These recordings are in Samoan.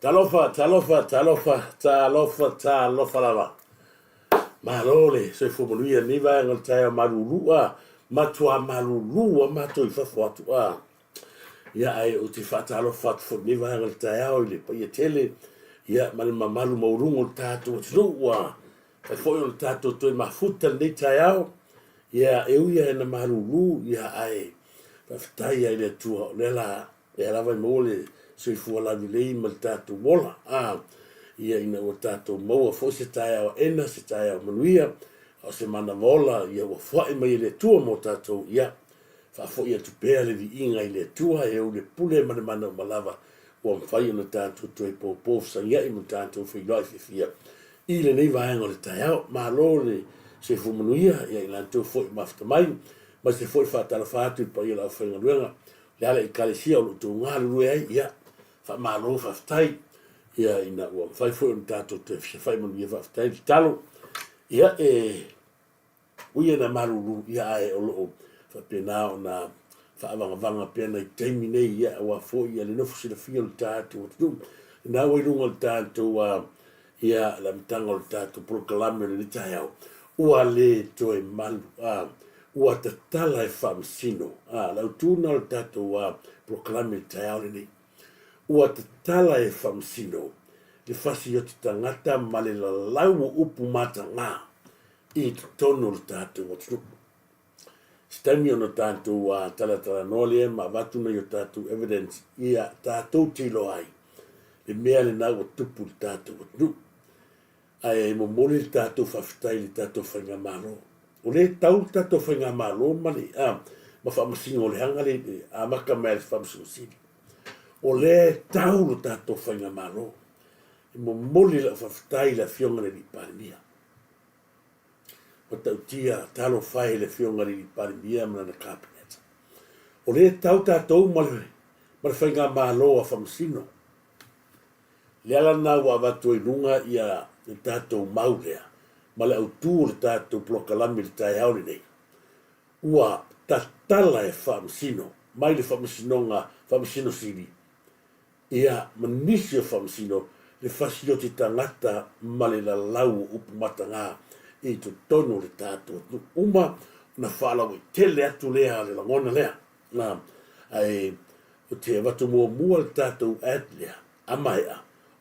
Talofa, talofa, talofa, talofa, talofa lava. Malo le soifua manuia lenei vaega o le taeao malulu a, matua malulu a matou i fafo atu a. Ia ae ou te faatalofa atu foi i lenei vaega o le taeao i le paia tele ia ma le mamalu maualuga o le tatou atunuu ua mafai foi ona tatou toe mafuta i lenei taeao. Ia e ui lava ina malulu ia ae faafetai lava i le Atua o lea la lea lava e maua le soifua laulelei ma le tatou ola a ia ina ua tatou maua foi se taeao aena se taeao manuia a o se manava ola ia ua foai mai e le Atua mo tatou ia faafoi atu pea le viiga i le Atua e ou le pule ma le mana uma lava ua mafai ona tatou toe popo fesagiai ma tatou feiloai fiafia i lenei vaega o le taeao. Malo le soifua manuia ia i latou foi mafuta mai, aemaise foi faatalofa atu i le paia o le aufaigaluega le ala Ekalesia o lo o outou galulue ai, ia, faamalo faafetai, ia, ina ua mafai foi ona tatou toe fesilafai manuia, faafetai le tatalo. Ia, e ui ina malulu, ia, ae o lo o faapena ona faavagavaga pea nai taimi nei, ia, aua foi ia le nofo silafia o le tatou atunuu, lena ua i luga o le tatou, ia, le amataga o le tatou polokalame o lenei taeao, ua le toe malu, a, ua tatala e faamasino, a, le autu lena o le tatou a, polokalame i le taeao lenei. Ua tatala e faamasino le fasioti tagata ma le lalau o upu matagā i totonu o le tatou atunuu. Se taimi ona tatou talatalanoa lea ma avatu nai o tatou evidence ia tatou te iloa ai le mea lena ua tupu i le tatou atunuu. Ae momoli le tatou faafetai i le tatou Faigamalo. O lea e tau le tatou Faigamalo ma le ma Faamasino o le aga le amata mai a le Faamasino Sili. O lea e tau le tatou Faigamalo. E momoli lau faafetai i le Afioga i le Alii Palemia. Matautia, talofa e i le Afioga i le Alii Palemia ma lana Kapeneta. O lea e tau tatou ma le, ma le Faigamalo a Faamasino. Le ala lena ua avatu ai i luga ia le tatou mau lea ma le autu o le tatou polokalame i le taeao lenei, ua tatala e Faamasino mai le Faamasinoga Faamasino Sili ia ma nisi o Faamasino le fasioti tagata ma le lalau o upu matagā i totonu o le tatou atunuu. Uma ona faalauaitele atu lea le lagona lea. Na, ae ou te avatu muamua le tatou ad lea, a maea,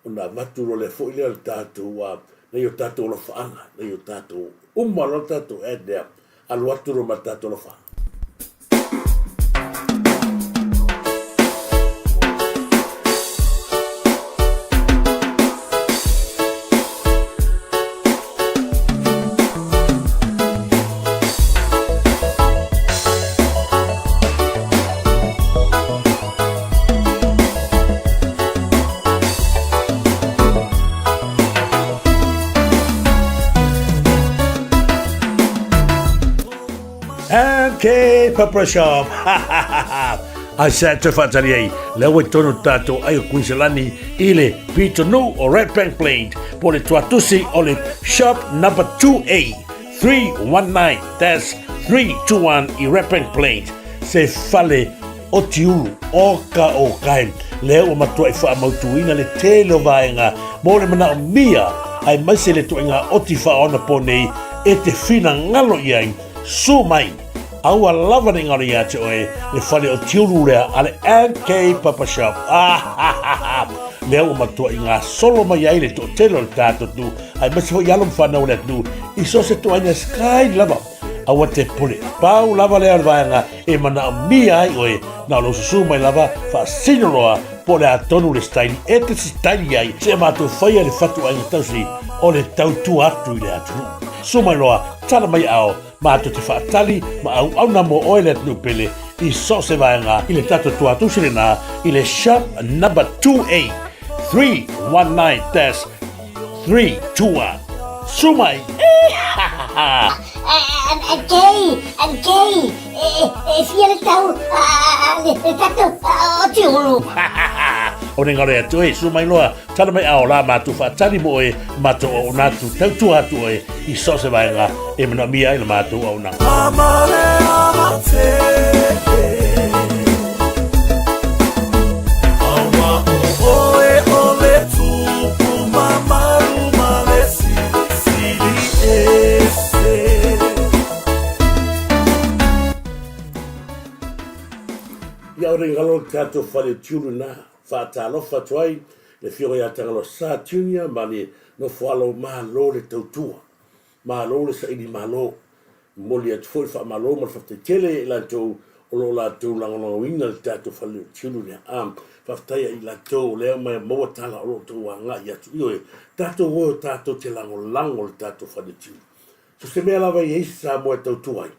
ona avatu loa lea foi lea o le tatou, nai o tatou alofaaga, nai o tatou, uma loa le tatou ad lea, alu atu loa ma le tatou alofaaga. MK Pepper Shop. Ai sa te whaatari ai, lea ua i tonu tātou ai o Queensland i le pitonuu o Red Bank Plains, po le tuatusi o le shop number 2A. 319-321 i Redbank Plains, se fale otiulu oka o kai lea ua matuai faamautuina le tele o vaega mo le manaomia aemaise le ituaiga oti faaonapo nei e te finagalo i ai. Sue mai, aua lava ne i galo ia te oe le fale otiulu lea a le MK Papa Shop. Ah, lea ua matuai gasolo mai ai le toatele o le tatou atunuu aemaise foi alo ma fanau o le atunuu i so o se ituaiga sky lava. Aua te pule, pau lava lea o le vaega e manaomia ai oe, na o lou susu mai lava faasino loa po o le a tonu le style e te sitaili ai seia matou faia le fatuaiga tausi o le tautua atu i le atunuu. Susu mai loa, tala mai ao, matou te faatali ma auauna mo oe le atunuu pele i so o se vaega i le tatou tuatusi lena i le shop number 2A 319-321. Susu mai! Kei, Kei, e fia le tau le tatou o Tiulu. O ne ngaro atu e, susu mai loa, tala mai ao la matou faatali mo oe, matou auauna atu, tautua atu oe i so o se vaega e manaomia ai la matou auaunaga. Ia, o le galo o le tatou fale tiulu lena. Faatalofa atu ai le Afioga ia Tagaloa Sa Junior ma le nofoalo Malo le tautua. Malo le saili malo. Momoli atu foi le faamalo ma le faafetai tele ia i latou o lo o latou lagolagoina le tatou fale tiulu lea. A, faafetai ia i latou o lea uma e maua tala o lo o outou agai atu. Ioe, tatou o e tatou te lagolago le tatou fale tiulu. So se mea lava e i ai se Samoa e tautua ai,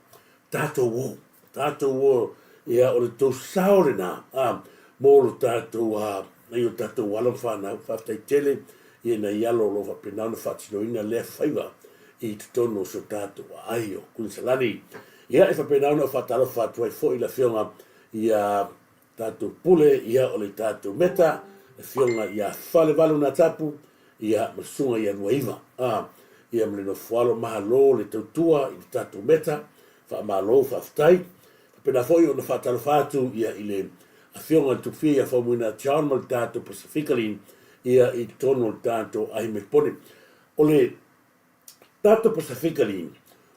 tatou o, tatou o, ia o le tou sao lena, a, mo lo tatou, a, nai o tatou alo ma fanau. Faafetai tele ia nai alo o lo o faapena ona faatinoina lea faiva i totonu o si o tatou aai o Kuiniselani. Ia, e faapena ona ou faatalofa atu ai foi i le Afioga ia tatou pule, ia o le tatou meta, le Afioga ia Falevalu Natapu, ia ma le Susuga ia Luaiva, a, ia ma le nofoalo malo le tautua i le tatou meta, faamalo faafetai. Faapena foi ona faatalofa atu ia i le Afioga i le Tupufia ia Faumuina John ma le tatou Pasifika Lin, ia i totonu o le tatou Aiga Melipone. O le tatou Pasifika Lin,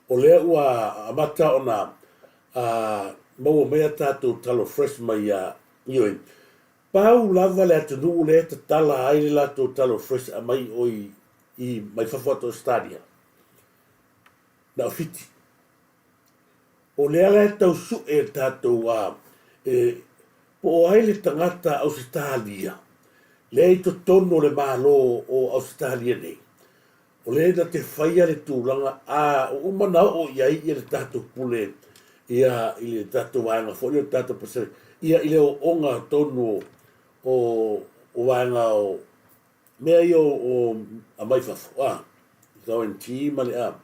o lea ua amata ona maua mai a tatou talo fresh mai ia, ioe, Pau lava le atunuu lea e tatala ai le latou talo fresh aumai oi i mai fafo atu Australia, na o Fiti. O lea la e tau sue e tatou a e po o ai le tagata Ausetalia lea i totonu o le Malo o Ausetalia nei, o lea na te faia le tulaga a ua uma ona oo i ai le tatou pule ia i le tatou vaega foi lea o le tatou Pacific ia i le ooooga tonu o o vaega o mea ia o aumai fafo a i ma le a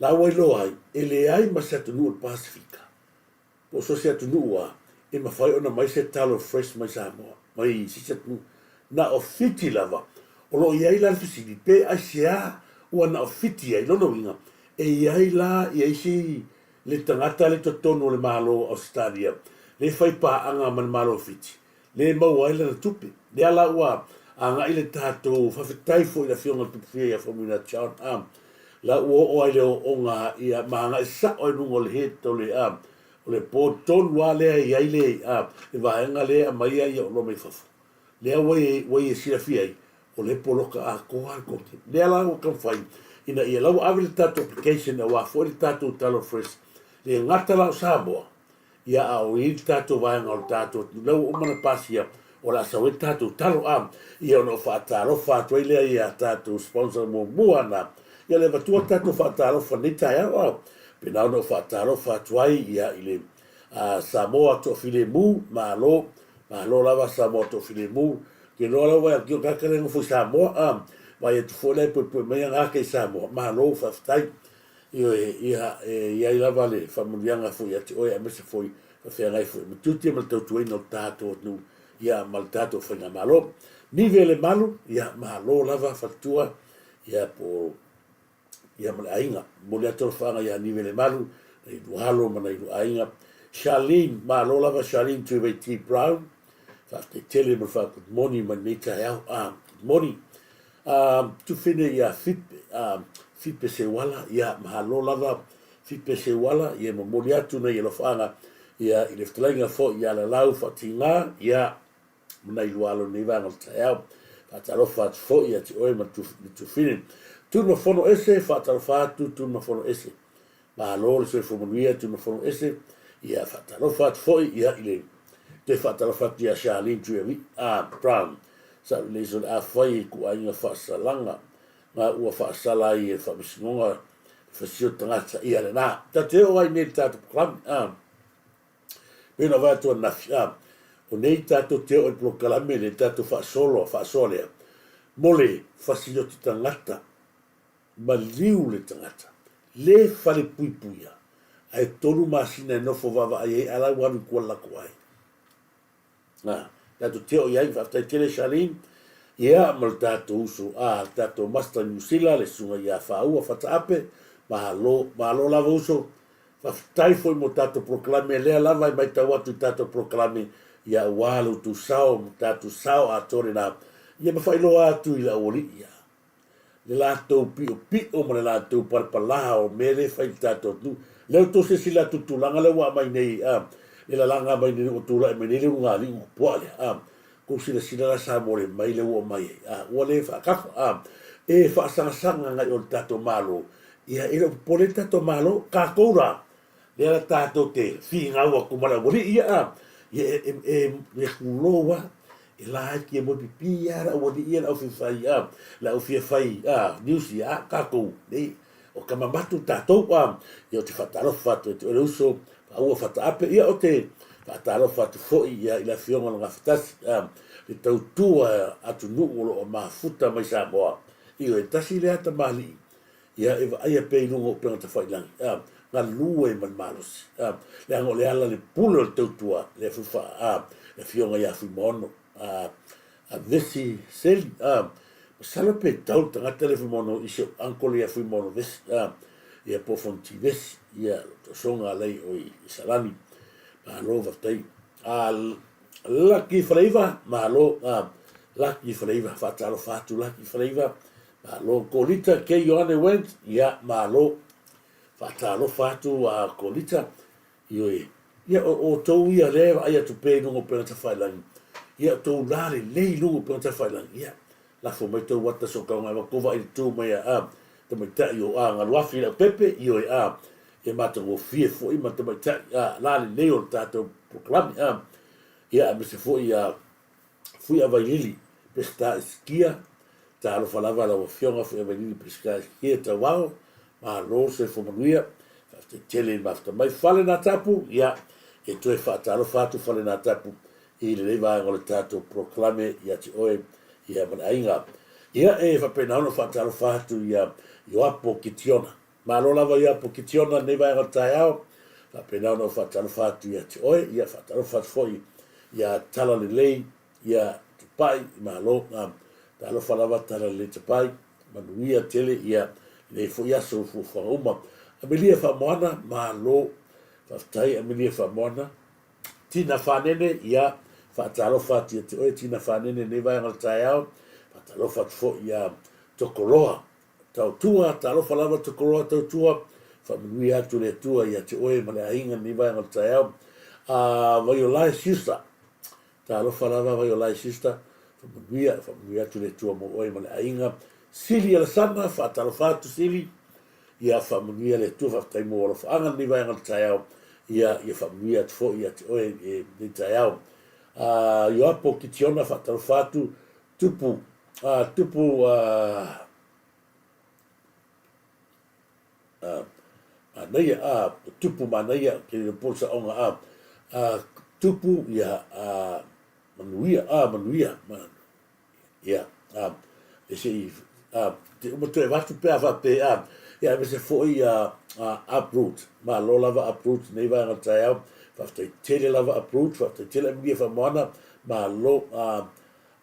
la ua iloa ai e leai ma se atunuu o le Pasefika po o so o se atunuu lava e mafai ona aumai se talo fresh mai Samoa, mai se isi atunuu. Na o Fiti lava. O lo o i ai la le fesili, pe aisea ua na o Fiti ai? Lona uiga, e i ai la ia isi le tagata le totonu o le Malo o Ausetalia le fai paaga ma le Malo o Fiti, le maua ai lana tupe. Lea la ua agai le tatou faafetai foi i le Afioga i le Tupufia ia Faumuina John A. La ua oo ai le ooooga ia ma agai sao ai luga o le head o le a o le board tonu lava lea e i ai le a le vaega lea e aumaia ia oloa mai fafo. Lea ua e ua e silafia ai o lea e poloka atoa le content. Lea la ua taumafai ina ia la ua ave le tatou application aua foi le tatou talo fresh le gata la o Samoa Ia a o i le tatou vaega o le tatou atunuu lea ua uma ona pasia o le a sau ai le tatou talo a ia ona ou faatalofa atu ai lea ia tatou sponsor muamua na ia le avatua tatou faatalofa nei taeao a pena ona ou faatalofa atu ai ia i le a Samoa Toafilemu malo malo lava Samoa Toafilemu ke loa lau vai atu ka kare ngofo i Samoa a vai atu foi lai poepoe mai anga ke Samoa malo faafetai Ioe, ia, e i ai lava le faamanuiaga foi ia te oe aemaise foi faafeagai foi ma tiute ma le tautuaina o le tatou atunuu, ia, ma le tatou faigamalo. Nive le malu, ia, malo lava faletua, ia, po o, ia, ma le aiga. Momoli atu alofaaga ia Nive le malu, nai lua alo ma nai lua aiga. Charlene, malo lava Charlene Tuivaiti Brown, faafetai tele mo le faa-good morning mai lenei taeao. Ah, good morning. A tufine ia Fipe, a Fipe Seuala, ia mahalo lava Fipe Seuala, ia momoli atu nei alofaaga, ia i le fetalaiga foi ia Lalau Faatiga, ia ma nai lua alo i lenei vaega o le taeao. Faatalofa atu foi ia te oe ma le tufine. Tunumafono ese, faatalofa atu Tunumafono ese. Malo le soifua manuia Tunumafono ese, ia faatalofa atu foi ia i le toe faatalofa atu ia Charlene Tuiavi, a Brown. Sa lelei so le afai i ku aiga faasalaga nga ua faasala ai e le Faamasinoga le fasio tagata ia lena. Ta te oo ai nei le tatou prokalame, a pei ona vaai atu ananafi, a o nei tatou te oo i le polokalame le tatou faasolo faasoa lea mo le fasioti tagata maliu le tagata le falepuipuia ae 3 masina e nofo vaavaai ai a la ua alu i tua le latou aiga. A, tatou te oo i ai, faafetai tele Charlene, ia ma le tatou uso, a, le tatou Master Niu Sila, le susuga ia Faaua Fataape, malo, malo lava uso, faafetai foi mo tatou polokalame, lea lava e matau atu i tatou polokalame, ia aua lo outou sao, ma tatou sao atoa lena, ia ma faailoa atu i le aualii, ia, le latou piopio ma le latou palapala o mea lea e fai i le tatou atunuu. Lea ua outou silasila atu i le tulaga lea ua aumai nei, a, le lalaga mai nei ua tulai mai nei le ulugalii utupuaa lea, a. Tou silasila la sa mole mai le ua omai ai, a, ua le faakafa, a. E faasagasaga agai o le tatou Malo, ia e le o popole ai le tatou Malo, tatou la, lea la tatou te finau atu ma le aualii ia, a, ia e, e, e, e tulou lava, e laiti e moe pipii lava le aualii ia, le au fia fai, a, le au fia fai, a, news ia, a, tatou, nei, o tama matu tatou, a, ia ou te faatalofa atu ia te oe le uso, Aua Fataape, ia ou te faatalofa atu foi ia i le Afioga o le Gafatasi, a, le tautua atunuu o lo o mafuta mai Samoa, ioe, tasi lea tamalii, ia e vaaia pea i luga o upega tafailagi, a, galue ma le malosi, a, leaga o le ala le pule o le tautua, lea foi fa, a, le Afioga ia Fuimaono, a, a Vesi Seli, a, masalo pe tau le tagata lea Fuimaono i si ou uncle ia Fuimaono Vesi, a, ia po o Fonoti Vesi, ia lo tosoga lei o i Salani. Malo faafetai. A, Laki Faleiva, malo, a, Laki Faleiva, faatalofa atu Laki Faleiva, malo. Kolita K. Ioane Wendt, ia, malo. Faatalofa atu a Kolita, Ioe. Ia, o outou ia lea e vaai atu pea i luga o upega tafailagi, ia outou la lelei i luga o upega tafailagi, ia, lafo mai tou ata sokaoga e avatu vaai le tu mai a, a, tamaitai o a Galuafi i Leaupepe, ioe, a, ia matagofie foi ma tamaitai, a, la lelei o le tatou polokalame, a, ia, aemaise foi a, Fuiavailili Peseta Isikia, Talofa lava lau Afioga Fuiavailili Peseta Isikia Tauao, malo le soifua manuia, faafetai tele i le mafuta mai. Fale Natapu, ia, e toe faatalofa atu Fale Natapu i lenei vaega o le tatou polokalame ia te oe ia ma le aiga. Ia, e faapena ona faatalofa atu ia Ioapo Kitiona. Malo lava Ioapo Kitiona i lenei vaega o le taeao, faapena ona ou faatalofa atu ia te oe, ia faatalofa atu foi ia Talalelei, ia Tupai, malo, talofa lava Talalelei Tupai, manuia tele ia lenei foi aso i fuafuaga uma. Amelia Faamoana, malo, faafetai Amelia Faamoana. Tina Fanene, ia faatalofa atu ia te oe Tina Fanene i lenei vaega o le taeao, faatalofa atu foi ia Tokoloa, Tautua, talofa lava Tokoloa Tautua, faamanuia atu le Atua ia te oe ma le aiga i lenei vaega o le taeao. A Vaiolae Sister, talofa lava Vaiolae Sister, faamanuia, faamanuia atu le Atua mo oe ma le aiga. Sili Alasana, faatalofa atu Sili, ia faamanuia le Atua, faafetai mo alofaaga i lenei vaega o le taeao, ia, ia faamanuia atu foi ia te oe i lenei taeao. A Ioapo Kitiona, faatalofa atu, Tupu, a, tupu, a, a, manaia, a, tupu manaia, ke le po saonga, a, a, tupu, ia, a, manuia, a, manuia, ma, ia, a, e se i, a, te uma toe avatu pe a faapea, a, ia, aemaise foi, a, a, uproot, malo lava uproot nei vaega o le taeao, faafetai tele lava uproot, faafetai tele Amelia Faamoana, malo, a,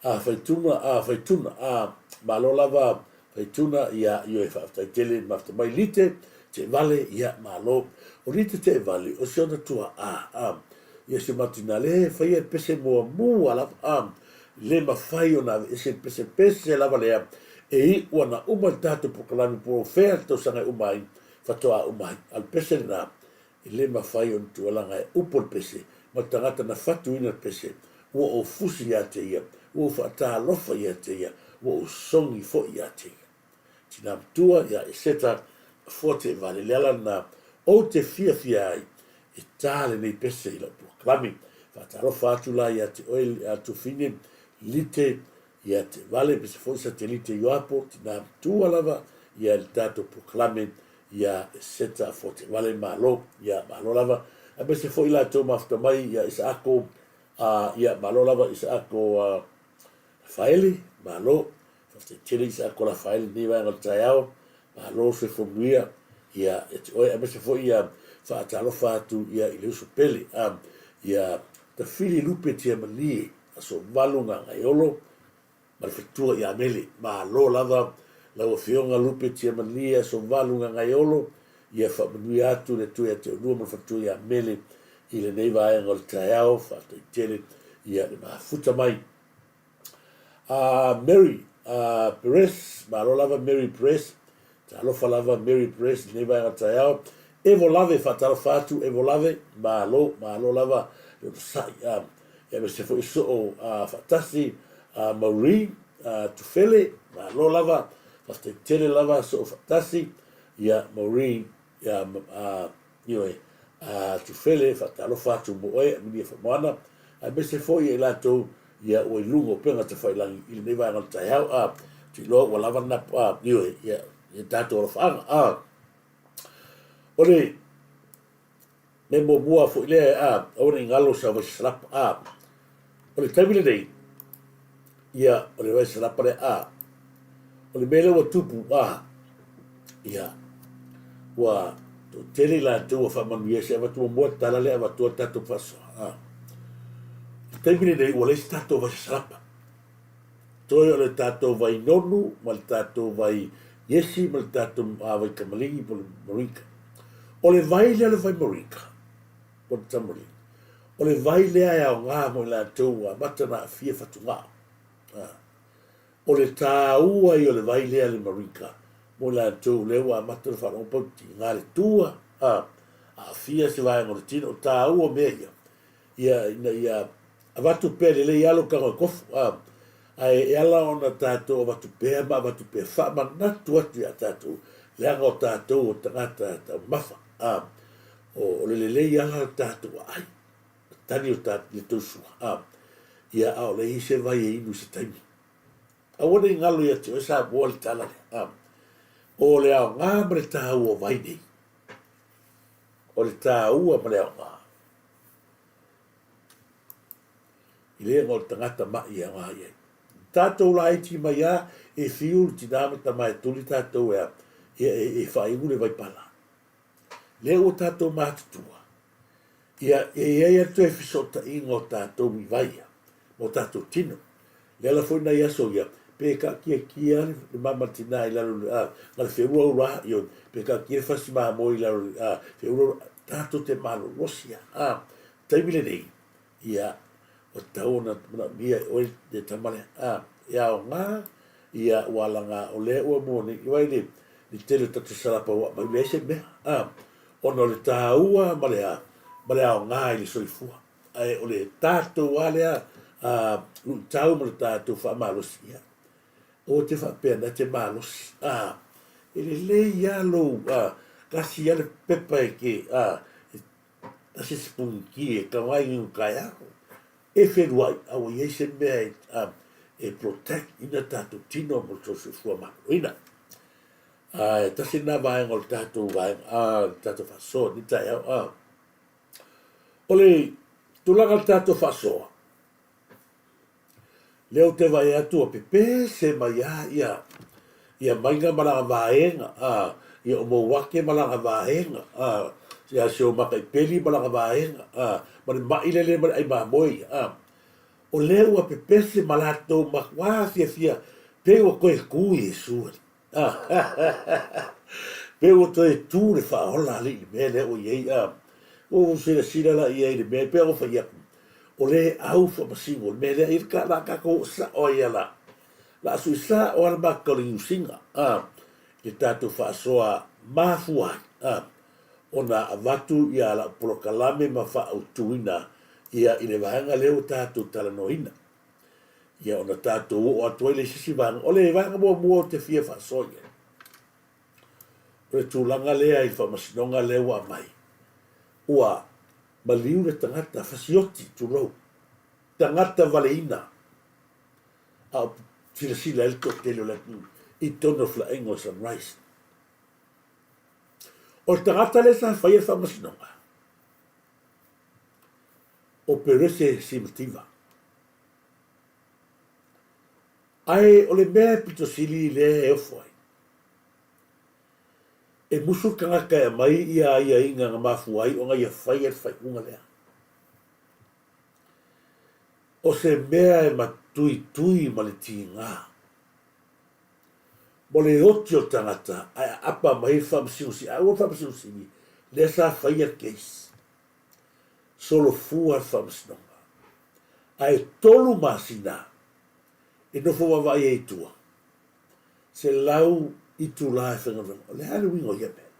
A Faituna, a Faituna, a malo lava Faituna, ia, ioe, faafetai tele mafuta mai Lite, Teevale, ia, malo. O Lite Teevale, o si ona tuaa, a, ia si o matou tina le faia le pese muamua lava, a, le mafai ona aveese le pese, pese lava lea e iu ana uma le tatou polokalame po o fea le tausaga e uma ai, faatoa uma ai. A o le pese lena, E le mafai ona tualaga e upu le pese ma le tagata na fatuina le pese, ua ou fusi ia te ia, ua ou faatalofa ia te ia, ua ou sogi foi ia te ia. Tina matua ia Eseta Afoa Teevale, le ala lena ou te fiafia ai e tā lenei pese i lau polokalame. Faatalofa atu la ia te oe a Tufine Lite ia Teevale, pese foi sa te Lite Ioapo, tina matua lava ia le tatou polokalame ia Seta Fotivale malo ia malo lava aemaise foi latou mafuta mai ia Isaako a ia malo lava Isaako a Rafaeli malo faafetai tele Isaako Rafaeli lenei vaega o le taeao malo soifua manuia ia ia te oe aemaise foi ia faatalofa atu ia i le uso pele a ia Tafili Lupe Tiamalie aso 8 Gagaeolo ma le faletua ia Mele. Malo lava lau Afioga Lupe Tiamalie Aso Valu Gagaeolo, ia faamanuia atu le Atua ia te oulua ma le faletua ia Mele i lenei vaega o le taeao. Faafetai tele ia le mafuta mai. Mary Perez, malo lava Mary Perez, talofa lava Mary Perez i lenei vaega o le taeao. Evolave, faatalofa atu Evolave, malo, malo lava le onosai, a, aemaise foi soo faatasi Maureen Tufele, malo lava, faafetai tele lava soo faatasi, ia Maureen, ia, ioe, Tufele, faatalofa atu mo oe, Aminia Famoana, aemaise foi ia i latou ia ua i luga o upega tafailagi i lenei vaega o le taeao, a, ou te iloa ua lava lena, ioe, ia, ia tatou alofaaga, a. O le mea muamua foi lea, a, aua ne i galo sau vai salapa, a. O le taimi lenei, ia, o le vai salapa lea, a. O le mea lea ua tupu, a, ia, ua toatele i latou ua faamanuia se avatu muamua le tala lea avatua le tatou faasoa, a. O le taimi lenei, ua leai se tatou vai salapa. Toe o le tatou vai nonu ma le tatou vai iesi ma le tatou vai tamaligi po o le moringa. O le vai lea o le vai moringa po o le tamarind, o le vai lea e aoga mo i latou ua amata ona aafia fatugao. O le taua ia o le vai lea le moringa mo i latou lea ua amata ona faalogo pau tiga le tua, aafia se vaega o le tino. O le taua o mea ia, ia, ina ia avatu pea lelei lava lou tago e tofu, a, ae e ala ona tatou avatu pea ma avatu pea, faamanatu atu ia tatou, leaga o tatou o tagata taumafa, a, o, o le lelei ala o tatou aai, tali o ta, le tausua, a, ia, a o le i ai se vai e inu i se taimi. Aua ne i galo ia te oe Samoa le tala lea, a, o le aoga ma le taua o vai nei, o le taua ma le aoga. I le o le tagata maʻi e aoga i ai. Tatou laiti mai a e fiu le tina ma tama e tuli tatou e a ia e faaiu le vaipala. Lea ua tatou matutua ia e i ai a toe fesootaiga o tatou i vai ia ma o tatou tino. Le ala foi nai aso ia pe taatiatia le mama le tina i lalo a na le feula ula ia pe taatia le fasi mamoe i lalo a feula ula tatou te malolosi a a taimi lenei ia ua tatau ona manaomia e oe le tama lea a e aoga ia ua alaga o lea ua mua nei vaai le le tele o tatou salapa ua aumai leai se mea a ona o le taua ma le a ma le aoga i le soifua ae o le tatou lava lea luitau ma le tatou faamalosi, ia, aua te faapea na te malosi, a, e lelei lava lou, a, tasi lava le pepa e te, a, tasi le sipuni ti e taga ai i taeao, e feluai, a ua i ai se mea e, a, e protect ina tatou tino mo le soifua maloloina. A, e tasi lena vaega o le tatou vaega, a, le tatou faasoa i lenei taeao, a. O le tulaga o le tatou faasoa, lea ou te vaai atu ua pepese mai lava ia, ia Maiga ma lana vaega, a, ia o Mouake ma lana vaega, a, ia si o Mataipeli ma lana vaega, a, ma le ma'i lele ma le ai mamoe ia, a. O lea ua pepese ma latou matuā fiafia pei ua toe tu Iesu alii. Pei ua toe tu le faaola alii i le mea lea ua i ai, a. Ua ou silasila la i ai i le mea, pei ona ou fai atu, o le au faamasino le mea lea, i le la tatou oo sao ai lava la, la sui sao lava le mata o le iusiga, a, i le tatou faasoa mafua ai, a, ona avatu ia lau polokalame ma faautuina ia i le vaega lea ua tatou talanoaina. Ia ona tatou oo atu ai lea i se isi vaega. O le vaega muamua ou te fia faasoa i ai, o le tulaga lea i le faamasinoga lea ua aumai, ua maliu le tagata fasioti, tulou, tagata valeina, a o silasila ai le toatele o le atunuu i totonu o le falaaiga o Sunrise. O le tagata lea sa faia le faamasinoga, o Perese Simativa. Ae o le mea e pito sili lea e ofo ai, e musu le tagata e aumai ia aiaiga na mafua ai ona ia faia le faaiuga lea. O se mea e matuitui ma le tiga mo le oti o le tagata ae aapa mai le Faamasino Sili. Ae aua le Faamasino Sili lea sa faia le case. Solofua le Faamasinoga. Ae 3 masina e nofo vaavaai ai i tua, 100 itula e faigaluega. O le a le uiga o ia mea?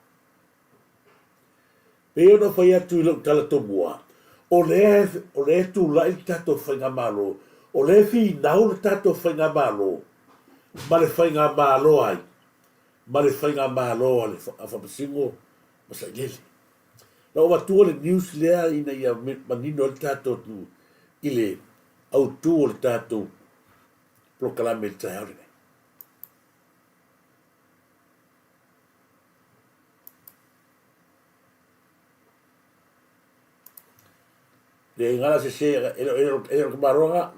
Pei ona fai atu i lau tala tomua, o lea o lea e tulai le tatou Faigamalo, o lea e finau le tatou Faigamalo ma le Faigamalo ai, ma le Faigamalo a le Faamasino ma Sailele. Na ou avatua le news lea ina ia manino ai le tatou atunuu i le autu o le tatou polokalame i le taeao lenei. Le ngala se se e le e le maroga.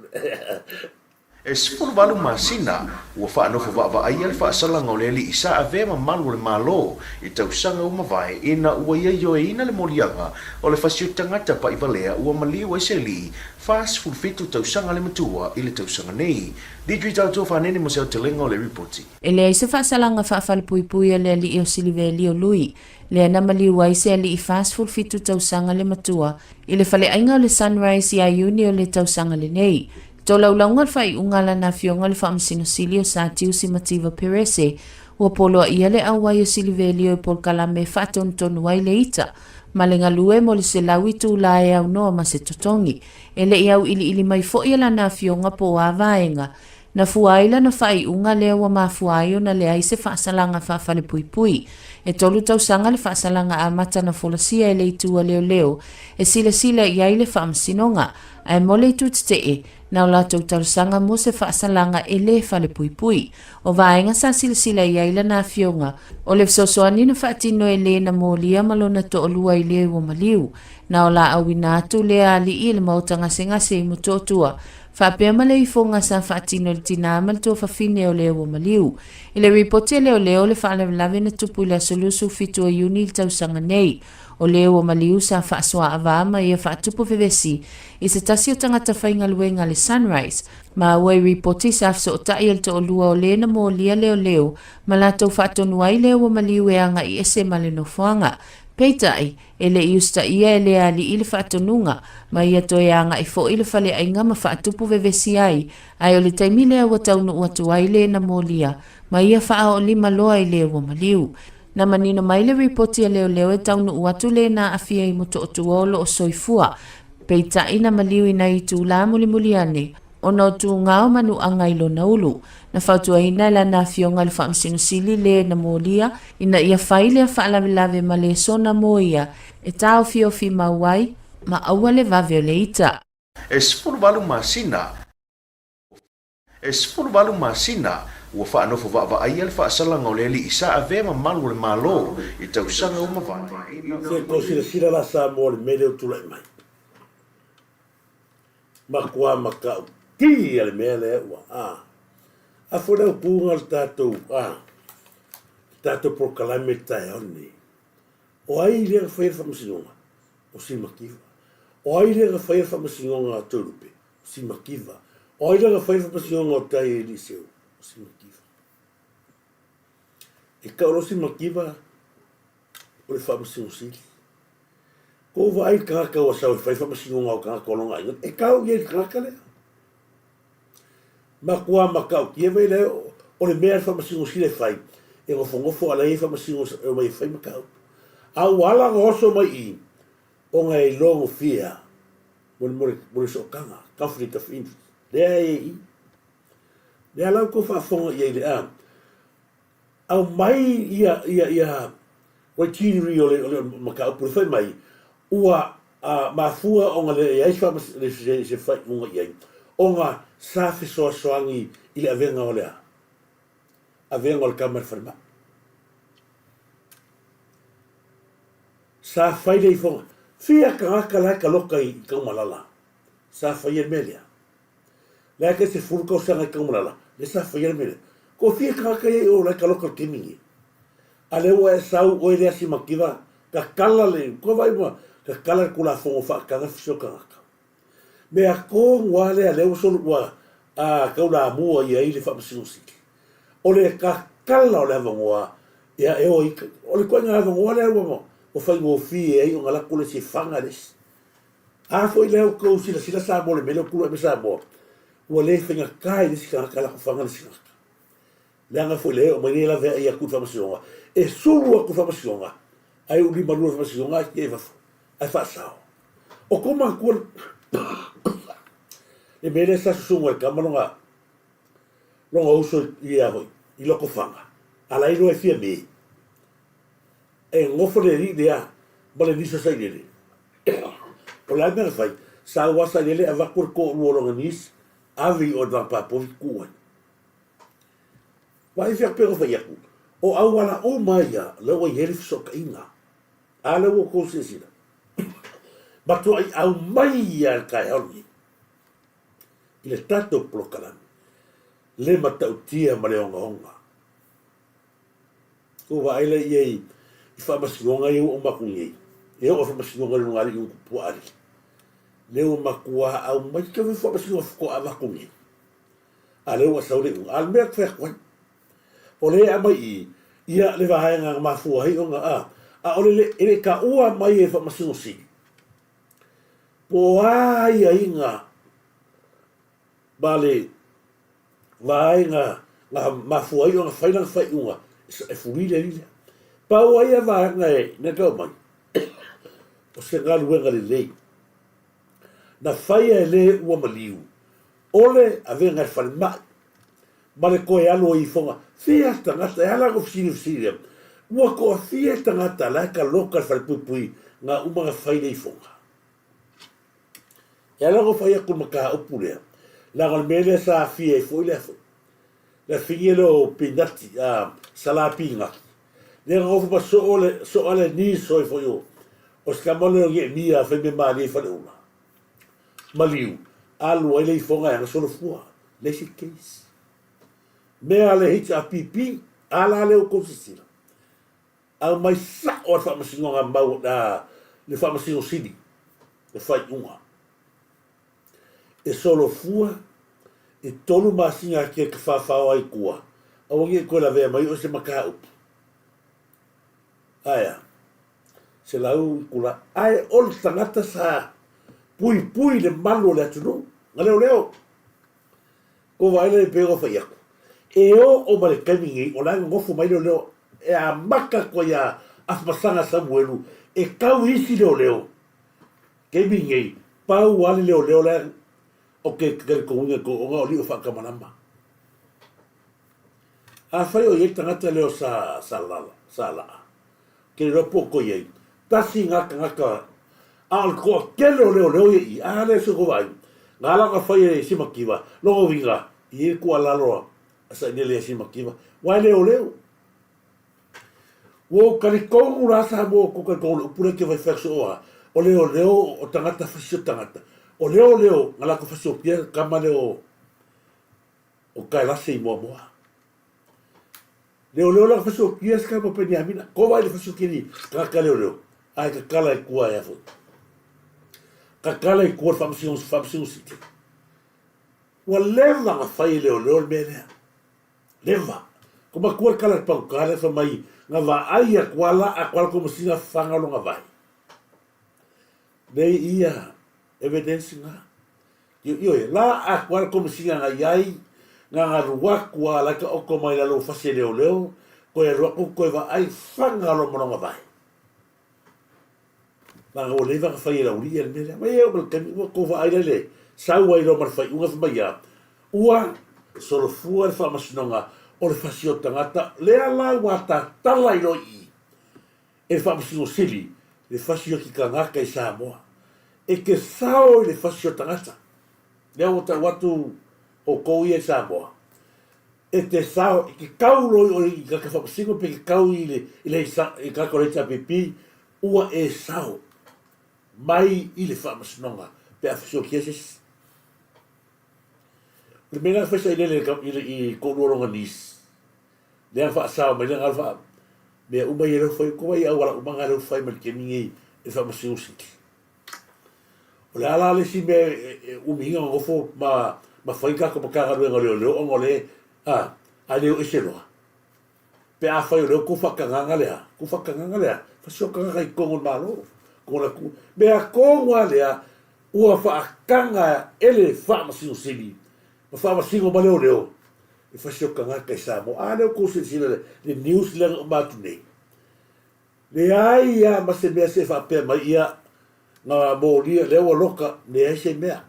E 18 masina ua faanofo vaavaaia le faasalaga o le alii sa avea ma malu o le Malo i tausaga ua mavae ina ua ia ioeina le moliaga o le fasi o tagata paʻivalea ua maliu ai se alii 47 tausaga le matua i le tausaga nei. Deirdre Tautua Fanene mo se aotelega o le ripoti. E leai se faasalaga faafalepuipui a le alii o Silivelio Lui, lea na maliu ai se alii 47 tausaga le matua i le faleaiga o le Sunrise ia Iuni o le tausaga lenei. Tolaulauga le faaiuga a lana afioga le Faamasino Sili o Satiusi Mativa Perese, ua poloaia le auai o Silivelio i polokalame e faatonutonu ai le ita ma le galue mo le 100 itula e aunoa ma se totogi. E le i auiliili mai foi e lana afioga po o a vaega Na fua ai lana faaiuga lea ua mafua ai ona leai se faasalaga faafalepuipui. E tolu tausaga le faasalaga amata na folasia e le Itu a Leoleo e silasila i ai le Faamasinoga, ae mo le itu tetee, na o latou talosaga mo se faasalaga e le falepuipui. O vaega sa silasila i ai lana afioga, o le fesoasoani na faatino e le na molia ma lona toalua i le ua maliu. Na o laauina atu lea alii i le maota gasegase i Motootua, Faapea ma le ifoga sa faatino e le tinā ma le tuafafine o le ua maliu. I le ripoti a leoleo o le faalavelave na tupu i le aso 27 o Iuni i le tausaga nei, o le ua maliu sa faasoaavā ma ia faatupu vevesi i se tasi o tagata faigaluega a le Sunrise. Maua i ripoti sa fesootai e le toalua o le na molia leoleo ma latou faatonu ai le ua maliu e agai ese ma le nofoaga. Peitai, E le i usitaia e le alii le faatonuga, ma ia toe agai foi i le faleaiga ma faatupu vevesi ai, ae o le taimi lea ua taunuu atu ai le na molia, ma ia faaoolima loa i le ua maliu. Na manino mai le ripoti a leoleo e taunuu atu le na aafia i Motootua o lo o soifua, peitai na maliu i nai itulā mulimuli ane, ona o tugao ma nuʻaga i lona ulu. Na fautuaina e lana afioga i le Faamasino Sili le na molia ina ia fai lea faalavelave ma lesona mo ia e taofiofi mau ai ma aua le vave o le ita. E 18 masina, e 18 masina ua faanofo vaavaaia le faasalaga o le alii sa avea ma malu o le Malo i tausaga ua mavae. Se tou silasila la Samoa i le mea lea ua tulai mai. Matua matautia le mea lea ua a. A foi le autuga o le tatou a, le tatou polokalame i le taeao lenei. O ai lea na faia le faamasinoga? O Simakiva. O ai lea na faia le faamasinoga a Toelupe? O Simakiva. O ai lea na faia le faamasinoga o Tai Eliseu? O Simakiva. E tau loa Simakiva o le Faamasino Sili. Kou vaai i le tagata ua sau e fai faamasinoga o tagata o lona aiga, e tau i ai i le tagata lea. Matua matautia mai lea o le mea a le Faamasino Sili e fai, e nofonofo a la e i ai faamasino e omai e fai mataupu. A ua ala ona oso mai i i, ona e iloa gofie mo le, mo le sootaga, conflict of interest, lea e i ai i i. Lea la ua outou faafofoga i ai i le a, aumai ia ia ia Waitiri o le o le mataupu le fai mai ua a, mafua ona leai se, se, se faaiuga i ai ona sa fesoasoani i le avega o le a? Avega o le tama i le falemai. Sa fai le ifoga. Fia tagata la e taloka i Taumalala sa faia le mea lea. La e tai 10 tausaga i Taumalala, lea sa faia le mea lea. Ko fia tagata ia i o la e taloka i le taimi lenei. A lea ua e sau oe lea simativa, tatala le, ua vaai ma tatala le Tulafono faataga le fisi o tagata. Mea tonu lava lea lea ua solo ua a taulamua i ai le Faamasino Sili. O le tatala o le avanoa ia e o ai, o le ituaiga avanoa lea ua faigofie ai ona lako le isi e faga le isi. A foi lea ua outou silasila Samoa i le mea lea ua tulai mai Samoa, ua le faigata i le isi tagata lako faga le isi tagata. Leaga foi lea e oo mai nei laveai atu i le Faamasinoga, e sulu atu i le Faamasinoga. Ae uli malua le faamasinoga ae i fafo ae faasao. O kou matua le mea lea sa susuga i kama longa longa uso i a hoi i Lokofaga a la iloa e fia me e gofo le alii lea ma le niso sailele. O le a le mea na fai? Sau a sailele avatu le toalua o lona niece ave i o i le vaga papovi tuu ai. Vaai fea pei ona fai atu, o auala uma ia lea ua i ai le fesootaiga. A lea ua outou silasila, matuai aumai ia le taeao lenei i le tatou polokalame le matautia ma le ogaoga. Ua vaai la i ai i faamasinoga ia ua uma atu nei, e oo i faamasinoga i luga alii Utupuaali, lea ua matua aumai te faamasinoga faatoa avatu nei. A lea ua sau le iuga. A o le mea ou te fai atu ai, o lea e aumai i i, ia le vaega na mafua ai ona, a, a o le, e le i taua mai e Faamasino Sili, po o a aiaiga ma le vaega na mafua ai ona fai lana faaiuga e fuli le alii lea. Pau lava ia vaega e na tau mai, o se galuega lelei na faia e le ua maliu O le avega e falemai ma le toe alu o ifoga fia tagata e ala ona fesili fesili lea ua toafia tagata la e taloka le falepuipui na uma na fai le ifoga e ala ona fai atu le mataupu lea leaga o le mea lea sa afia ai foi lea foi le afine lea o pinati a sala pinati lea na nofo ma soo le soa le niso ai foi o o se tama lea o Nieemia fai mea malie i Faleula Maliu, alu ai le ifoga e ana solofua, le isi case. Mea a le HRPP, a la lea ua tou silasila, aumai sao a le faamasinoga mau, a, le faamasino sili, le faaiuga. E solofua i tolu masina e te tafafao ai i tua, aua ne i toe lavea mai oe se mataupu. Ae a? 100 itula, ae o le tagata sa puipui i le malu o le atunuu, na leoleo. Ko vaai lea pei ona fai atu, e oo mai le taimi nei, o la e nonofo mai leoleo, e amata atu ai ia Afamasaga Samuelu e tau i isi leoleo. Taimi nei, pau lava le leoleo la o ke talitonuina i ona o lio faatamalama. Afai o i ai le tagata lea o sa, sa lala, sa laa, Ke iloa po o koe ai. Tasi nga tagata a o le toatele o leoleo ia i a lea se ko vaai. Nga la ka fai e Simakiva, lona uiga i ai le tuualalo a Sailele ia Simakiva, wa e leoleo. Ua ou talitonu la Samoa ua tou talitonu i le upu lea ke fai fai atu soo a, o leoleo o tagata fasi o tagata. O leoleo na latou fasiokia le tama lea o o Kaelase i Moamoa. Leoleo la fasiokia se kapa Peniamina. Ko vai le fasiokia ni tagata leoleo. Ae kakala i tua e a foi. Kakala i tua le faamasino, faamasino sili. Ua leva na fai e leoleo le mea lea. Leva. Ko matua le kala le paguka lea fai mai na vaai atu ala atu ala komasina fanga longa vai. Nei ia evidence na. Ioe, la atu a le Komesina na i ai, na galu atu a laika oko mai lalo o fasi e leoleo, koe alu atu koe vaai fanga loa ma lona vae. Leaga ua leva na fai e le aualii ia le mea lea. Mai e oo mai le taimi ua tou vaai la i le sau ai loa ma le faaiuga fai mai a, ua solofua le faamasinoga o le fasi o tagata lea la ua tatala ai loa i i e le Faamasino Sili le fasi o ke tagata i Samoa. E te sao i le fasi o tagata. Lea ua tau atu outou ia i Samoa, e te sao, e te kau loa i oe i tagata faamasino pe te kau i le, i le, i tagata o le HRPP, ua e sao mai i le faamasinoga pe a fasiokia se isi. O le mea lena na fai sailele i le, i toalua lona niece, Lea faasao mai lea galo mea uma ia lea fai ko ai auala uma nga lea fai mai le taimi nei e faamasino sili. O le a la le isi mea e umi ai ona nofo ma ma fai tatou Matagaluega o Leoleo ona o le a a le o ese loa. Pe afai o lea ua tou faatagaga lea, tou faatagaga lea, fasio tagata i totonu o le Malo, totonu o le atunuu. Mea tonu lava lea ua faataga e le Faamasino Sili ma faamasino ma leoleo e fasi o tagata i Samoa. A lea ua tou silasila i le news lea na uma atu nei. Leai lava ma se mea se faapea mai ia na molia lea ua loka, leai se mea.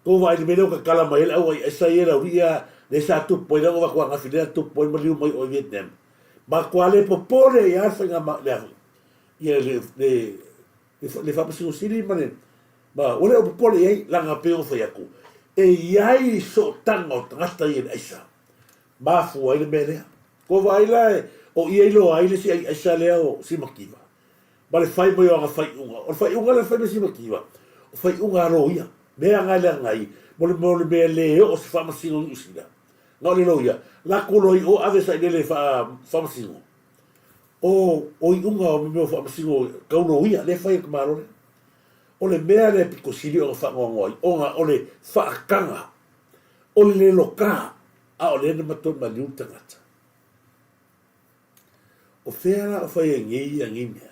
Tou vaai i le mea lea ua tatala mai ai le au aisa ia le aualii ia lea sa tupu ai lea ua avatu ananafi lea na tupu ai maliu mai o i Vietnam. Matua le popole ai lava le faiga ma le a ia le le le Faamasino Sili ma le ma ua le o popole i ai leaga pei ona fai atu e i ai sootaga o tagata ia i le aisa mafua ai le mea lea. Ua vaai la o ia iloa ai le isi aisa lea o Simakiva ma le fai mai o ana faaiuga. O le faaiuga lea na fai mai e Simakiva, o faaiuga a loia, mea na e leaga ai mo le mo le mea le oo se faamasino i Niu Sila. Na o le loia, latou loa i o ave sailele e faamasino. O o iuga o mea o faamasino tau loia lea e fai e le tamaloa lea. O le mea lea e pito sili ona faanoanoa ai ona o le faataga o le le loka a o lea na matou maliu le tagata. O fea la o fai ai nei ia nei mea?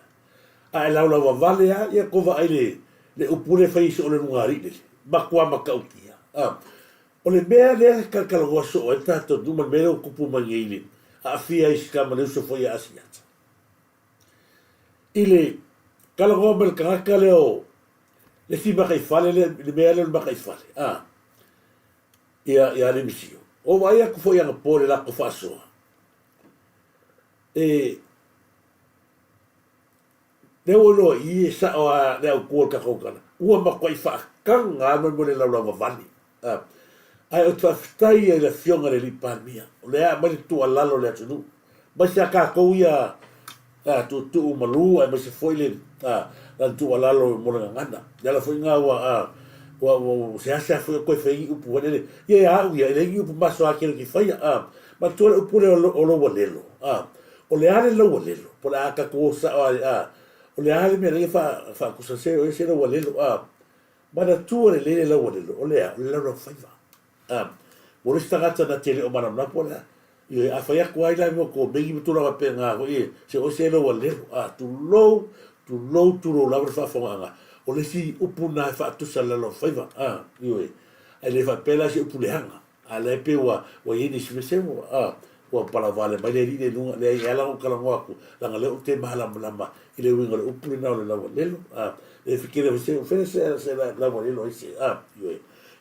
A e laulauvavale lava ia tou vaai le le upu lea e fai ai soo le luga alii lele, matua matautia. A o le mea lea e talatalanoa soo ai le tatou atunuu ma le mea lea ua tupu mai nei i le aafia ai si tama le uso foi ia Asiata. I le talanoa mai le tagata lea o le isi mataifale lea, le mea lea o le mataifale, a ia ia Lemisio. Ua ou vaai atu foi anapo i le latou faasoa, e lea ua iloa i i e sao lava le autu o le tatou tala, ua matuai faataga lava mai mo le laulauvavale. A, ae ou te faafetai ai i le Afioga i le Alii Palemia, o lea e aumai le tuualalo i le atunuu, aemaise lava tatou ia a, tuutuu malu aemaise foi le a, lana tuualalo mo le gagana. O le ala foi lena ua a, ua, ua, seasea foi o toe fai ai ni upu foi lele, ia ia au ia, e leai ni upu masoa tele ou te faia, a. Manatua le upu lea o laualelo, a, o le a le laualelo, po o le a tatou o sao lava, a, o le a le mea la e faatusa se o ese laualelo, a. Manatua lelei le laualelo, o le a, o le laulaufaiva. A, mo le isi tagata na te le o malamalama po o le a, ioe, a fai atu ai la i mua komeni ma tulaga faapena foi e, se o ese laualelo, a, tulou, tulou, tulou lava le faafofogaaga, o le isi upu lena e faatusa i le laulaufaiva, a, ioe, ae le faapea la se upu leaga. A lea pei ua ua i ai nisi mea se ua a ua palavale mai le alii lea i luga, leai e ala ona ou talanoa atu, leaga o lea ou te malamalama i le uiga o le upu lena o le laualelo, a le fekele foi se o fea se se laualelo ai se a ioe.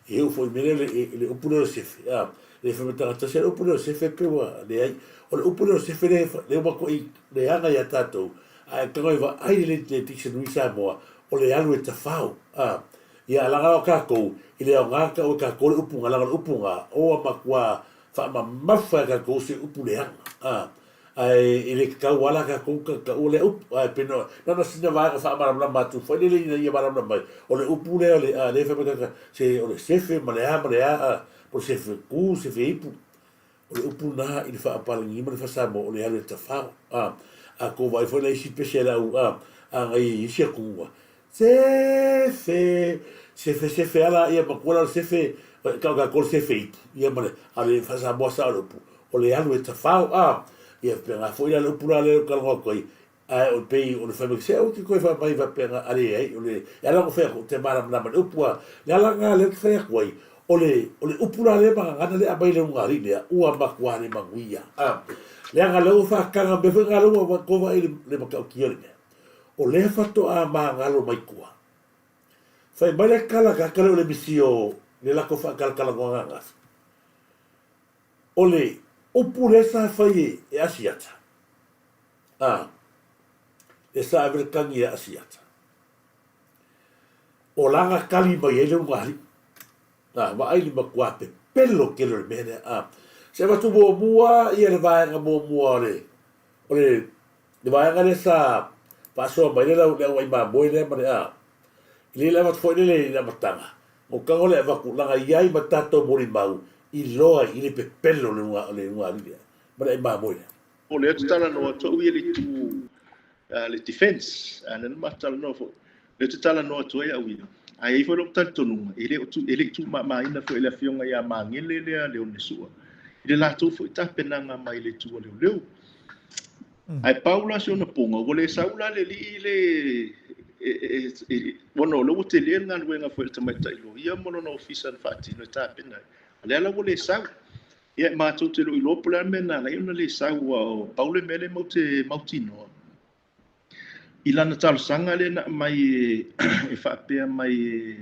E oo foi i le mea lea i le upu lea o le sefe, a le fai mai tagata se o le upu lea o le sefe pei ua leai. O le upu lea o le sefe lea lea ua matuai leaga ia tatou, a e tago e vaai lelei i le dictionary Samoa, o le alu e tafao, a Ia, leaga o tatou, e le aoga tau e tatou le upu na, leaga o le upu na, ua matua faamamafa e tatou se upu leaga, a, ae e le tatau lava la tatou ta taua lea upu, ae pei na ona sina vaega faamalamalama atu foi lele ina ia malamalama mai, o le upu lea o le, a, lea e fai mai tagata, se o le sefe ma le a ma le a, a, po o le sefe ku, sefe ipu, O le upu lena i le faa-Palagi ma le faa-Samoa, o le alu e tafao. A, a tou vaai foi la isi pese a le au, a, agai i isi atunuu, a, sefe, sefe, sefe a la, ia matua la o le sefe, e tau tatou o le sefe ipu, ia ma le, a o le faa-Samoa sao o le upu, o le alu e tafao, a, ia faapena foi la le upu la lea ou te talanoa atu ai, Ae o pei o le fai mai, se aua te toe fai mai faapena, a leai, o le, e ala ona fai atu, ou te malamalama i le upu a, le ala lena lea ou te fai atu ai, o le, o le upu la lea ma gagana lea e aumai i le ulugalii lea, ua matua le manuia. A, leaga lea ua faataga mea foi na lea ua tou vaai i le matautia o le mea. O lea faatoa magalo mai tua. Fai mai le tala tagata lea o le misi o le latou faatalatalanoaga ananafi. O le upu lea sa fai e Asiata, A, e sa ave le tagi ia Asiata. O lana tali mai ai le ulugalii. A, vaai le matua pepelo tele o le mea lea. A, se avatu muamua ia le vaega muamua o le, o le, le vaega lea sa faasoa mai le lau, le auai mamoe lea ma le, a, i le avatu foi lele i le amataga, o tago le avatu, laga i ai ma tatou molimau i loa i le pepelo o le ulugalii lea ma le ai mamoe lea. O lea ou te talanoa atu au ia i le itu le defense, a lea na matou talanoa foi. O lea ou te talanoa atu ai au ia, ae i ai foi lou talitonuga, e le o tu, e le i tuumamaina foi e le Afioga ia Magele lea Leone Sua i le latou foi tapenaga mai le itu a leoleo. Ae pau la si ona poga, ua le sau la le alii le ona o lea ua tele le galuega foi a le tamaitai loia ma lona ofisa na faatino e tapena ai. A o lea la ua le sau. Ia, matou te le o iloa po o le a le mea na ala ai ona le sau, aua pau le mea lea matou te mautinoa, I lana talosaga lea na aumai e faapea mai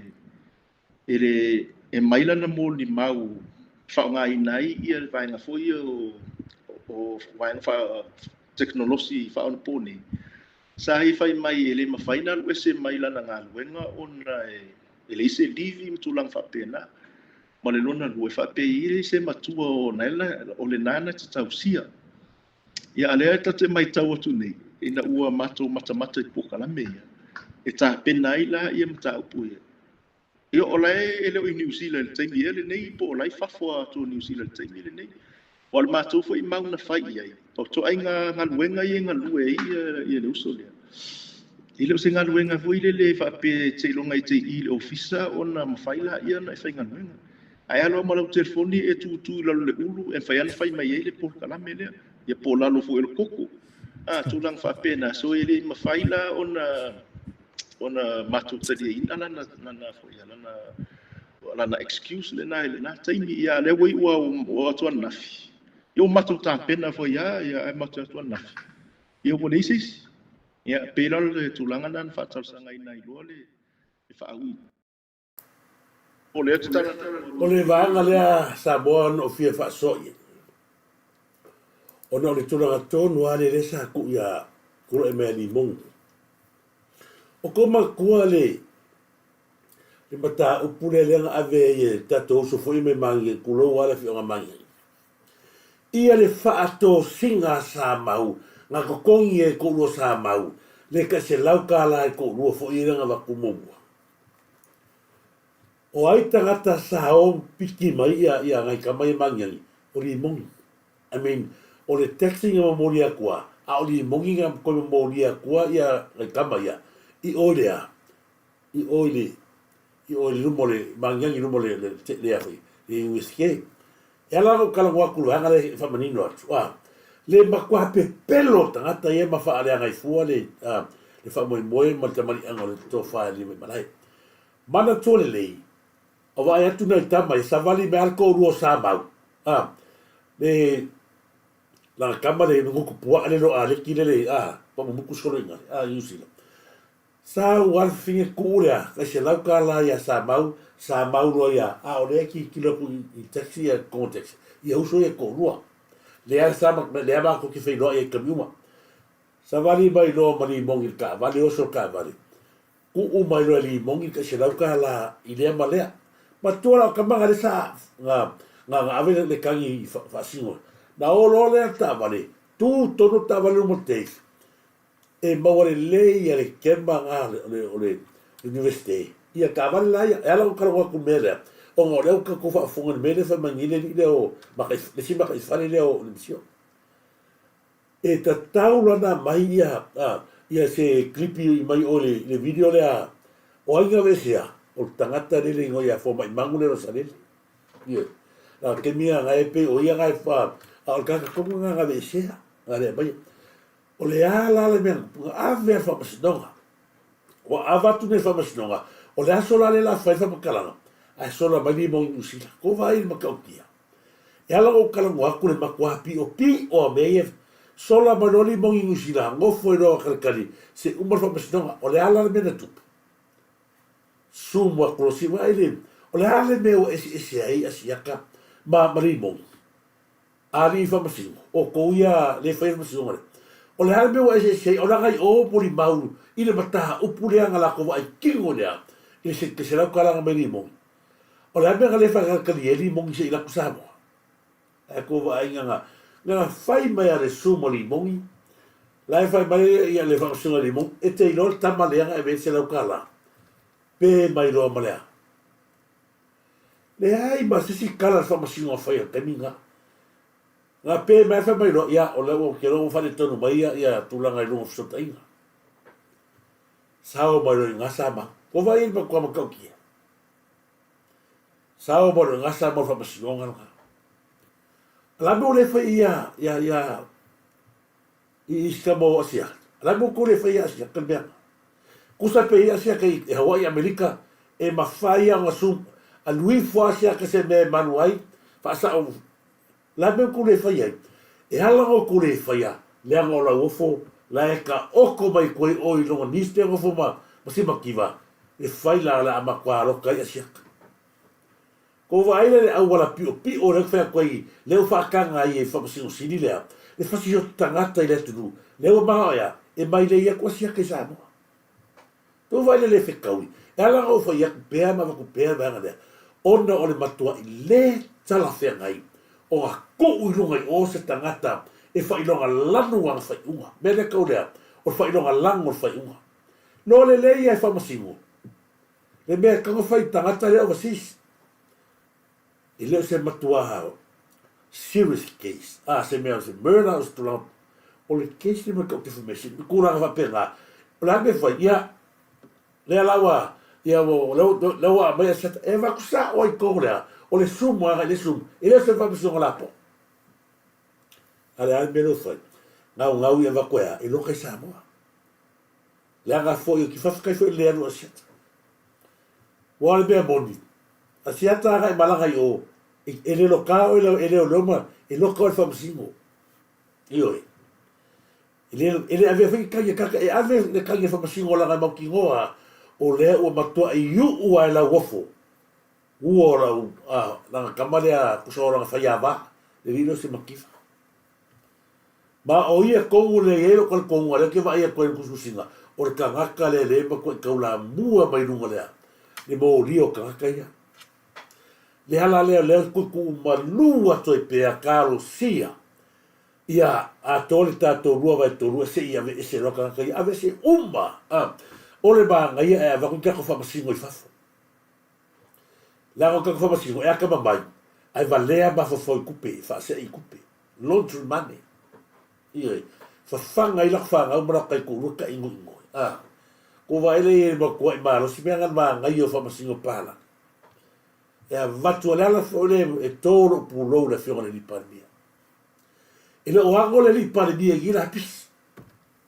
e le e mai lana molimau e faaaogaina ai ia le vaega foi ia o vaega faatekonolosi faaonaponei, sa ia fai mai e le mafai ona alu ese mai lana galuega ona e leai se livi ma tulaga faapena. Ma le lona lua, e faapea e leai se matua o lena na te tausia. Ia, a o lea e tatou te matau atu nei, ina ua matou matamata i polokalame ia, e tapena ai la ia mataupu ia. Ia, o la e le o i Niu Sila i le taimi ea lenei, po o la e i fafo atu o Niu Sila i le taimi lenei. Aua o le matou foi mau na fai i ai, o ituaiga galuega ia e galue ai ia le uso lea. E le o se galuega foi lele e faapea seiloga e te i i le ofisa ona mafai laia ona e faigaluega. Ae alu lava ma lau telefoni e tutu i lalo o le ulu e mafai lava ona fai mai ai le polokalame lea, ia po o lalo foi o le koko, a, tulaga faapena. So e le mafai la ona ona matou taliaina lana lana foi lana lana excuse lena i lena taimi. Ia a o lea ua iu lava ua atu ananafi, ia ua matou tapena foi lava, ia ae matou atu ananafi, ia ua leai se isi. Ia pei la o le tulaga lena na faatalosagaina ai loa le faaui. O le vaega lea Samoa na ou fia faasoa i ai, ona o le tulaga tonu lava lea sa tuu ia tulai mai a Limogi. O kou matua le le mataupu lea lea na ave ai e tatou uso foi mai Magiagi, tulou lava le afioaga Magiagi. Ia le faatosina a Samau, na totogi ai e toalua Samau le tai $100 i toalua foi ia na avatu muamua. O ai tagata sa o piki mai ia ia nai tama ia magiagi? O Limoni. I mean, o le taxi na momoli atua, a o Limoni na toe momoli atua ia nai tama ia i o i le a? I o i le i o i le luma o le magiagi i luma o le le le a foi le Universite. E ala ona ou talanoa atu i le vaega lea e faamanino atu, a le matua pepelo tagata ia ma faaleagaifua le a le faamoemoe ma le tamaliiaga o le tofa e Aliimalemalae. Manatua lelei, o vaai atu nai tama ia savali mai lava le toalua o Samau, a le lana tama le gutu puaa le loa aleki le le a pamumutu solo i a Niu Sila. Sa ua alu fafine tuu lea tai $100 ia Samau, Samau loa ia a o lea e tilotilo atu i taxi ia totonu o taxi ia uso ia e toalua. Lea sa lea matou te feiloai ai i taimi uma. Savali mai loa ma Limoni i le taavale, oso i le taavale. Tuu mai loa e Limoni le tai $100 i lea ma lea. Matua la o tama na lea sa na na ave le tagi i faasino. Na o loa lea le taavale, tu tonu le taavale luma o le taxi. E maua lelei e le kema na o le Universite ia taavale la ia. E ala ona talanoa atu i le mea lea, ona o lea ua tatou faafofoga i le mea lea e fai mai nei le alii lea o le isi mataifale lea o le misio. E tatau la ona aumai ia ia se clip mai o i le video lea o ai na aveesea, o le tagata lea le igoa ia Fomaimagu lea o Salele. Ioe. A o le taimi lena e pei o ia na e a o le tagata tonu lena na aveesea na le aumaia. O le a la le mea na ave a le faamasinoga? Ua avatu nei le faamasinoga, o le aso la lea la fai le faamatalaga, ae sola mai Limoni Niu Sila. Kou vaai i le matautia. E ala ona ou talanoa atu le matua piopio a mea ia, sola mai loa Limoni Niu Sila, nofo ai loa talitali se i uma le faamasinoga. O le a la le mea na tupu? Sumu atu loa si vaai le, o le a le mea ua eseese ai Asiata ma Limoni? Alii Faamasino, outou ia le faia le faamasinoga lea. O le a le mea ua eseese ai? O le agai o molimau i le mataupu lea na latou vaai tino lea i le $100 na mai Limoni. O le a le mea na le faatalitali ai Limoni se i alu atu Samoa? Ae tou vaai na na fai mai a le Suma Limoni, la e fai mai ia le faamasinoga Limoni, e te iloa le tama lea na ave ai le $100 pe mai loa ma le a? Leai ma se isi tala a le faamasinoga fai a le taimi lena. Na pe mai fai mai loa, ia, o lea ua, ou te iloa ua faaletonu mai ia, ia tulaga i luga o fesootaiga. Sao mai loa i ina sa mau. Ua vaai i le matua matautia. Sao mai loa i ina sa mau faamasinoga lena. O le a mea ua le fai ia, ia, ia, I isi tama o Asia, o le a mea tou le fai ia Asia ka mea. Kusa pe i Asia ka i Hawaii Amerika e mafai a ona su alu ifo Asia ka se mea e malu ai faasao o le a mea tou le fai ai. E ala ona tou le faia leaga o Lauofo La e ka oko mai koe o i longa nisi te ngofo ma ma si makiva e fai la la ama kua aloka i asiaka. Ko vaai le le auala piʻopiʻo lea fai atu ai lea ua faataga ai e Faamasino Sili lea le fasioti tagata i le atunuu lea ua manao ea e mai lei atu asiaka i Samoa. Tou vaai le le fetaui e ala ona ou fai atu pea ma avatu pea le vaega lea ona o le matuai le talafeagai ona tuu i luga i o se tagata e faailoga lanu ana faaiuga. Mea lea tau lea o le faailoga lanu o le faaiuga. No lelei ia e Faamasino Le mea e taumafai i tagata lea overseas, e le o se matuā serious case, a se mea o se murder o se tulaga, o le case lea ma defamation, le tulaga faapena, o le a le mea e fai, ia, lea la ua, ia ua, lea ua aumai asiata, e avatu sao ai i totonu lea, o le sumu agai i le sumu, e le o se faamasinoga lapoa. A o le a le mea lea ua fai? Gaugau ia avatu e a? E loka i Samoa. Leaga foi ou te faafetai foi i le alu Asiata. Ua o le mea moni, Asiata agai malaga i o, e le loka oe e leoleo ma e loka oe i le faamasino. Ioe. E le, e le avea foi ke tagi a tagata, e ave le tagi a le faamasino leaga e mautinoa o lea ua matuai iuʻu lava e lauofo ua o lau, a, lana tama lea tusa o lana faiava, le alii lea o Semakifa. Ma o ia tonu lea e i ai lou talitonuga lea ou te vaai atu ai i le tusitusiga, o le tagata lea lea e matuai taulamua mai luga lea, le molia o tagata ia. Le ala lea lea ou te tuu malu atu ai pea talosia ia atoa le tatou 2/3 e se i aveese loa tagata ia, aveese uma. O le manaia e avatu ni tatou faamasino i fafo. Leaga o tatou faamasino e atamamai ae valea mafaufau i tupe, e faasee i tupe. Laundry money. Ioe. Fafaga ai lako fanau ma lako kaikuulua ka inoinoi. A. Ko vaai lea i le matuai malosi mea na manaia o faamasino palagi. E avatu a le ala foi lea e tō lou pulou i le afioga i le alii Palemia. E le o ago le alii Palemia i nei lapisi.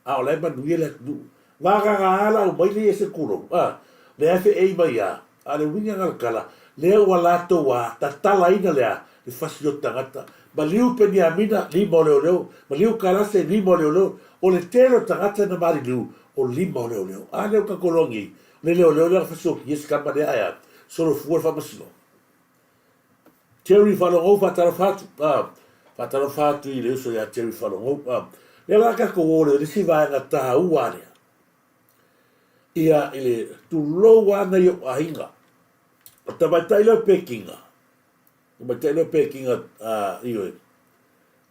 A o la e manuia le atunuu. Vagaga la aumai lea se kulou, a, lea e feei mai a, a o le uiga na o le tala, lea ua latou a tatalaina lea le fasi o tagata. Maliu Peniamina, lima o leoleo, maliu Kalase, lima o leoleo, o le tele o tagata na maliliu, o lima o leoleo. A lea ua tatou iloa nei, o le leoleo lea na fasiokia se tama lea ae a, solofua le faamasinoga. Terry Faalogou faatalofa atu a faatalofa atu i le uso ia Terry Faalogou a lea la tatou o le isi vaega taua lea ia i le tulou ana i ou aiga o tamaitai lea o Pekinga tamaitai lea o Pekinga a ioe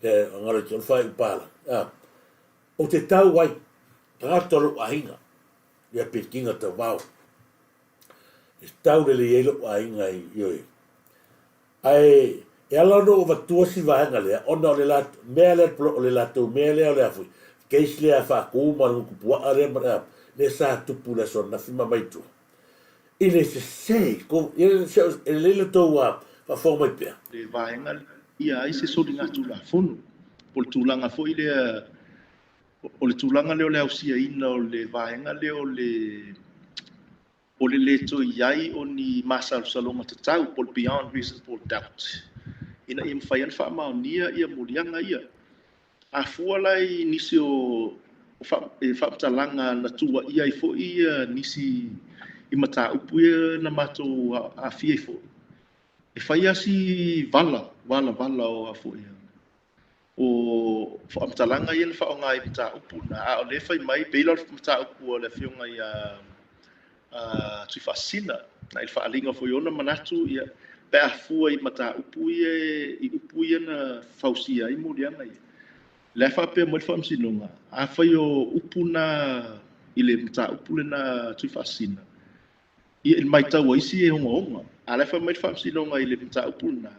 e ngalo i te whai upala a o te tau ai tagata o lou aiga ia Pekinga tavao E tau lelei ai lou aiga i ioe. Ae e ala ona ou avatua si vaega lea, ona o le latou mea lea, o le latou mea lea o le a foi, case lea a Faatu ma le Gutupuaa lea ma le a, lea sa tupu i le aso ananafi ma aumai i tua. I le sese, ko, e lelei le tou faafofoga mai pea. Le vaega lea ia ai se soligatulafono, po o le tulaga foi lea, o le tulaga lea o le ausiaina o le vaega lea o le o le le toe i ai o ni masalosaloga tatau po o le beyond reasonable doubt ina ia mafai ai ona faamaonia ia moliaga ia. A fua la i nisi o faamatalaga na tuuaia ai foi nisi i mataupu ia na matou aafia ai foi, e fai lava si vala, valavala o a foi O faamatalaga ia na faaaoga i mataupu na, a o lea e fai mai, pei la o le mataupu a le Afioga ia Tuifaasisina, na i le faaaliga foi o ona manatu, ia, pe a fua i mataupu ia, i upu ia na fausia ai moliaga ia. O lea e faapea mai le Faamasinoga, afai o upu na i le mataupu lena a Tuifaasisina, ia, i le matau a isi e ogaoga, a o la e fai mai le Faamasinoga i le mataupu lena,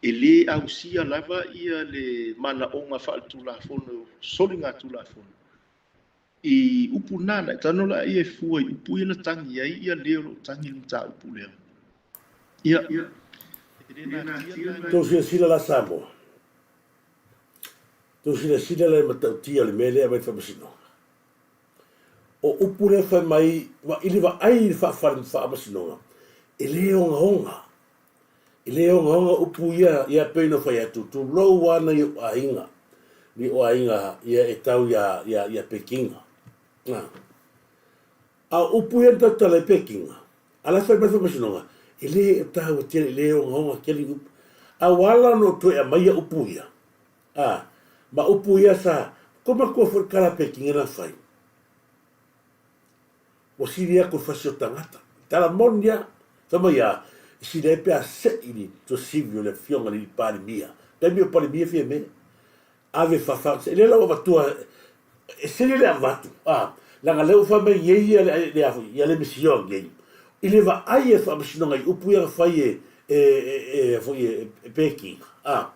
E le ausia lava ia le manaoga faaletulafono, soligatulafono, i upu na, na e tago la ia e fua i upu ia na tagi ai ia le o lo o tagi i le mataupu lea. Ia, e le natia la. Tou silasila la Samoa, tou silasila la i le matautia o le mea lea e aumai i le Faamasinoga. O upu lea fai mai i le vaai i le faamasinoga, e le ogaoga. E le ogaoga upu ia, ia pei ona fai atu, tulou lava nai ou aiga. ni o aiga ia e tau ia ia ia Pekinga. A. A o upu ia na tautala i Pekinga, a la e fai mai le faamasinoga, e le o taua tele, e le ogaoga tele ni upu. A ua ala ona ou toe aumaia upu ia, a, ma upu ia sa, ko matua foi le tala a Pekinga na fai, ua sili atu le fasi o tagata. Tala moni lava, fai mai a, e sili ai pe a sei le tuasivi o le afioga i le Palemia. Taimi o Palemia Fiame, ave fafa, e le la ua avatua, e sili le avatu, a, leaga lea ua fai mai nei ia le, le a foi, ia le misioa nei. I le vaai e faamasinoga i upu ia na fai e, e, e, e, foi e, e Pekinga, a,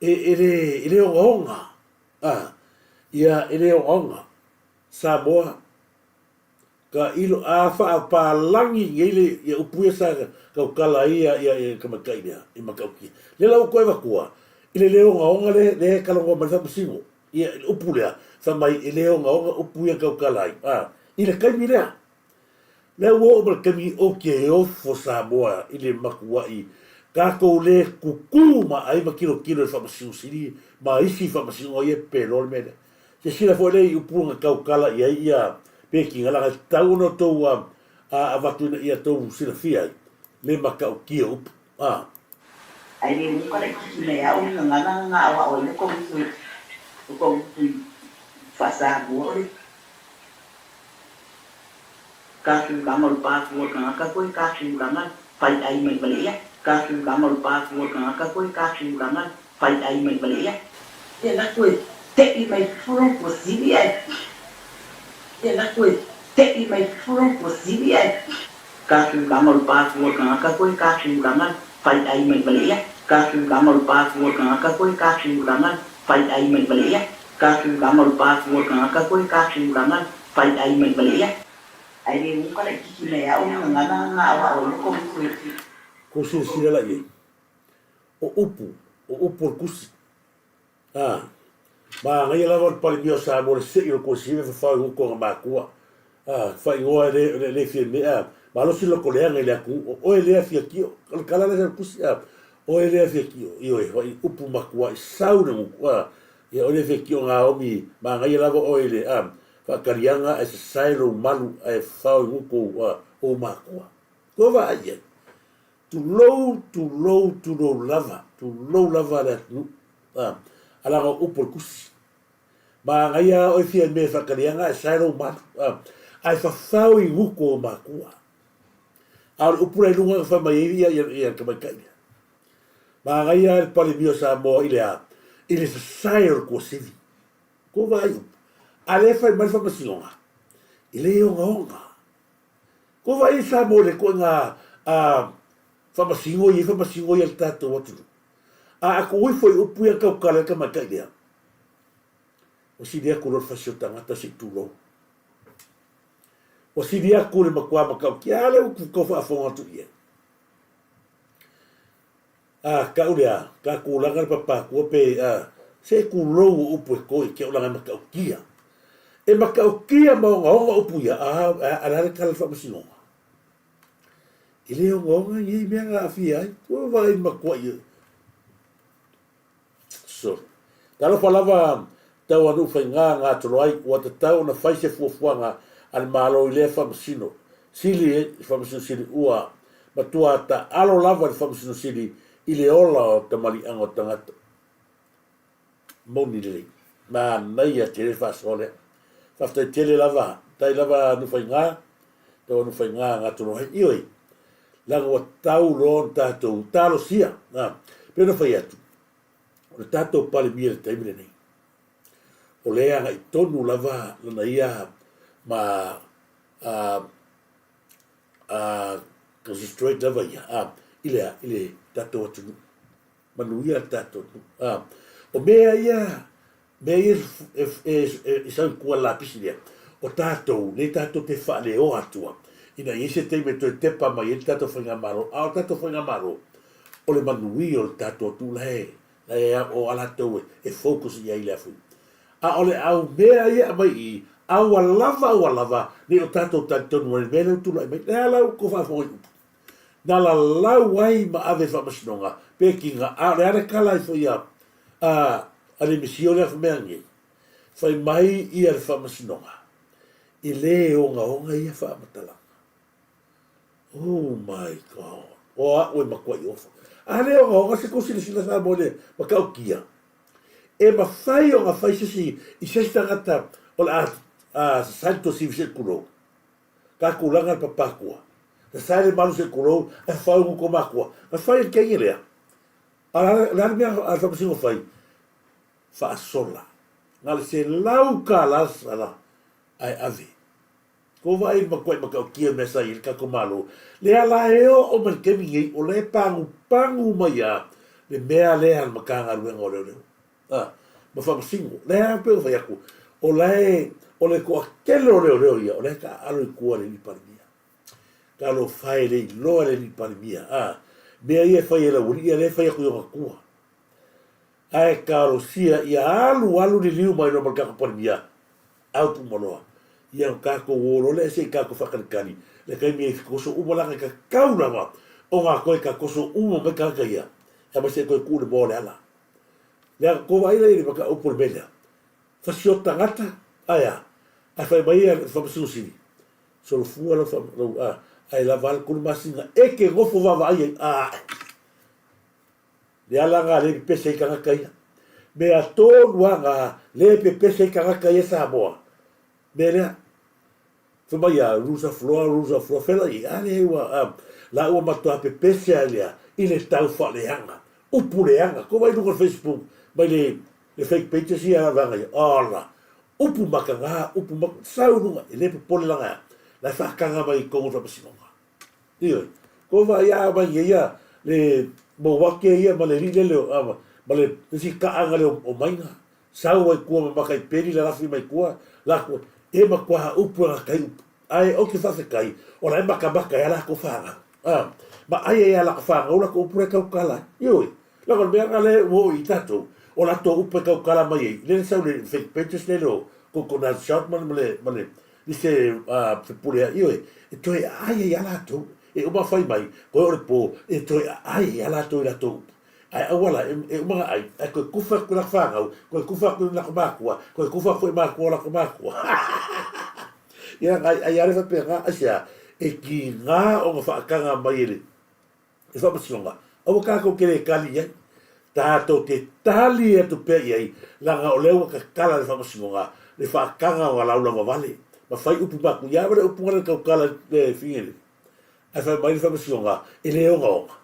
e, e le, e le ogaoga, a, ia, e le ogaoga. Samoa, ka ilo a faapalagi nei le ia upu ia sa tautala ai ia ia ia tamaitai lea i Matautia. Lea la ua toe avatua i le le ogaoga le le talanoa mai le faamasino ia le upu lea fai mai e le ogaoga upu ia tautala ai a i le taimi lea. Lea ua oo mai le taimi ou te ofo Samoa i le matuai tatou le tutu ma ai ma tilotilo i le faamasino sili ma isi faamasinoga ia e pepeloa le mea lea. Silasila foi lea i upu na tautala i ai ia Pekinga, leaga e tatau ona outou avatu ina ia outou silafia ai le matautia o upu. A. Ae le uka laitiiti mai au le gagana na aoao ai le tou upu i faa-Samoa o le ka tulaga o le patu o le tagata foi ka tulaga fai ai mai ma le ea ka tulaga o le patu o le tagata foi ka tulaga fai ai mai ma le ea. Ia la toe te'i mai fafo lou tuasivi ae Ia la toe te'i mai fafo lou tuasivi ae. Ka tulaga o le patu o le tagata foi ka tulaga fai ai mai ma le ea ka tulaga o le patu o le tagata foi ka tulaga fai ai mai ma le ea ka tulaga o le patu o le tagata foi ka tulaga fai ai mai ma le ea. Ae le uka laitiiti mai au le gagana na aoao ai le tou upu. Kou silasila la i ai. O upu, o upu o le tusi. A, manaia lava le Palemia o Samoa le sei o le Kuasive e fafao i gutu o ona matua. A, faaigoa e le, le fia mea, a, malosi le lotoleaga i le atunuu, o oe lea fia tio. O le tala lea sa le tusi, a, oe lea fia tio. Ioe, fai upu matua i sau le gutu, a, ia oe lea fia tio Naomi, manaia lava oe i le, a, faataliaga ae sasae lou malu ae fafao i gutu o, a, ou matua. Kua vaai i ai. Tulou, tulou, tulou lava, tulou lava le atunuu. A, a laga o upu o le tusi. Manaia a oe fia mea e faataliaga ae sae lou malu. A, ae fafao i gutu o matua. A o le upu la i luga na fai mai ai ia, ia, ia le tamaitai lea. Manaia a le Palemia o Samoa i le a? I le sasae o le tuasivi. Kou vaai upu. A lea e fai mai le faamasinoga, e le ogaoga. Ko wai i Samoa i le koinga a faamasino ia, faamasino ia le tatou atunuu. A aku ifo i upu ia taukala i tamaitai lea, ua sili atu loa le fasi o tagata se i tulou. Ua sili atu le matua matautia, a lea ua tau faafofoga atu i ai. A kau lea, ka tulaga le papatua pe a, se tulou o upu e toi ke o laga e matautia. E matautia ma ogaoga upu ia, a, a, a le a le tala le faamasinoga. E le ogaoga nei mea na aafia ai. Ua vaai matua i Sorry. Talofa lava Tauanuu Faiga gatolo ai, ua tatau ona fai se fuafuaga a le Malo i lea Faamasino Sili, Faamasino Sili ua matua taalo lava le Faamasino Sili i le ola o tamaliiaga o tagata. Moni lelei. Manaia tele le faasoa lea. Faafetai tele lava, tai lava Nufaiga, Tauanuu Faiga gatolo ai. Ioe, leaga ua tau loa ona tatou talosia. Pei ona fai atu, o le tatou Palemia i le taimi lenei, o lea e agai tonu lava lana ia ma a, a, concentrate lava ia a, i le, i le tatou atunuu. Manuia le tatou atunuu. A, o mea ia, mea ia e, e, e, e sau i tua lapisi lea, o tatou, nei tatou te faaleoa atua, ina ia i se taimi e toe tepa mai ai le tatou faigamalo, a o le tatou faigamalo, o le manuia o le tatou atunuu la e la e o a latou e focus i ai i le afu. A o le au mea ia e aumai i i, a ua lava ua lava, nei o tatou talitonu ai i le mea lea ua tulai mai. Le a la ua tou faafofoga i upu? Na lalau ai ma ave i le faamasinoga, pe kiga, a o le a le tala ifo ia a, A le misio lea mea nei, fai mai ia le faamasinoga, e lē ogaoga ia faamatalaga. Oh my God! O a'u e matuai ofa. A lē ogaoga se kou silasila Samoa i le matautia, e mafai ona fai se isi i se isi tagata o le a sasae le tuasivi se i tulou. Ka tulaga le papatua. Sasae le malu se i tulou ae fafau i gutu o matua. Na fai e le teine lea. A o le a le mea a le faamasino fai? Faasola. Na o le $100 le sala ae ave. Kou vaai i le matuai matautia mea sa i ai le tatou Malo. Lea la e oo mai le taimi nei o la e pagupagu mai lava le mea lea a le Matagaluega o Leoleo a ma Faamasino. Lea lava pei ona fai atu, o la e, o le toatele o leoleo ia o la e taaalo i tua i le alii Palemia. Talofa e le iloa le alii Palemia, a, mea ia e fai e le aualii ia lea e fai atu i ona tua. Ae talosia ia alu alu liliu mai loa ma le tatou Palemia, out uma loa. Ia ona tatou o loa lea se i tatou faatalitali le taimi e toso uma leaga e tatau lava ona toe tatoso uma mai tagata ia e aumai se i toe tuu le moa o le ala. Leaga tou vaai la i le mataupu o le mea lea, fasioti tagata ae a? Ae fai mai le Faamasino Sili, solofua lau lau a, ae lava a le tolu masina e te nofo vaavaai ai, aae. Le ala na le pepese ai tagata ia. Mea tonu a na le pepese ai tagata ia Samoa. Mea lea. Fai mai a rules of law, rules of law, fela i, a le ua, a, la ua matua pepese a lea i le tau faaleaga. Upu leaga. Ko vai luga o le Facebook mai le, le fake pages ia vaega ia. Ola. Upu makaga, upu makaga, sau luga, e le popole langa ea. La e faataga mai i tonu o le faamasinoga. Ioe. Ko vaai a mai ia ia le mouake ia ma le alii lele o, ma le isi kaaga lea o Maiga, sau ai tua ma maka i peli lalafi mai tua, latou, e matua upu e gatai upu. Ae ou te faafetai, o la e matamata ai a latou fanau. A, ma ai ai a latou fanau latou upu la e tautala ai. Ioe. Leaga o le mea lena lea ua oo i tatou, o latou upu e tautala mai ai, lele sau le fake pages lele o Coconut Shot ma le, ma le, i se fepule a, ioe, e toe aai ai lava latou. E uma fai mai, koe o le po, e toe aai ai lava latou i latou upu. Ae aua la, e uma ona ai, ae toe kufa atu i lako fanau, toe kufa atu i lako matua, toe kufa atu i matua o lako matua. Ia, ai, ai lava le faapena, aisea, e tiga ona faataga mai e le, I faamasinoga, aua tatou te le tali i ai. Tatou te tali atu pea i ai, leaga o lea ua tatala le faamasinoga le faataga o laulava vale, ma fai upu matuia ma le upu na le tautala i le figele. Ae fai mai le faamasinoga, e le ogaoga.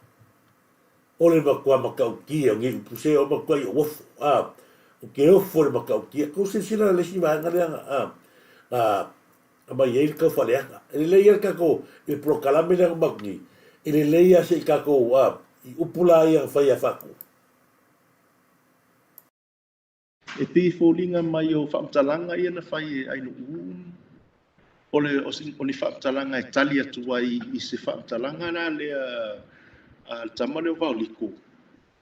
O le matua matautia o nei upu se o matua i ou ofo, a, ou te ofo i le matautia. Tou silasila i le isi vaega lea na, a, na, Aumai ai le tau faaleaga. E lelei lava le tatou i le polokalame lea na matou nei, e lelei lava se i tatou a, i upu la ia na fai ia Faatu. E pei e foliga mai o faamatalaga ia na fai e Ainu'u, o le, o ni faamatalaga e tali atu ai i se faamatalaga la lea a le tama lea o Vaoliko,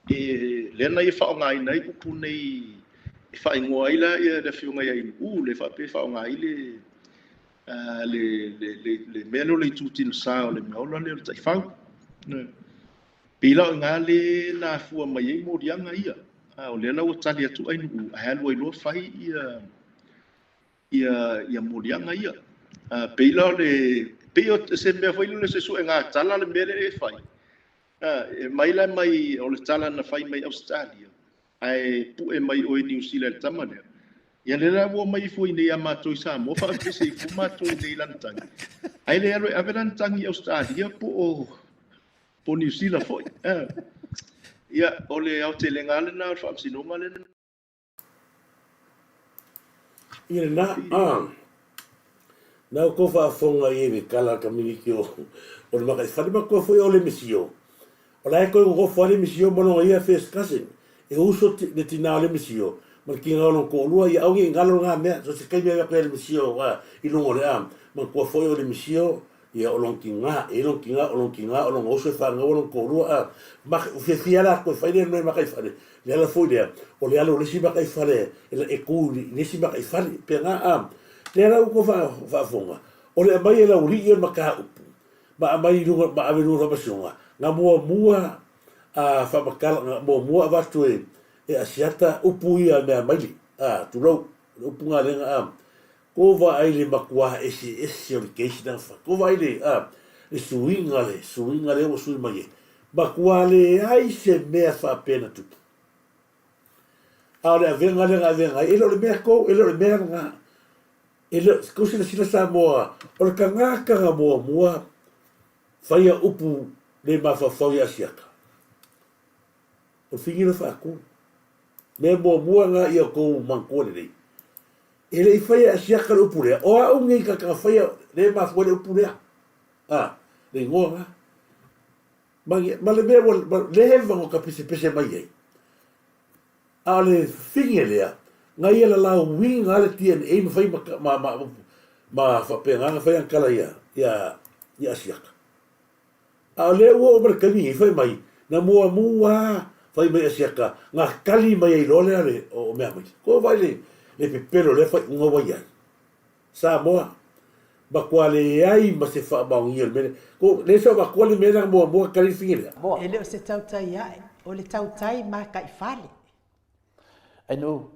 E, lea na ia faaaogaina ai upu nei e faaigoa ai la ia le afioga ia Ainu'u, le faapea e faaaoga ai le, le, le, le, le mea lea o le itu tinosa o le meaola lea o le taifau. Pei la o i ina le na afua mai ai moliaga ia. A o lea la ua tali atu Ainu'u ae alu ai loa fai ia ia ia moliaga ia. A pei la o le pei o se mea foi lele o se suega tala le mea lea e fai. E mai la mai o le tala na fai mai Ausetalia, ae pue mai oe Niu Sila i le tama lea. Ia lea la ua omai ifo iinei ia matou i Samoa faapese ifo matou iinei i lana tagi. Ae le alu e ave lana tagi i Ausetalia po o po o Niu Sila foi. Ia, o le aotelega lava lena o le faamasinoga lena. Ia lena, a, na outou faafofoga i ai i le tala a le kaminiti o, o le Makaifale, matua foi o le misio. O la e toe nonofo lava le misio ma lona ia first cousin. E uso le tinā o le misio ma le tinā o lona toalua, ia aua ne i galo lena mea. So se taimi ave atu ai le misio a, i luga o le a, matua foi o le misio, Ia, o lona tigā, e lona tigā, o lona tigā, o lona uso e fanau ai lona toalua, a, ma, ua fiafia lava latou e fai lea mea i makaifale, le ala foi lea, o le alu o le isi makaifale e, e tu i le isi makaifale, pena, a, lea la ua tou faafofoga, o le aumai e le aualii o le mataupu, ma aumai i luga, ma ave i luga o le faamasinoga, na muamua, a, faamatala, na muamua avatu e, E Asiata upu ia mea maili, a, tulou, o le upu galega, a, ko vaai le makuā eseese o le case lea na fai, ko vaai le, a, le suiga le suiga lea ua sui mai ai, makuā leai se mea faapea na tupu. A o le avega lea na avega ai, e le o le mea kou, e le o le mea lena. E le o, kou silasila Samoa, o le tagata na muamua faia upu le mafaufau ia Asiata. O le figila faatu. Mea muamua na ia tou manatua lelei. E le i faia e Asiata le upu lea, o au nei tagata na faia le mafua le upu lea. A, le igoa na. Ma, ma le mea ua, ma le heva no ka pesepese mai ai. A o le fige lea, na ia lalauina le DNA ma fai ma, ma, ma, ma faapena na fai ana tala ia, ia, ia Asiata. A o lea ua oo mai le taimi nei, fai mai, na muamua fai mai Asiata, na tali mai ai loa lea le, o, o mea mai. Ko vai le, le pepelo lea faaiuga ua i ai. Samoa, matua leai ma se faamaonia o le mea lea. Ko, le sa avatua le mea lea na muamua tali le fige lea. E le o se tautai ae, o le tautai mataifale. Ainu,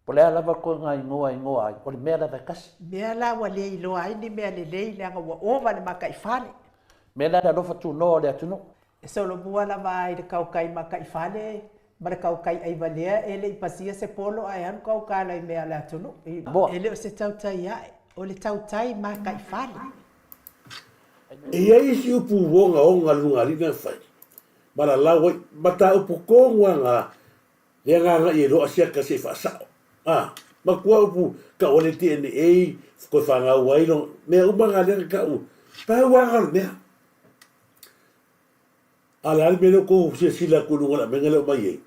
Po le a lava koe nga igoa e igoa ai, o le mea lava e kasi. Mea la ua le iloa ai ni mea lelei leaga ua ova le makaifale. Mea la le alofa tunoa o le atunuu. E solomua lava ai le kaukai makaifale ma le kaukai aivalea e le i pasia se polo ae alu kaukala i mea a le atunuu. E le o se tautai ae, o le tautai makaifale. E i ai isi upu ogaoga a le Lugalii na fai, ma lalau ai, mataupu tonu lava na Le agaga i e loa siaka se i faasao. A, matua upu kau ale DNA, koe whangau ai lo, mea uma ngā lea kau, pau aga le mea. A le ale mea leo kou silasila ku lunga la menga leo mai ei.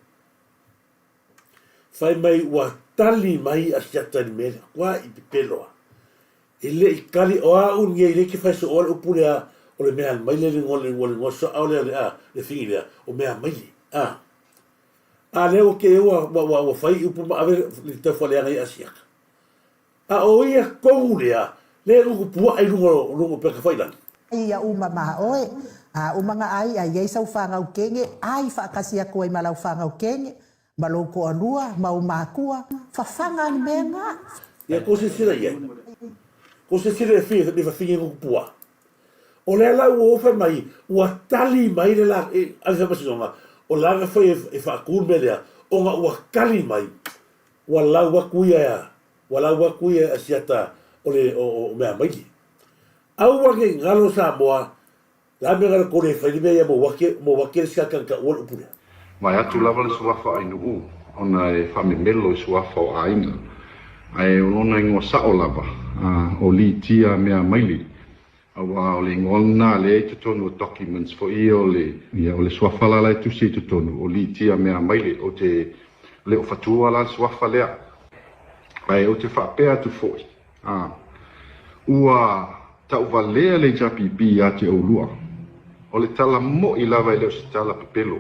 Whai mai ua tali mai a siata ni mea lea, kua i pepeloa. E le i kali, o a u nei le ke whai so oa le upu lea, o le mea mai le lingoa le lingoa lingoa so ao lea le a, le fingi lea, o mea mai le. A, A lea ua kēia ua, ua, ua, ua fai i upu ma ave le tauwhaleaga i Asiata. A o ia tonu lea, lea e nuku puaa i luga o luga o peka whailangi. Ia uma ma oe, a uma nga ai a iai sau whangau kenge, ai whaakasi aku ai ma lau whangau kenge, ma lou koalua, ma ou makua, whawhanga ani mea nga. Ia ko sisira i ai. Ko sisira e whia ne whawhingi nuku puaa. O lea la ua ofa mai, ua tali mai le la, e, a le faamasinoga, o le aga foi e, e faakū le mea lea, ona ua tali mai, ua lau atu ia, ua lau atu ia e Asiata o le, o, o Meamaili. Aua ne i galo Samoa, la mea na le kore e fai le mea ia mou ake, mou ake le sika ka ua le upu lea. Vae atu lava le suafa Ainuu ona e faamemelo i suafa o aiga, ae o lona igoa sao lava, o Litia Meamaili, aua o le igoa lena lea i totonu o documents foi ia o le, ia, o le suafa la la e tusi i totonu, o Litia Meamaili, ou te le o fatua la le suafa lea. Ae ou te faapea atu foi, A. Ua tauvalea le HRPP ia te oulua. O le tala moʻi lava e le o se tala pepelo.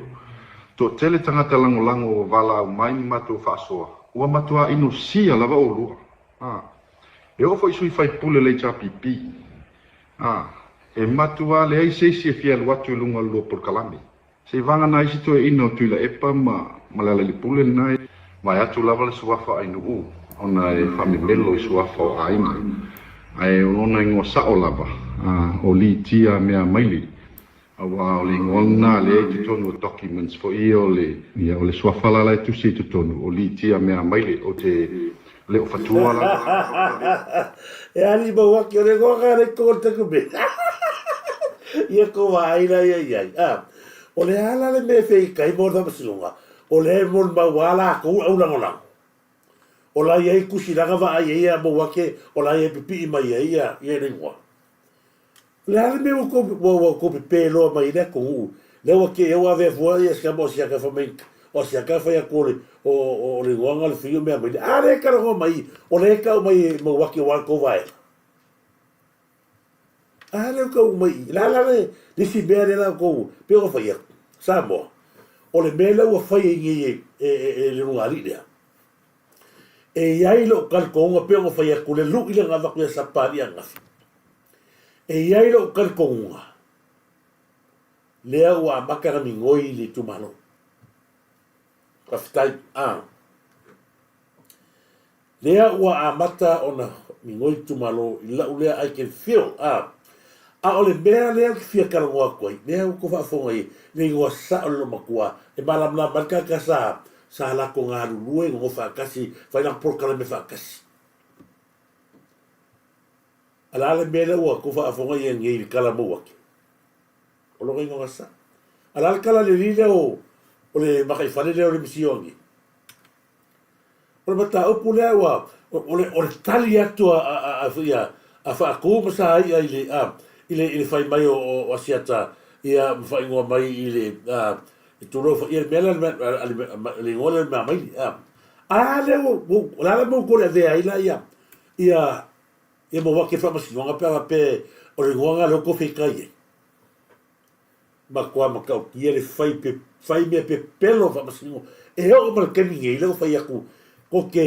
Toatele tagata lagolago ua valaau mai ma matou faasoa, ua matuā inosia lava oulua. A. E oo foi i sui faipule o le HRPP. A. E matuā leai se isi e fia alu atu i luga o le lua polokalame. Se i vagana ai si toeaina o Tuilaepa ma Lealailepule lena e vae atu lava le suafa Ainuu ona e faamemelo i suafa o aiga. Ae o lona igoa sao lava, o Litia Meamaili, aua o le igoa lena lea i totonu o documents foi ia o le, ia o le suafa la la e tusi i totonu, o Litia Meamaili, ou te le o fatua lava. E ali mau ake o le igoa ka le ko te kume. Ia ko vaai la ia iai. A, o le a la le mea e feikai mo le faamasinoga, o lea e molimau a lakou au lagolago. O la iai kusi laga vaai ai ia mau ake o la ia pipii mai ai ia ia le igoa. O le a le mea ua kou, ua, ua kou pepē loa mai ai le atunuu, lea ua kēia ua avea fua ia sika ma Osiaka fai mai, o Asiaka fai atu o le, o, o, o le igoaga o le whio mea mai le, a lea e talanoa mai, o lea e tau mai e mau ake aua le tou vaega. A lea ua tau mai i, le a la le, le isi mea lea la tou, pei ona fai atu, Samoa, o le mea lea ua fai ai nei e, e, e, e le Lugalii lea, e i ai lou talitonuga pei ona fai atu le lui lea na avatu ia Sapalii ananafi. E i ai lou talitonuga, lea ua amata ona migoi i le itumalo. Faafetai. A. Lea ua amata ona migoi itumalo i la'u lea I can feel a a o le mea lea ou te fia talanoa atu ai lea ua tou faafofoga i le igoa sa'o le loomatua e malamalama ai le tagata sa sa latou galulue nonofo faatasi fai latou polokalame faatasi. A le a le mea lea ua tou faafofoga i ai nei i le tala mou ake? O lona igoa sa'o. A le a le tala a le alii lea o o le mataifale lea o le misioni? O le mataupu lea ua, o le, o le tali atu a, a, a, a, a Faatu ma Saia i le, a, i le, i le fai mai o, o Asiata, ia, ma faaigoa mai i le, a, i tulou foi, ia le mea lea, a le, a le igoa lea o le Mamaili, a. A lea ua, ua, o le a la le mea ua toe avea ai la ia, ia, ia Mauake i le faamasinoga pe a faapea o le igoa lena lea ua outou feitai ai? Matua matautia le fai pe fai mea pepelo faamasinoga. E oo ma le taimi nei lea ua fai atu ko te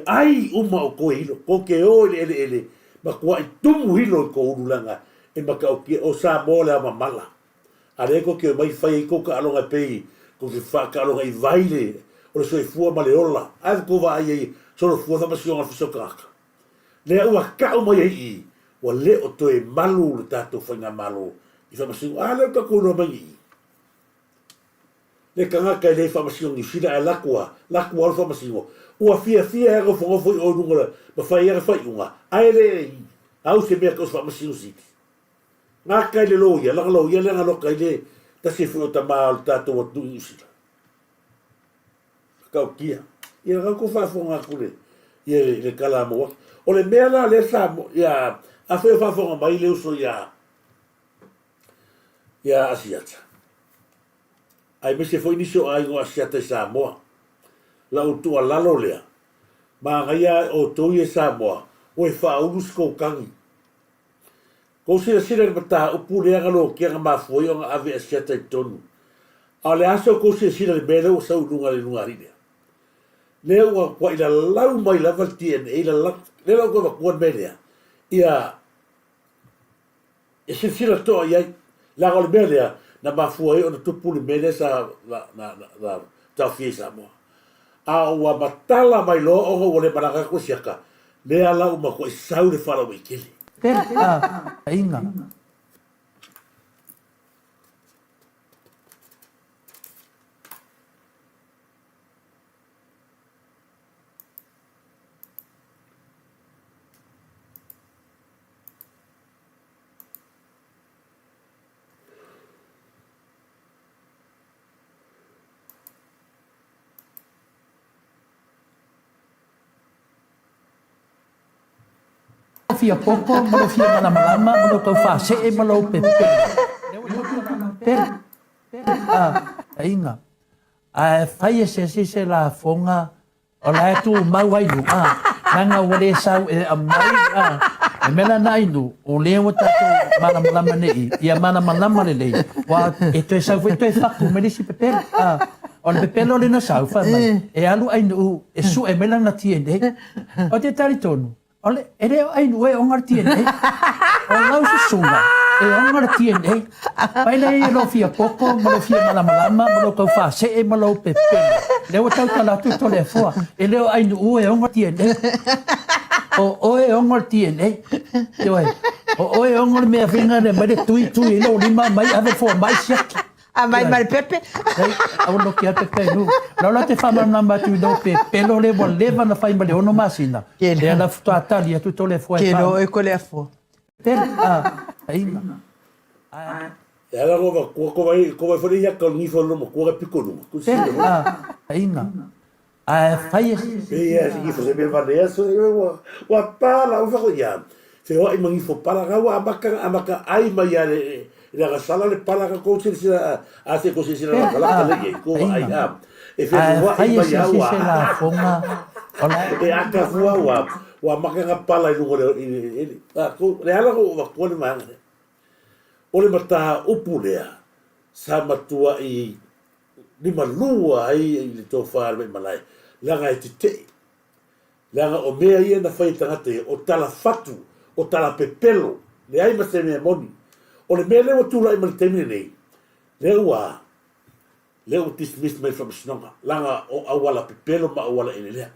ai uma o toe hilo, ko te o i le eleele, matuai tumu hilo i kou ulu leaga e matautia o Samoa le ao mamala. A lea ko te omai fai ai kou taaloga e pei ko te faataaloga i vai le o le soifua ma le ola. Ae ua tou vaai ai solofua le faamasinoga a le Ofisa o Tagata. Lea ua tau mai ai i i, ua le o toe malu le tatou faigamalo i faamasino. A lea ua tatou iloa mai i i. Le tagata e le faamasino Niu Sila ae laku a, laku a le faamasino. Ua fiafia e nofonofo i o i luga ma fai ana faaiuga, ae le au se mea tau se faamasino sili. Gata i le loia, lana loia lea na loka ai le tasi foi o tama o le tatou atunuu i Niu Sila. Tautia. Ia lena tou faafofoga atu le, ia le, le tala a Mauata. O le mea la lea sa, ia, afai o faafofoga mai le uso ia, ia Asiata, aemaise foi nisi o aiga o Asiata i Samoa, lau tuualalo lea, manaia outou ia i Samoa, ua e faaulu se tou tagi. Kou silasila i le mataupu lea na lotea na mafua ai ona ave Asiata i totonu. A o le a se tou silasila i le mea lea ua sau i luga i le luga alii lea? Lea ua matuai lalau mai lava le DNA lalau, lea la ua toe avatua le mea lea, ia e silasila totoa i ai, leaga o le mea lea na mafua ai ona tupu le mea lea sa na, na, na, na taofia i Samoa. A ua matala mai loa ona ua le malaga atu le siaka, lea la ua matuai sau le faalauaitele. Aiga. Fia popo ma lou fia malamalama ma lou tau faasee ma lou pepelo. Aiga. Ae fai e se isi se lafoga O la e tumau ai luga, leaga ua le sau e aumai, a. Le mea la na inu, o lea ua tatou malamalama nei, ia malamalama lelei, ua e toe sau foi toe fatu mai le isi pepelo, a. O le pepelo lea na sau, fai mai, e alu Ainuu e sue mai lana DNA. Ou te talitonu, O le, e le o Ainuu e ona le DNA. O lau susuga e ona le DNA. Pai lea ia lou fia popo ma lou fia malamalama ma lou tau faasee ma lou pepelo. Lea ua tautala atu Toleafoa, e le o Ainuu e ona le DNA. O oe e ona le DNA. Ioe, o oe e ona le mea faiga lea mai le tui tui i lou lima mai ave le fomai siaki. A mai ma le pepe. Ei, aua loki a pepe nu. Lau la te whamanama atu i lou pepelo le ua leva na whai ma le ono masina. Lea la futoa tali atu tole fua e Ke lo e ko le afua. Pepelo, a, inga. E ala ko va ko vai ko vai fole ia ka ni fo lo mo ko piko lu. Pepelo, a, inga. Ae fai e. Pei e se gifo se mea valea so ua ua pala ua fako ia. Feoai ma gifo pala ga ua amaka amaka ai mai ia le le agasala le pala ka kou silasila a se ko silasila la kala kala ia ko ai a e feoai mai ia ua e aka fua ua ua amaka ga pala i luga le i le a ko le ala ko ua ko le vaega lea. O le mataupu lea sa matuai limalua ai i le tofa a le Vaimalae, leaga e tetee. Leaga o mea ia na fai e tagata ia, o tala fatu, o tala pepelo, leai ma se mea moni. O le mea lea ua tulai mai i le taimi lenei, lea ua a? Lea ua dismiss mai le Faamasinoga, leaga o auala pepelo ma auala elelea.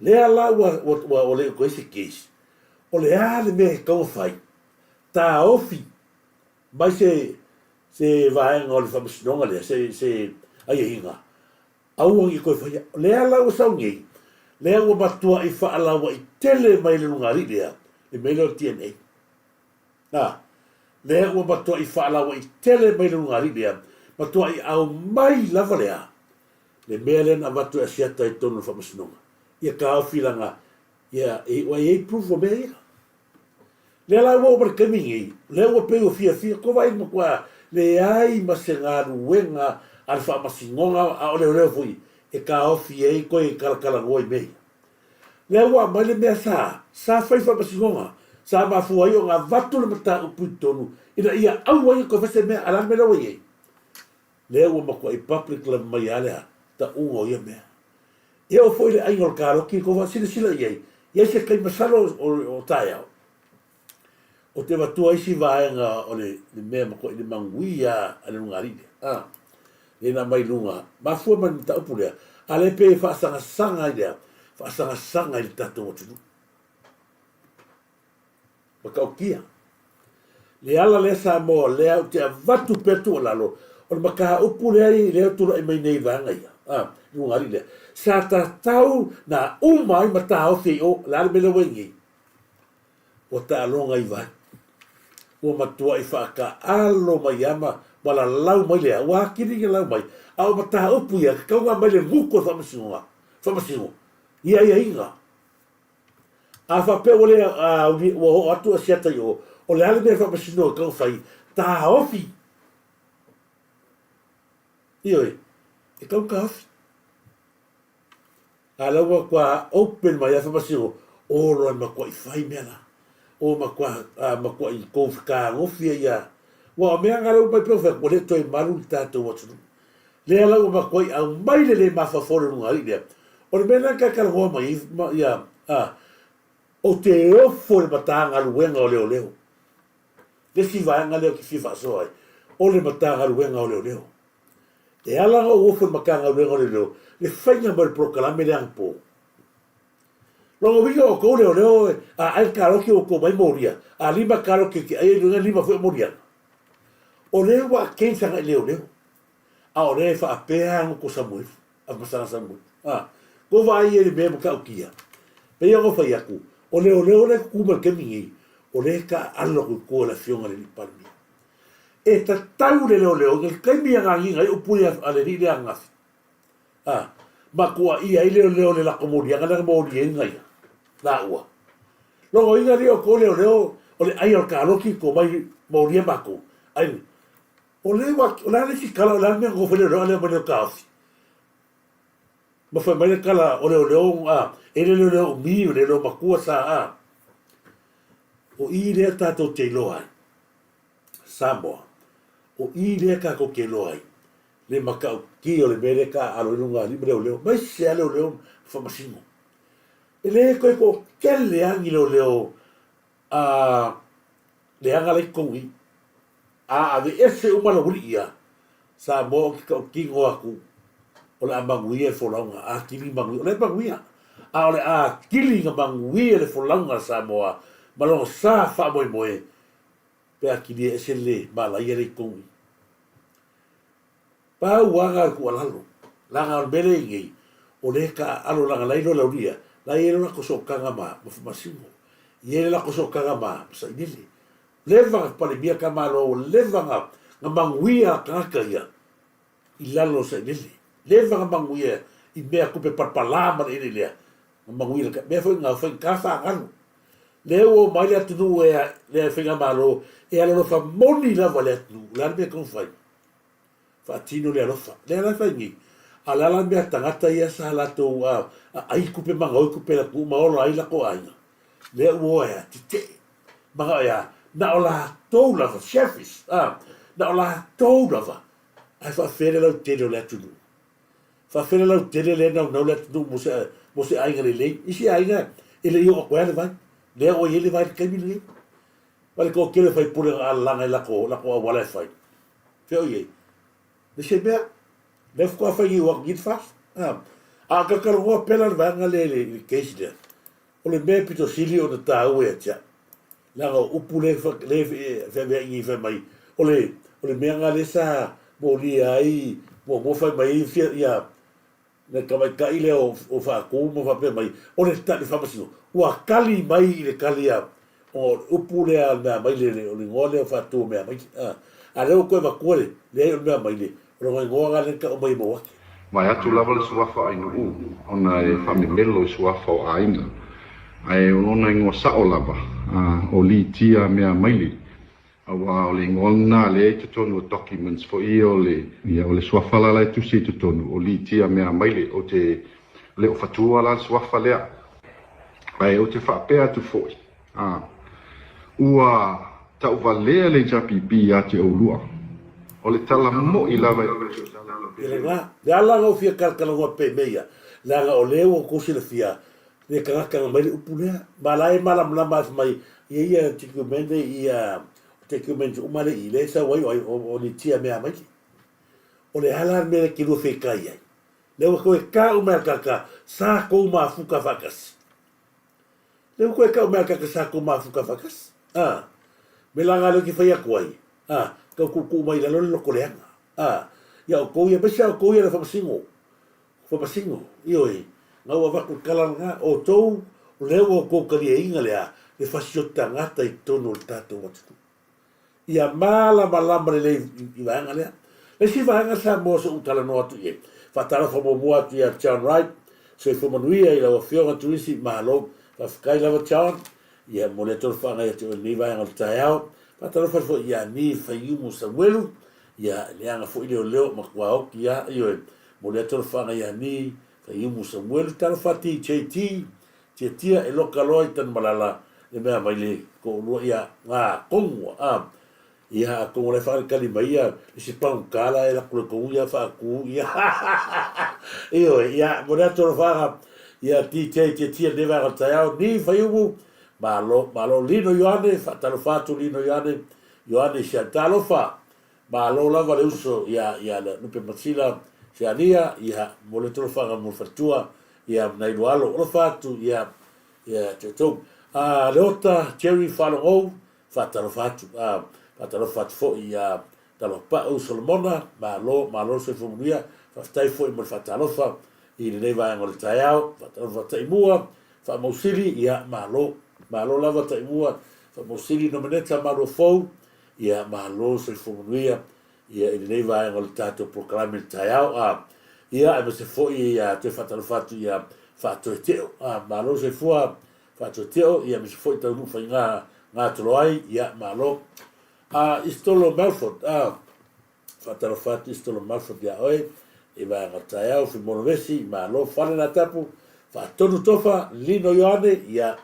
Lea la ua, ua, ua, ua le o toe i ai se case. O le a le mea e tatau ona fai? Taofi mai se, se vaega o le Faamasinoga lea, se, se aiaiga, aua ne i toe faia. O lea la ua sau nei, lea ua matuai faalauai tele mai e le lugalii lea, le mea lea o le DNA. Nā, lea ua matuai faalauai tele mai le lugalii lea, matuai aumai lava lea, le mea lea na avatu e Asiata i totonu o le Faamasinoga, ia taofi lana, ia, ua i ai proof o mea ia. Lea la ua oo mai le taimi lenei, lea ua pei ua fiafia, tou vaai i le matua leai ma se galuega a le Faamasinoga a o leoleo foi e taofi ai toe talatalanoa i mea ia. Lea ua aumai le mea sa, sa fai faamasinoga, sa mafua ai ona avatu le mataupu i totonu ina ia aua ai ne toe fai se mea, a o le a le mea lea ua i ai? Lea ua matuai public lava mai lava le tauga o ia mea. E oo foi i le aiga o le kaloki, tou silasila i ai, i ai se taimi, masalo o taeao, Ou te avatua isi vaega o le mea matuai le manuia a le lugalii lea, a, lea na aumai i luga, mafua mai le mataupu lea, a lea pei e faasagasaga ai lea, faasagasaga i le tatou atunuu. Matautia. Le ala lea Samoa, lea ou te avatu pea tuualalo, o le mataupu lea i lea tulai mai nei i vaega ia, a, lugalii lea, sa tatau na uma ai ma taofi ai i o, o le a le mea lea ua i ai nei? Ua taaloga i vai. Ua matuai faataaalo mai ia ma ma lalau mai lea, ua atili ina lau mai, a o mataupu ia, tatau ona aumai le gutu o le faamasinoga, faamasino, i aiaiga. A faapea ua le, a, ua oo atu a siata i o, o le a le mea faamasino e tatau ona fai, taofi. Ioe, e tatau ona taofi. A la ua matua open mai a faamasino, o loa e matuai fai mea la. O matua, a matuai tou fetagofie ia. Ua o mea na lea ua mai pea ua fai atu, ua le toe malu le tatou atunuu. Lea la ua matuai aumai le le mafaufau o le lugalii lea. O le mea lena na talatalanoa mai ai ma ia, a, ou te ofo i le Matagaluega o Leoleo. Le isi vaega lea ou te fia faasoa ai, o le Matagaluega o Leoleo. E ala ona ou ofo i le Matagaluega o Leoleo, le faiga mai o le polokalame lea anapo. Lona uiga o outou leoleo a ai le kaloki ua outou mai molia, a lima kaloki e te ai ai lona lima foi o moliaga. O lea ua against agai leoleo. A o lea e faapea lava ko Samuelu, a masaga Samuelu. A, ko vaai i le mea matautia. Pei ona fai atu, o leoleo lea e tutu mai le taimi nei, o lea e taaalo atu i tua i le afioga i le alii Palemia. E tatau le leoleo i le taimi e agagiga ai upu ia a le alii lea ananafi. A, matuaia ai leoleo le lako moliaga lea na moliaina ia laua. Lona uiga alii o tou leoleo o le ai o le kaloki tou mai molia matou. Ai, o lea ua, o le a le isi tala, o le a le mea na tou fai leoleo a le aumai lea o taofi. Ma fai mai le tala o leoleo, a, e le leoleo umi, o leoleo matua sa, a. O i lea tatou te iloa ai. Samoa, o i lea tatou te iloa ai le matautia o le mea lea e taaalo ai lona alii ma leoleo, aemaise lava leoleo ma faamasino. E le toe toatele lava ni leoleo a leaga la i totonu i i. A aveese uma laualii ia, Samoa ou te tautino atu o le a manuia le folauga, atili manuia. O lea e manuia, a o le a atili na manuia le folauga a Samoa ma lona sa faamoemoe pe a kilia ese le malaia lea i totonu i i. Pau lava na o le tuualalo, leaga o le mea lea e i nei, o lea e taaalo leaga la e iloa e le aualii ia, la e i ai le latou sootaga ma Masino, e i ai le latou sootaga ma Sailele. Leva na Palemia Tamaloa ua leva na manuia tagata ia i lalo o Sailele. Leva na manuia i mea tupe palapala ma le eleele lea, na manuia le mea foi na faigata faagalu. Lea ua omai le atunuu e le faigamalo e alolofa moni lava le atunuu. O le a le mea e tatau ona fai? Faatino le alofa. Lea la e fai nei. A o le a la le mea a tagata ia sa latou aai tupe ma gaoi tupe i le atunuu ma ola ai latou aiga? Lea ua o ai a tetee. Manao e a? Na o latou lava, selfish, a, na o latou lava. Ae faafefea le lautele o le atunuu? Faafefea le lautele lea e naunau le atunuu mo se, mo se aiga lelei? Isi aiga e le i oo atu ai le vai. Lea ua i ai le vai i le taimi lenei. Ma le toatele o faipule na alalaga i lako, lako auala e fai. Fea o i ai? Le se mea. Lea faatoa fai nei ua atu nei le FAST. A, a o talatalanoa pea la le vaega lea i le case lea, o le mea e pito sili ona taua ia te au, leaga o upu lea e feaveai nei fai mai, o le, o le mea lena lea sa molia ai muamua fai mai ai ia le tamaitai lea o Faatu ma faapea mai, o le tali faamasino, ua tali mai i le tali a, o le upu lea a le Meamaile, o le igoa lea o Faatu o Meamaile. A, a lea ua toe avatua le, leai o le Meamaile, o lona igoa lena lea na tau mai e Mauate. Vaeatu lava le suafa Ainuu ona e faamemelo i suafa o aiga, ae o lona igoa sao lava, o Litia Meamaile. Aua o le igoa lena lea i totonu o documents foi ia o le, ia o le suafa la la e tusi i totonu, o Litia Meamaile, ou te le o fatua la le suafa lea. Ae ou te faapea atu foi, a, ua tauvalea le HRPP ia te oulua. O le tala mo'i lava e. Ia lena, le ala na ou fia talatalanoa pea i mea ia, leaga o lea ua outou silafia le tagata na mai le upu lea, ma la e malamalama ae fai mai, ia ia document ia documents uma lea i lea e sau ai o ni tia mea mai. O le a la le mea e te lua fetai ai? Lea ua toe tau mai a le tagata sa tou mafuta faatasi. Lea ua toe tau mai a le tagata sa tou mafuta faatasi. A, me la nga lea ou te fai atu ai, a, tau tuutuu mai i lalo le loto leaga. A, ia outou ia, aemaise lava outou ia le faamasino, Faamasino, ioe, na ua avatu le tala lena, outou, o lea ua outou taliaina le a? Le fasioti tagata i totonu o le tatou atunuu. Ia malamalama lelei i vaega lea. Le isi vaega Samoa se ou talanoa atu i ai, faatalofa muamua atu ia John Wright, soifua manuia i lau Afioga Tuisi, malo, faafetai lava John, ia momoli atu le faafetai ia te oe i lenei vaega o le taeao. Faatalofa atu foi ia Ni Faiumu Samuelu, ia leaga foi leoleo matua oti lava, ioe, Momoli atu alofaga ia Ni, Faiumu Samuelu, Talofa TJT, Tiatia e loka loa i Tanumalala le mea mai le toalua ia nga tonu a ia atonu o la e faakalikali mai ia le isi paguta la e alu atu le tonu ia faatu ia ioe ia momoli atu alofaga ia TJ Tiatia lenei vaega o le taeao Ni Faiumu malo malo Lino Ioane faatalofa atu Lino Ioane Ioane Sian talofa Malo lava le uso ia ia Lupe Masila Seania ia mo le tolofaga mo le faletua ia nai lua alo alofa atu ia ia te outou. A Leota Jerry Faalogou faatalofa atu a faatalofa atu foi ia Talopau Solomona malo malo le soifua manuia faafetai foi mo le faatalofa i lenei vaega o le taeao faatalofa Taimua Faamausili ia malo malo lava Taimua Faamausili Nomeneta Maluafou Ia malo le soifua manuia ia i lenei vaega o le tatou polokalame i le taeao a ia aemaise foi ia toe faatalofa atu ia Faatoeteo a malo le soifua Faatoeteo ia aemaise foi Taunuu Faiga Gatolo ai ia malo a Isitolo Melford a Faatalofa atu Isitolo Melford ia oe i vaega o le taeao Fimono Vesi malo Fale Latapu Faatonu Tofa Lino Ioane ia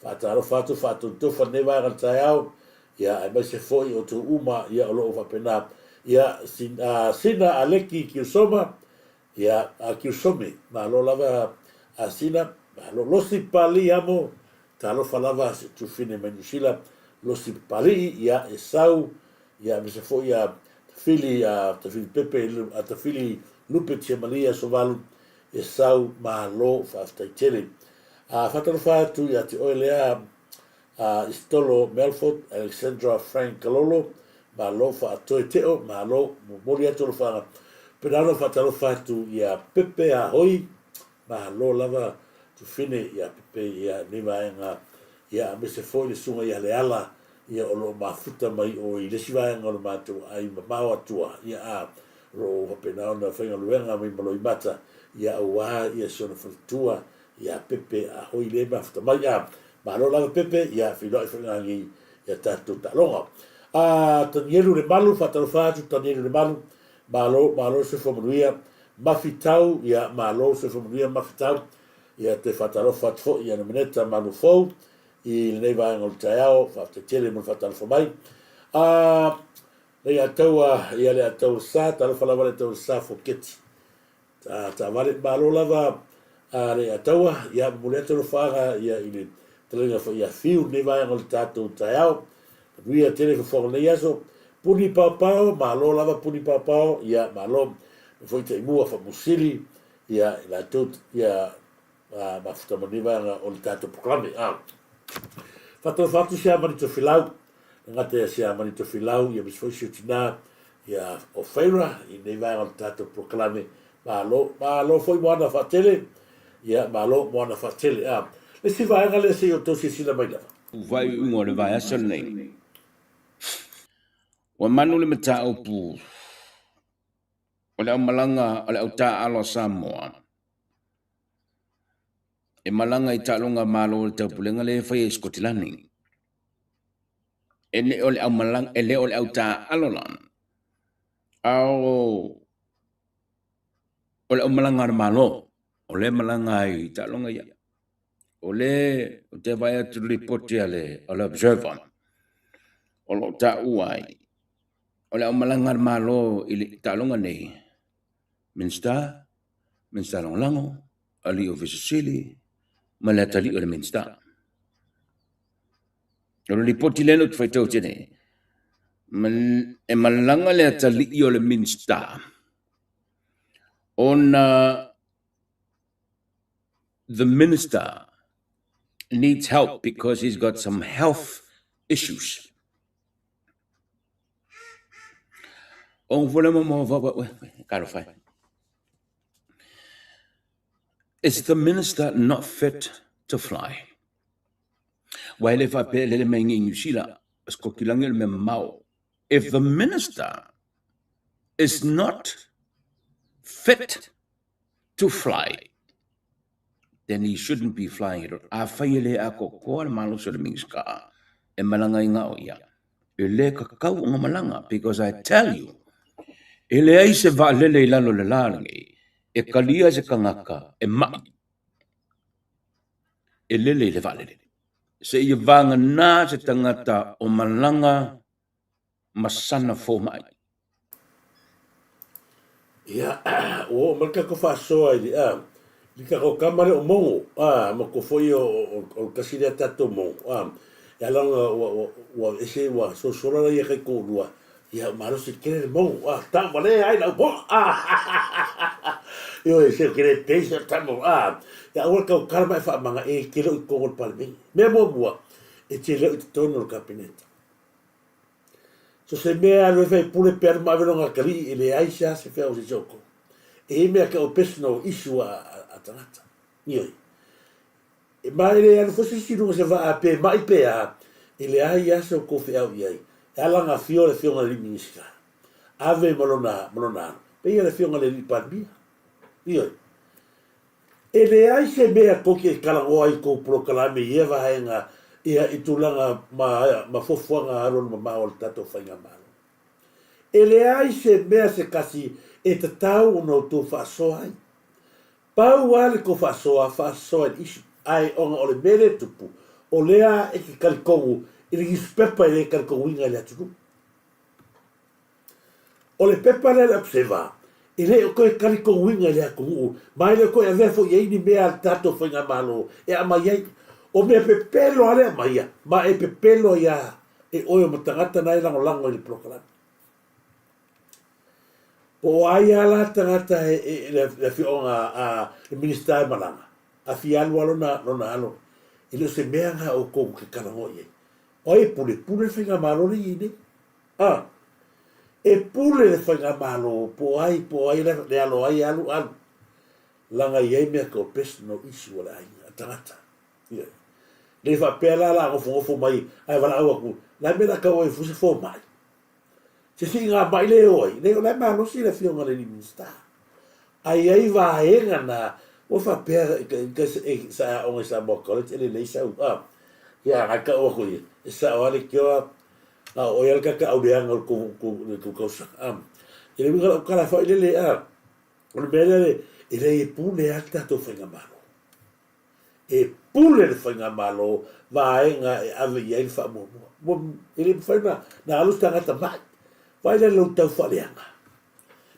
Faatalofa atu, faatotofa lenei vaega i le taeao, ia, aemaise foi outou uma, ia, o lo o faapena, ia, Sina Aleki Kiusoma, ia, Kiusome, malo lava a Sina, malo, Losi Papalii Amo, talofa lava si ou tufine mai Niu Sila, Losi Papalii, ia, Esau, ia, aemaise foi ia Tafili, Tafili Pepe, Tafili Lupe Tiamalia Sovalu, Esau, malo, faafetai tele. A faatalofa atu ia te oe lea a Isitolo Melford, Alexandra Frank Kalolo, malo faatoe teo, malo momoli atu alofaga. Penalo faatalofa atu ia Pepe a Hoi, malo lava tufine ia Pepe ia nei vaega ia aemaise foi le susuga ia Leala ia o lo o mafuta mai o i le isi vaega o le matou ai mamao atua ia a o lo o faapena ona faigaluega mai ma Loimata ia aua ia si ona faletua ia Pepe a hoi le mafuta mai a malo lava Pepe ia feiloai foi ngagi ia tatou taaloga a Tanielu Lemalu faatalofa atu Tanielu Lemalu malo malo le soifua manuia Mafitau ia malo le soifua manuia Mafitau ia toe faatalofa atu foi ia Nomeneta Malufou i lenei vaega o le taeao faafetai tele mo le faatalofa mai a le Ataua ia le Ataua sa talofa lava le Ataua sa foketi taavale. Malo lava a le Ataua, ia momoli atu alofaaga ia i le fetalaiga foi ia Fiu i lenei vaega o le tatou taeao. Manuia tele fofoga o lenei aso. Puni paopao, malo lava Puni paopao, ia malo. foi taimua faamusili ia i latou ia mafuta ma lenei vaega o le tatou polokalame. Faatalofa atu Siamani Tofilau, e gata ia Siamani Tofilau ia aemaise foi si ou tina ia o Feira i lenei vaega o le tatou polokalame. Malo, malo foi mo ana faatele, ia malo mo ana faatele. Le isi vaega lea se i outou silasila mai lava. Faaiuiuga o le vaiaso lenei, ua manu le mataupu o le aumalaga o le autaaalo a Samoa e malaga i taaloga malo o le taupulega lea e faia i Sikotilani. E le o le aumalaga, e le o le autaaalo la, a o o le aumalaga a le Malo, o lea e malaga ai i taaloga ia. O lea ou te vaai atu i le lipoti a le Observer, o lo o taua ai, o le aumalaga a le Malo i le taaloga nei, Minisita, Minisita Lagolago, Alii Ofisa Sili ma le atalii o le Minisita. O le lipoti lea na ou te faitau atu nei, e malaga le atalii o le Minisita ona the minister needs help because he's got some health issues. Is the minister not fit to fly? Ua e le faapea e lele mai i Niu Sila, o Sikotilani o le mea mamao. If the minister is not fit to fly, then he shouldn't be flying at all. Afai e le atoatoa le malosi o le Minisita e malaga ai na o ia, e le tatau ona malaga because I tell you, e leai se vaalele i lalo o le la lenei e talia se tagata e mai e lele i le vaalele. Seia vagana se tagata o malaga ma sana fomai. Ia, ua oo mai le tatou faasoa i le, a, i le tatou tama lea o Mogo, a, matua foi o, o, o le tasi lea tatou Mogo, a, e ala ona ua, ua, ua ese, ua solosola la ia taitoalua, ia ua malosi tele le Mogo, a, tau valea ai lau moa, a, ioe, se ou te le pei se tama, a, ia aua le tautala ma e faamaga e te le o i totonu o le Palemene. Mea muamua, e te le o i totonu o le Kapeneta. So se mea e alu ai faipule pe alu ma ave lona atalii e leai se a se feau a se isi o outou. E i ai mea tau personal issue a, a, a tagata. Ioe. E ma e le alu foi se isi i luga o se vaa pe ma'i pe a, e leai a se outou feau i ai. E ala ona afio le afioga i le alii Minisita. Ave ma lona, ma lona alo. Pei le afioga i le alii Palemia. Ioe. E leai se mea tou te talanoa ai i tou polokalame i ia vaega ia i tulaga ma ma fuafuaga alualu mamao a le tatou faigamalo. E leai se mea se kasi e tatau ona outou faasoa ai. Pau lava le tou faasoa, faasoa i le issue. Ae ona o le mea lea e tupu, o lea e te talitonu i le newspaper e le talitonuina e le atunuu. O le pepa lea le Observer, e le o toe talitonuina e le atunuu, ma e le o toe avea foi i ai ni mea a le tatou Faigamalo e aumai ai. O mea pepelo lava le aumaia, ma e pepelo ai lava e oe o ma tagata na e lagolago i le polokalame. Po o ai lava la tagata e, e, le, le afioaga a le Minisita e malaga, a fia alu lava lona, lona alo, e le o se mea na outou te talanoa i ai. O ai e pule? Pule le Faigamalo lea e i ai nei. A. E pule le faigamalo po o ai po o ai le alo ai e alu alu laga i ai mea tau personal issue a le aiga a tagata. Ioe. Le faapea la la nofonofo mai ae valaau atu la mea la tau ai fu se fomai. Se siiga mai le o ai, le o la e malosi le afioga i le alii Minisita. Ae i ai vaega na ua faapea e sa e aoga i Samoa College e lelei sau a. Ia a tau atu ia, e sao lava le tioa A o oe lava le tataau leaga o le tou tausaga. A, i le uiga o lau tala foi lele, a, o le mea lea, e leai e pule lava le tatou faigamalo. E pule le faigamalo vaega e ave i ai le faamuamua. Ua, e le mafai ona, na alu se tagata mai. Vaai la i lou tau faaleaga.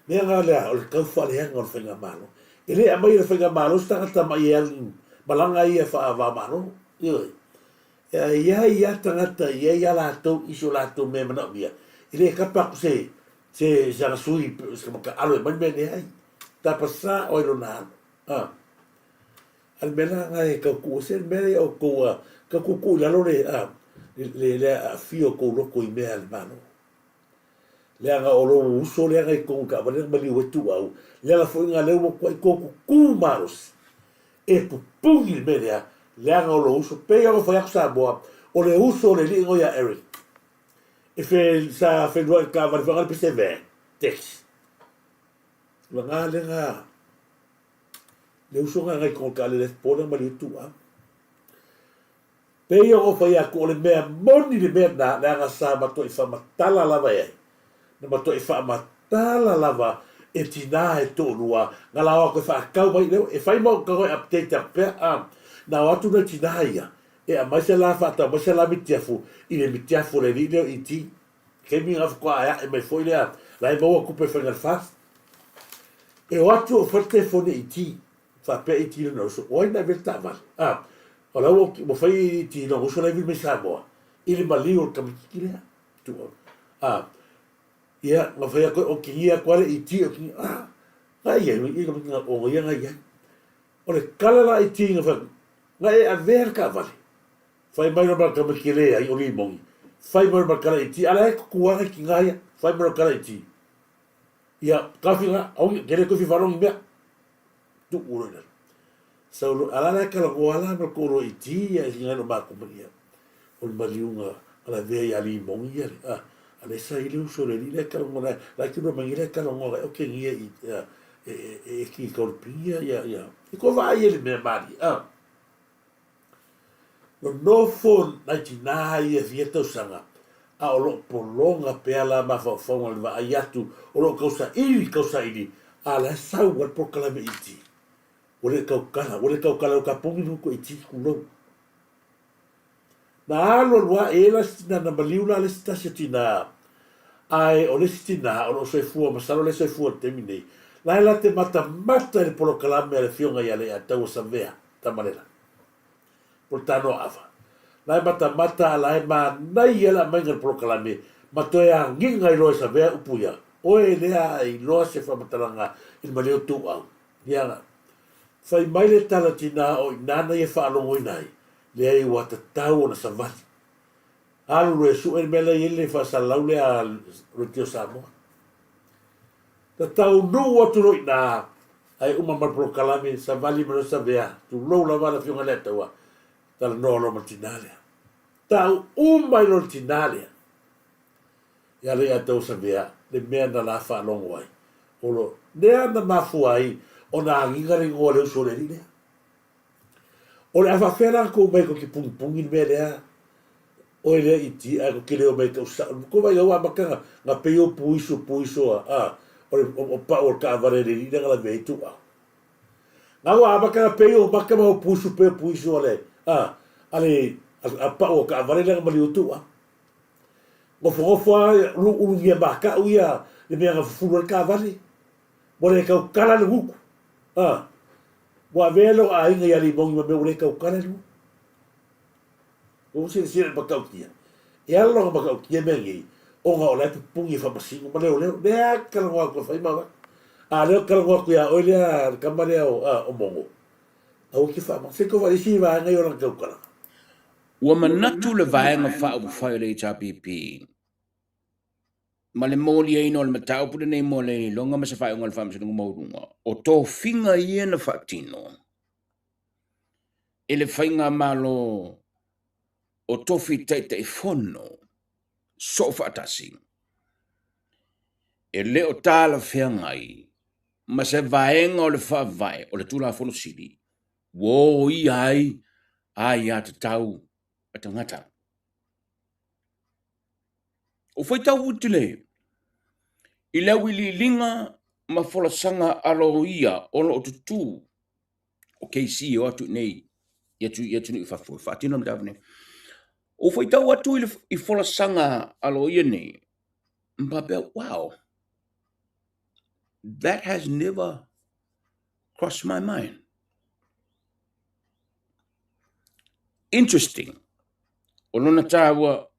Mea na lea, o le tau faaleaga o le faigamalo. E le aumaia e le faigamalo se tagata mai e alu i malaga ia faava-o-Malo. Ioe. E i ai lava tagata, e i ai lava latou i so latou mea e manaomia, e le kapa atu se, se, se ana sui, se mataaalo e aumai le mea leai. Tapasā oe lona alo. A. A le mea la nga e kau kuu ese le mea ia outou a kau kuukuu i lalo le a le le aafia o kou loko i mea a le Malo. Leaga o lou uso lea nga i tonu i taavale na maliu ai tuuau, le ala foi nga lea ua matuai tou tutu malosi e pupuni le mea lea, leaga o lou uso. Pei ona fai atu Samoa, o le uso o le alii nga ia Eric, e fe sa feluai i le taavale foi nga le pese van, taxi. Laga lea nga le uso nga nga i tonu i le taavale lea po lea maliu ai tuuau. Pei ona ou fai atu, o le mea moni le mea lena, leaga sa matuai faamatala lava e ai. Na matuai faamatala lava e tinā e toalua, na la o atu e faatau mai, e fai ma ou tago e update atu pea, a, na o atu nai tinā ia, e aumai se la faatau mai se la mitiafu i le mitiafu a le alii lea o ET. Taimi na faatoa aeae mai foi lea, la e maua tupe e fai ai le fast. E o atu o fai le telefoni a ET. Faapea i ti lona uso, o ai na avea le taavale? A, o la ua, ua fai i ti lona uso la e vili mai Samoa, i le maliu o le tamaititi lea. Tuu, a, ia, na fai atu, o kigia atu lava le IT, o kigia, a, na i ai, i tamaiti na o ia na i ai. O le tala la IT na fai atu, na e avea le taavale, fai mai loa ma le tamaiti e leai, o Limoni, fai mai loa ma le tala IT, a la e tutu lava nai tina ia, fai mai loa le tala IT, ia, taofi na, aua, ke le toe fia faalogo i ni mea. Tuu loa i lalo. Sau loa, a la la e talanoa la ma le toalua iti ia e finagalo matou ma ia. O le maliuga a lavea ia Limoni ia le, a, a lea sa i le uso le alii la e talanoa la, la e tino mai nei la e talanoa la e okegia i, a, e, e, e ki kau le pingi ia, ia, ia. I ko vaai e le mea malie, a. Nonofo nai tinā ia fia tausaga, a o lo o pologa pea la mafaufauga i le vaai atu o lo o tausaili, tausaili, a la e sau lava le polokalame iti. Ua le tautala, ua le tautala ua tapuni le utu iti, tulou. Na alu alu lava, e i ai la si tinā na maliu la le isi tasi o tinā, ae o le isi tinā o lo o soifua, masalo o lea e soifua i le taimi nei, la e la te matamata i le polokalame a le Afioga ia Leiataua Savea Tamalela. Po le tanoa ava. La e matamata a la e manaia le aumaiga o le polokalame ma toe agiga ai loa e Savea upu ia, Oe lea a e iloa se faamatalaga i le maleo tuuau. Ia, fai mai le tala tinā o i nāna ia faalogoina ai, leai ua tatau ona savali. Alu loa e sue le mea la e i ai le faasalalau lea a Radio Samoa. Na taunuu atu loa i ina, ae uma ma le polokalame, savali mai loa Savea, tulou lava le Afioga i le Alataua, talanoa loa ma le tinā lea. Tau uma ai loa le tinā lea ia Leiataua Savea le mea na la faalogo ai. O lo lea na mafua ai ona agiga le igoa o le uso o le alii lea. O le a faafefea la tou omai tou te pugipugī le mea lea? Oe lea iti ae tou te le omai e tau sao. Tou vaai ua amata na pei o puiso puiso a a o le o pau o le taavale a le alii lea na lavea ai tuuau. Na ua amata na pei o mata ma o puiso pei o puiso a le a a le a pau o taavale lea na maliu ai tuuau. Nofonofo a ulugia matau ia le mea na fufulu ai le taavale. Ua le tautala le gutu. A Ua avea lou aiga ia Limoni ma mea ua le tautala le gutu. Ua silasila i le matautia. E ala lona matautia mea nei, ona o la e pupuni e faamasino ma leoleo. Lea e talanoa atu e fai ma avatu. A lea ou te talanoa atu ia oe lea, le tama lea o, a, o Mogo. Aua e te faamama. Se i tou vaai isi vaega ia o lana tautalaga. Ua manatu le Vaega Faaupufai o le HRPP ma le moliaina o le mataupu lenei mo le iloiloga ma se faaiuga a le Faamasinoga Maualuga, o tofiga ia na faatino e le Faigamalo o tofi Taitaifono soofaatasi, e le o talafeagai ma se vaega o le Faavae o le Tulafono Sili ua oia ai aiatatau a tagata. O faitau utile i le auiliiliga ma folasaga aloaia o lo o tutū o KC e o atu i nei i atu i atunuu i fafo e faatino le mataupu nei. O faitau atu i, le, i folasaga aloaia nei, ma faapea, wow, that has never crossed my mind. Interesting. O lona tāua,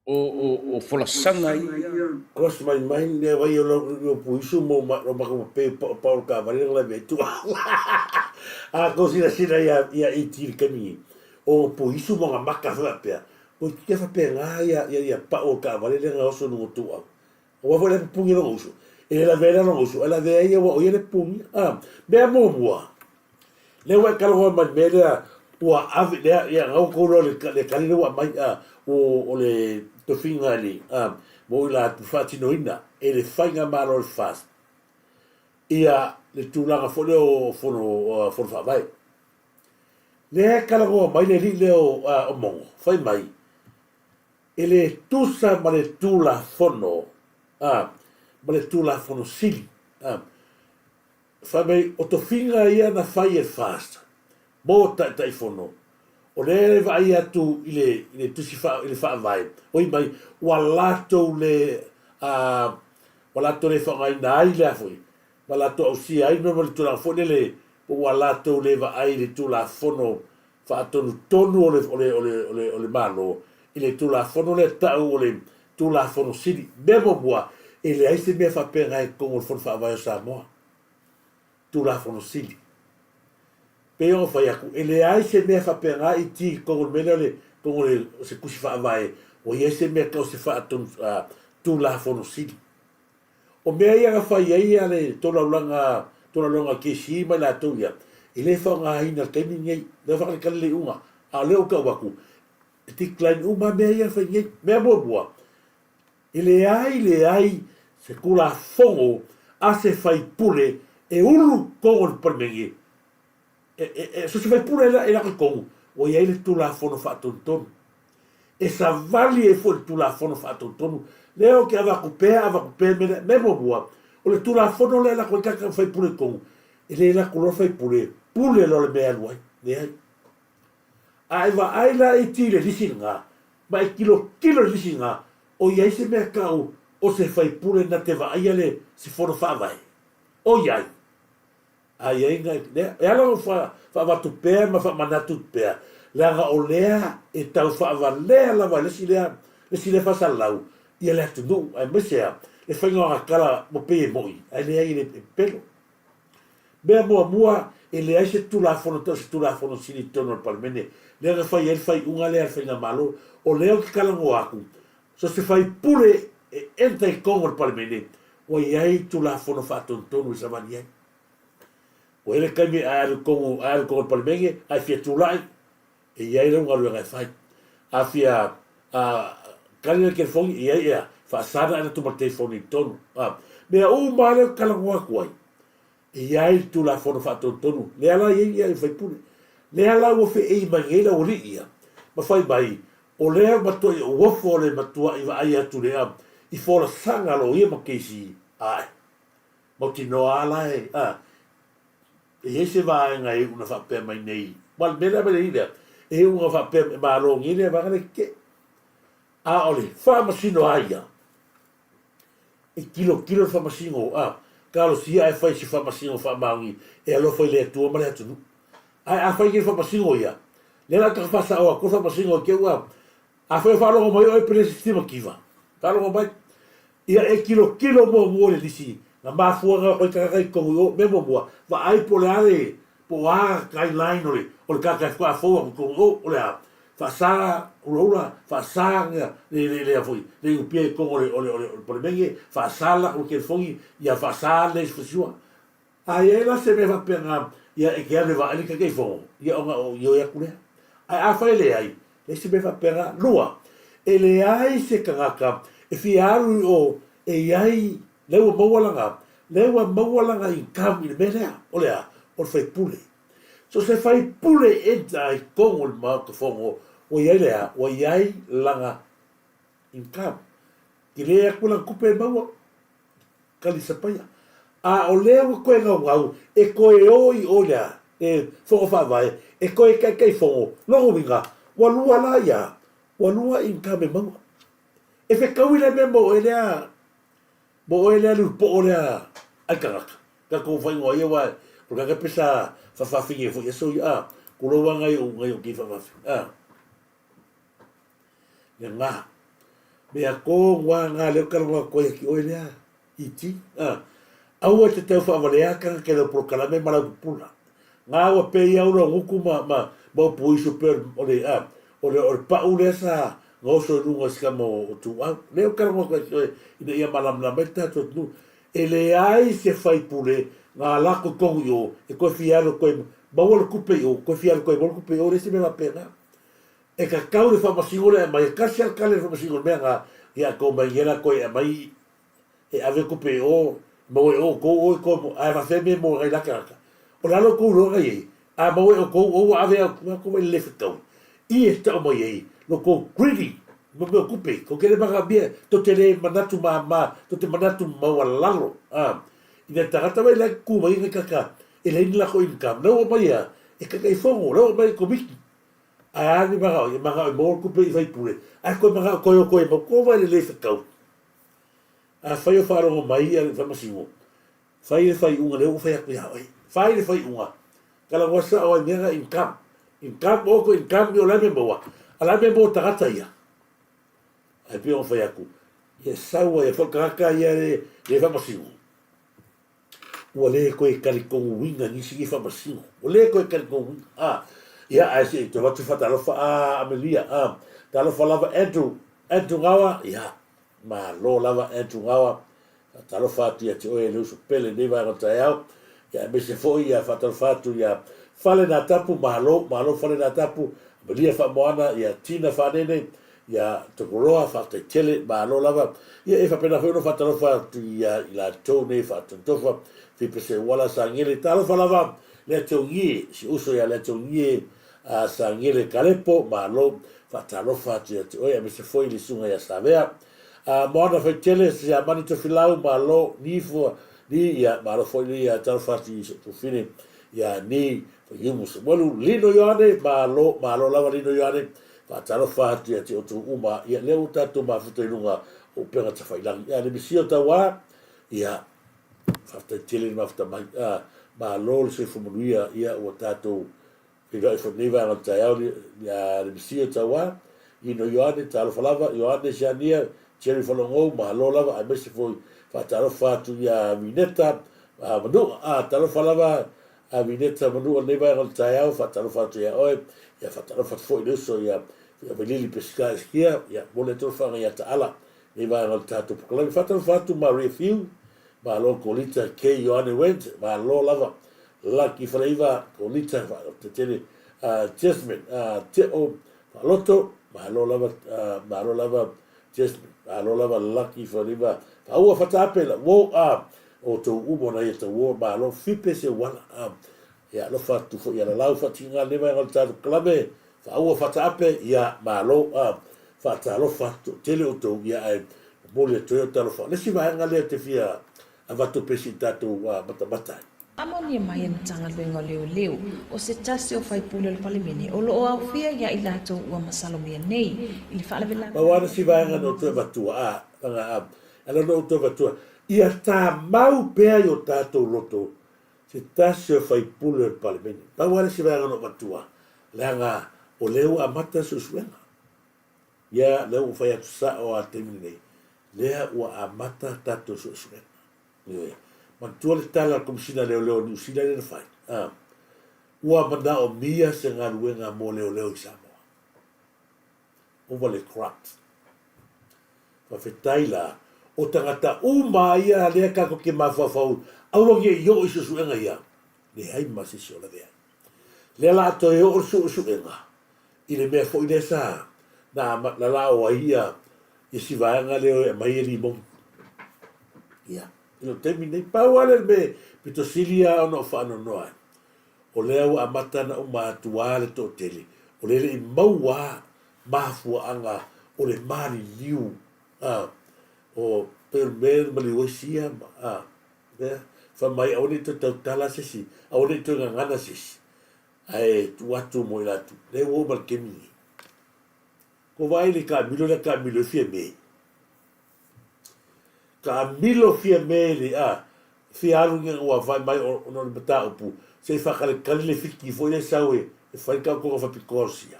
O, o, o folasaga ia. Cross my mind lea vai o lau o puisu mo ma lo maka pe pa pa o ka vale la ve tu. A ko sila sila ia ia i ti kami. O puisu mo nga maka fa pe. O ti fa pe nga ia ia ia pa o ka vale le nga oso no tu au. O wa le pungi lo usu. E la ve la lo usu. E la ve ia wa o ia le pungi. Ah, mea muamua. Lea ua e talanoa mai i le mea lea ua ave lea ia gau kou loa le le kali lea ua aumai a o o le tofiga i le a mo i latou faatinoina e le faigamalo o le FAST ia le tulaga foi lea o fono fono faavae. Lea e talanoa mai le alii lea o a o Mogo fai mai e le tusa ma le Tulafono a ma le Tulafono Sili a Fai mai, o tofiga ia na fai e FAST mo Taitaifono, o lea e vaai atu i le, i le tusi faa, i le faavae, oi mai, ua latou le, a, ua latou le faaaogaina ai lea foi, ma latou ausia ai mea ma le tulaga foi lele, po ua latou le vaai i le Tulafono faatonutonu o le, o le, o le, o le, o le Malo, i le Tulafono lea tau o le Tulafono Sili. Mea muamua, e leai se mea faapena i totonu o le Fono Faavae o Samoa. Tulafono Sili. Pei ona fai atu, e leai se mea faapena i ti i totonu o le mea lea o le, totonu o le, o se tusi faavae, ua i ai se mea tau o se faatonu, uh, Tulafono Sili. O mea ia na fai ai a le tolaulaga, tolaulaga KC ma i latou ia, e le faaaogaina i le taimi lenei. Lea faatalitali le iuga, a o lea ua tau atu, e decline uma lava mea ia na fai nei. Mea muamua, e leai leai se Tulafono a se faipule e ulu tonu o le Palemene E, e, e, so se faipule e, e lako i tonu, ua i ai le Tulafono Faatonutonu. E savali ai foi le Tulafono Faatonutonu. Lea ou te avatu pea, avatu pea mea lea. Mea muamua, o le Tulafono lea e lako ai tagata faipule i tonu, e le lako loa le faipule, pule loa le mea e alu ai. Leai. A e vaai la i ti le lisi lena, ma e tilotilo i le lisi lena, o i ai se mea tau o se faipule na te vaaia le se fono faavae? O i ai. A i ai nai lea, e ala ona faaavatu pea ma faamanatu pea, leaga o lea e tau faavalea lava e le isi lea, le isi lea faasalalau ia le atunuu, aemaise a le faiga o agatala ua pei e mo'i, ae leai e le pepelo. Mea muamua, e leai se Tulafono tau se Tulafono sili i totonu o le Palemene, lea na fai ai le faaiuga lea a le Faigamalo. O lea ou te talanoa atu, so se faipule e enter i totonu o le Palemene, ua i ai Tulafono faatonutonu e savali ai. Ua i ai le taimi a e alu i totonu, a e alu i totonu o le Palemene, a e fia tulai, e i ai lau galuega e fai. A fia a, kali le telefoni, e i ai ea, faasana ae atu ma le telefoni i totonu. A, mea uma lava lea ou te talanoa atu ai, e i ai le Tulafono Faatonutonu, lea la e i ai ia faipule. Lea la ua feei mai nei le aualii ia, ma fai mai, o lea matuai uofo le matuai vaai atu lea i folasaga a loia ma keisi ae. Mautinoa a la e, a, e i ai se vaega e iu na faapea mai nei, aua o le mea lea mai le lea, e iu na faapea e malo nei lea vaega lea tetee. A o le faamasino a ia, e tilotilo le faamasino, a, talosia ae fai se faamasino faamaoni e alofa i le Atua ma le atunuu. Ae afai nei faamasino ia, lea la ta faasao atu le faamasino i te ua, afai o faalogo mai oe Pelesiti Mativa, faalogo mai, Ia e tilotilo muamua i le lisi na mafua na koe tagata i totonu i o, mea muamua, vaai po o le a le, po o a guideline o le, o le tagata e faatoa fou atu i totonu i o, o le a? Faasa ulaula, faasa le, le, le a foi, le inupia i totonu o le, o le, o le Palemene, faasa le latou telefoni, ia faasa le fasiua. A i ai la se mea faapena, ia e te alu e vaai le Taitaifono, ia ona ou ioe atu lea. Ae afai e leai, leai se mea faapena. Lua, e leai se tagata e fia alu i o e i ai, lea ua maua lana, lea ua maua lana income i le mea lea, o le a? O le faipule. So se faipule e enter ai i totonu o le Maota Fono, ua i ai le a? Ua i ai lana income. Tele atu lana tupe e maua. Kalisapaia. A o lea ua toe naunau e toe o i o i le a? Le Fono Faavae, e toe taitaifono, lona uiga, ua lua la ia, ua lua income e maua. E fetaui la mea mo oe lea, mo oe lea liupoo lea ai tagata. Tatou faaigoa ia aua o le tagata pe sa faafafine foi aso ia, a, tulou lava nai ou, nai ou kei faafafine, a. Lena. Mea ko ngā ngā leo kalonga koe ki oe lea, iti, a. Aua te tau whaavalea kanga ke lau polokalame ma lau pupula. Ngā ua pe ia ula nguku ma, ma, ma upu isu pe o le, a, o le, o le pa'u lea sa gaoso i luga o se kama o, o Tuuau. Leo kalonga koe ki oe ina ia malamalama ai te tatou atunuu. E leai se faipule ngā lako i kongu i o, e koe fia alu koe maua le kupe i o, koe fia alu koe maua le kupe i o, leai se mea faapena. E kakau le faamasino le aumai, e kasi a kale le faamasino le mea nga, ia kou mai ngela koe e aumai e ave kupe i o, maua i o kou oi koe mo, ae faafefea mea mo ngai la tagata. O le alo kou loa ngai ei, a maua i o kou o ua ave au, ua kou mai le le fetaui. I e tau mai ei, lo kou greedy, mo mea o kupe, kou te le manaomia, tou te le manatu māmā, tou te manatu maualalo, a. Ina tagata mai la ku mai ngai kaka, e leai ni lako income, la ua mai a, e Taitaifono, la ua mai e Komiti. Ae a ni manao, e manao e maua kupe i faipule, ae koe manao koe o koe mau ko wai le le whakau. A whai o whaarongo mai ia le whamasino, whai le whai unga le ua whai aku ia oe. Whai le whai unga. Kala ngua sa o ai mea nga income. Income o ko income i o la me maua. A la me maua tagata ia. Ae pei ona whai aku. Ia saua ia whakaka ia le, le whamasino. Ua lē koe kalikoguina nisi i whamasino. Ua lē koe kalikoguina. A, ia, ae se i toe watu whatalofa, a, Amelia, a, talofa lava Andrew, Andrew Gawa, ia, malo lava Andrew Gawa, talofa atu ia te oe e le uso pele nei vaega o taeao, ia, aemaise foi ia whatalofa atu ia Fale Nā Tapu, malo, malo Fale Nā Tapu, Amelia Whamoana, ia Tina Whanene, Ia Tokoroa, faafetai tele, malo lava. Ia e faapena foi ona faatalofa atu ia i latou nei faatotofa, Fipe Seuala Sagele, talofa lava Leationgie, si uso ia Leationgie a Sagele Kalepo, malo, faatalofa atu ia te oe aemaise foi le susuga ia Savea. A Moana Faitele, Siamani Tofilau, malo, ni fua, ni ia, malo foi le ia talofa atu i si ou tuafine ia ni Faiumu Samuelu, Lino Ioane, malo, malo lava Lino Ioane, Faatalofa atu ia te outou uma, ia lea ua tatou mafuta i luga o upega tafailangi. Ia le Mesia o tauā, ia, faafetai tele le mafuta mai. A, malo le soifua manuia, ia ua tatou feiloai foi lenei vaega o le taeao, ia le Mesia o tauā, Ino Ioane, talofa lava, Ioane Siania, Jerry Falogou, malo lava, aemaise foi faatalofa atu ia Vineta, Manu'a, a, talofa lava, A Vineta Manua lenei vaega o le taeao, faatalofa atu ia oe, ia faatalofa atu foi i le uso ia Vailili Pesika Esikia, ia momoli atu alofaga ia Taala lenei vaega o le tatou polokalame. Faatalofa atu Maria Fiu, malo Kolita K Ioane Wendt, malo lava Lucky Faleiva, Kolita Fatetele, Jasmine Teo Faaloto, malo lava, malo lava Jasmine, malo lava Lucky Faleiva, Faaua Fataape, lau a O tou uma ona ia tauoa malo fipe se uala a ia alofa atu foi ia lalau faatiga le vaega o le tatou kalame faaua fataape ia malo a faatalofa atu toatele outou ia ae momoli atu ai o talofa le isi vaega lea te fia avatu pe si tatou matamata ai. Faamaonia mai e Matagaluega o Leoleo, o se tasi o faipule o le Palemene o lo o aofia ia i latou ua masalomia nei i le faalavelave. Pau lava le isi vaega na ou toe avatua a, a, Ala na outou avatua, ia tamau pea i o tatou loto se tasi o faipule o le Palemene. Pau lava le isi vaega na ou avatua, leaga o lea ua amata le suesuega. Ia, lea ua ou fai atu sao lava i le taimi lenei, lea ua amata tatou suesuega. Ioe. Manatua le tala a le Komesina a Leoleo o Niu Sila lea na fai, a, ua manaomia se galuega mo leoleo i Samoa. Ova le corrupt. Faafetai la, o tagata uma ia lea tatou te mafaufau aua ne i oo i suesuega ia, leai ma se isi o lavea. Lea la a toe oo le suesuega i le mea foi lea sa na lalao ai ia si vaega lea e aumai e limoni. Ia, i lou taimi nei, pau lava lea le mea pito sili lava ona ou faanoanoa ai, o lea ua amata ona uma atu lava le toatele, o lea e le i maua lava mafuaaga o le maliliu a o pei o le mea na maliu ai sia ma a lea fai mai aua ne i toe tautala se isi aua ne i toe gagana se isi ae tuu atu mo i latou lea ua uma le taimi lenei. Ko vaai le taamilo lea taamilo ai Fiame. Taamilo Fiame le a fia alu ni ua fai mai ona o le mataupu se i faakalikali le fiki foi lea sau e fai le taotoga faapitoa o sia.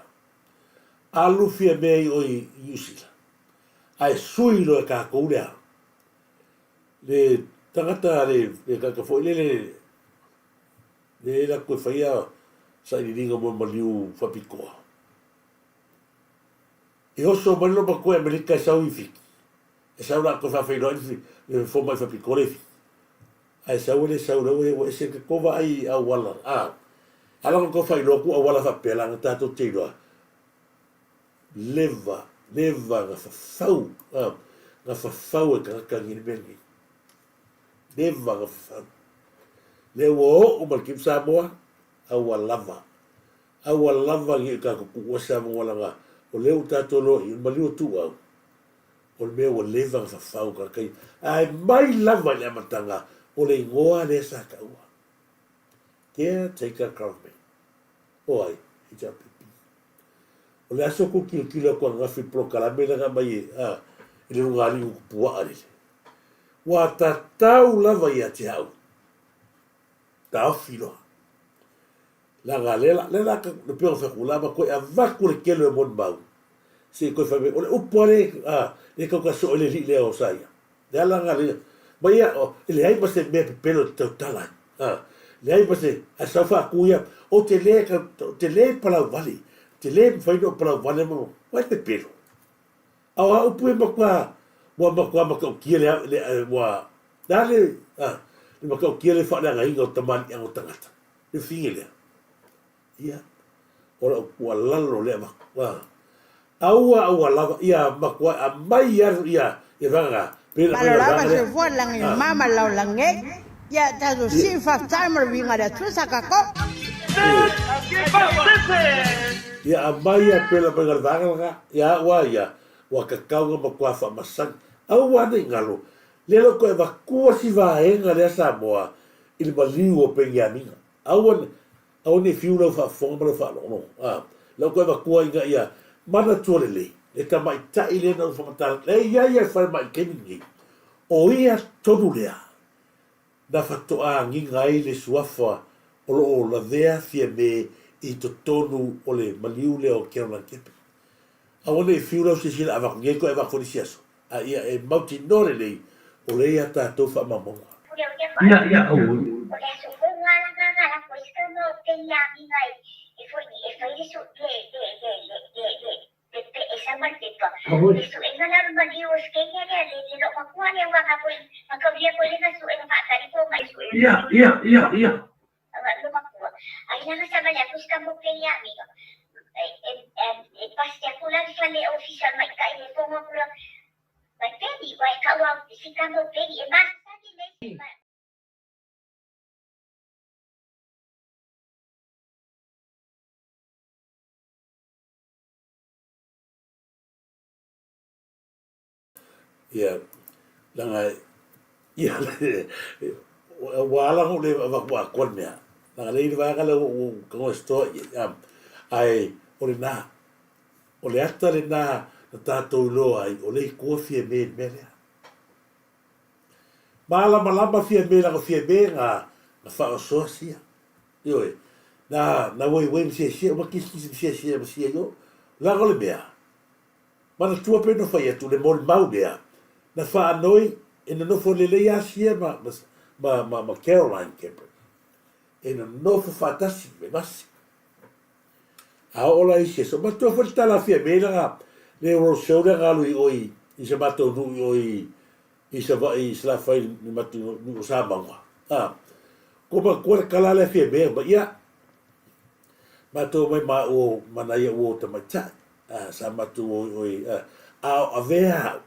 Alu Fiame i o i Niu Sila. Ae sui loa e tatou le a? Le tagata le le tagata foi lele le alu atu e faia sailiiliga mo le maliu faapitoa. E oso mai le matua i Amerika e sau i Fiti, e sau la toe faafeiloai le fomai faapitoa lea i Fiti. Ae sau e le sau lea ua ese le tou vaai i auala, a. Ala ona tou faailoa atu auala faapea leaga tatou te iloa leva, leva na fafau, a, na fafau e tagata nei le mea lenei. Leva na fafau. Lea ua oo mai le taimi Samoa, a ua lava. Aua lava ne i tatou tuua se avanoa leaga o lea ua tatou iloa i le maliu o Tuuau, o le mea ua leva ona fafau tagata ia. Ae mai lava i le amataga o le igoa lea sa taua, Caretaker Government. O ai? HRPP. O le aso kou tilotilo atu ananafi i le polokalame lea na aumai i le luga alii o Tupuaa lele, ua tatau lava ia te au, taofi loa. Leaga lea la, lea la le pei ona fai atu, la ma toe avatu le tele o molimau, se i toe fai mai, o le upu lava lea, a, lea tau ta soo ai le alii lea o Saia. Le ala lena lea, ma ia, e leai ma se mea pepelo e te tautala ai. A, leai ma se, ae sau faatu ia, ou te le, ou te le palauvale, ou te le mafai ona ou palauvale ma, ua e pepelo. A o a upu ia matua, ua matua matautia le, le, ua, le a le, a, le matautia le faaleagaina o tamaliiaga o tagata. Le fine lea. Ia, o lau tuualalo lea avatu. A, aua aua lava, ia matua aumai alu ia, ia vaega na, pei ona Malo aumai lava vaega lea. soifua lagi A, mama lau lagi ia tatou ia, sii faafetai mo le viiga o le Atua sa tatou. ia, ia aumai ia pei ona aumai le vaega lena, ia au a ia, ua tatau ona matua faamasani. Aua ne i galo, lea la ua toe avatua si vaega lea Samoa i le maliu o Peniamina. Aua ne, aua ne i fiu lau faafofoga ma lau faalogologo, a, lau toe avatua ina ia manatua lelei le tamaitai lea na ou faamatala, lea e i ai le falemai i le taimi lenei, o ia tonu lea na faatoa agiga ai le suafa o lo o lavea Fiame i totonu o le maliu lea o Caroline Kepe. Aua ne i fiu lau silasila avatu nei toe avatu i le isi aso, a ia e mautinoa lelei o lea ia tatou faamaumauga. Ia, ia, aua. Ia, ia, ia, ia. Ia, leaga, ia, ua ala ona ou le avatu atoa le mea, leaga lea i le vaega lea ua ou tago e store i ai, ae o lena, o le ata lena na tatou iloa ai o lea i tua Fiame i le mea lea. Malamalama Fiame leaga o Fiame na, na faaosoa sia. Ioe, na, na ueiuei ma siasia, uma kisikisi ma siasia ma sia i o. Leaga o le mea, Manatua pei ona fai atu le molimau lea na faanoi e nonofo lelei Asia ma, ma, ma, ma Caroline Cameron. E nonofo faatasi me masi. A oo la isi aso, manatua foi le tala a Fiame lana le road show lea na alu i o i, i se matou nuu i o i, i Savaii i Salafai i le matou nuu o Samauga. A, ko manatua le tala lea a Fiame, ma ia, Matou omai ma ua ma nai o'u o tamaitai, a, sa matou o i oi, a, a o avea a'u,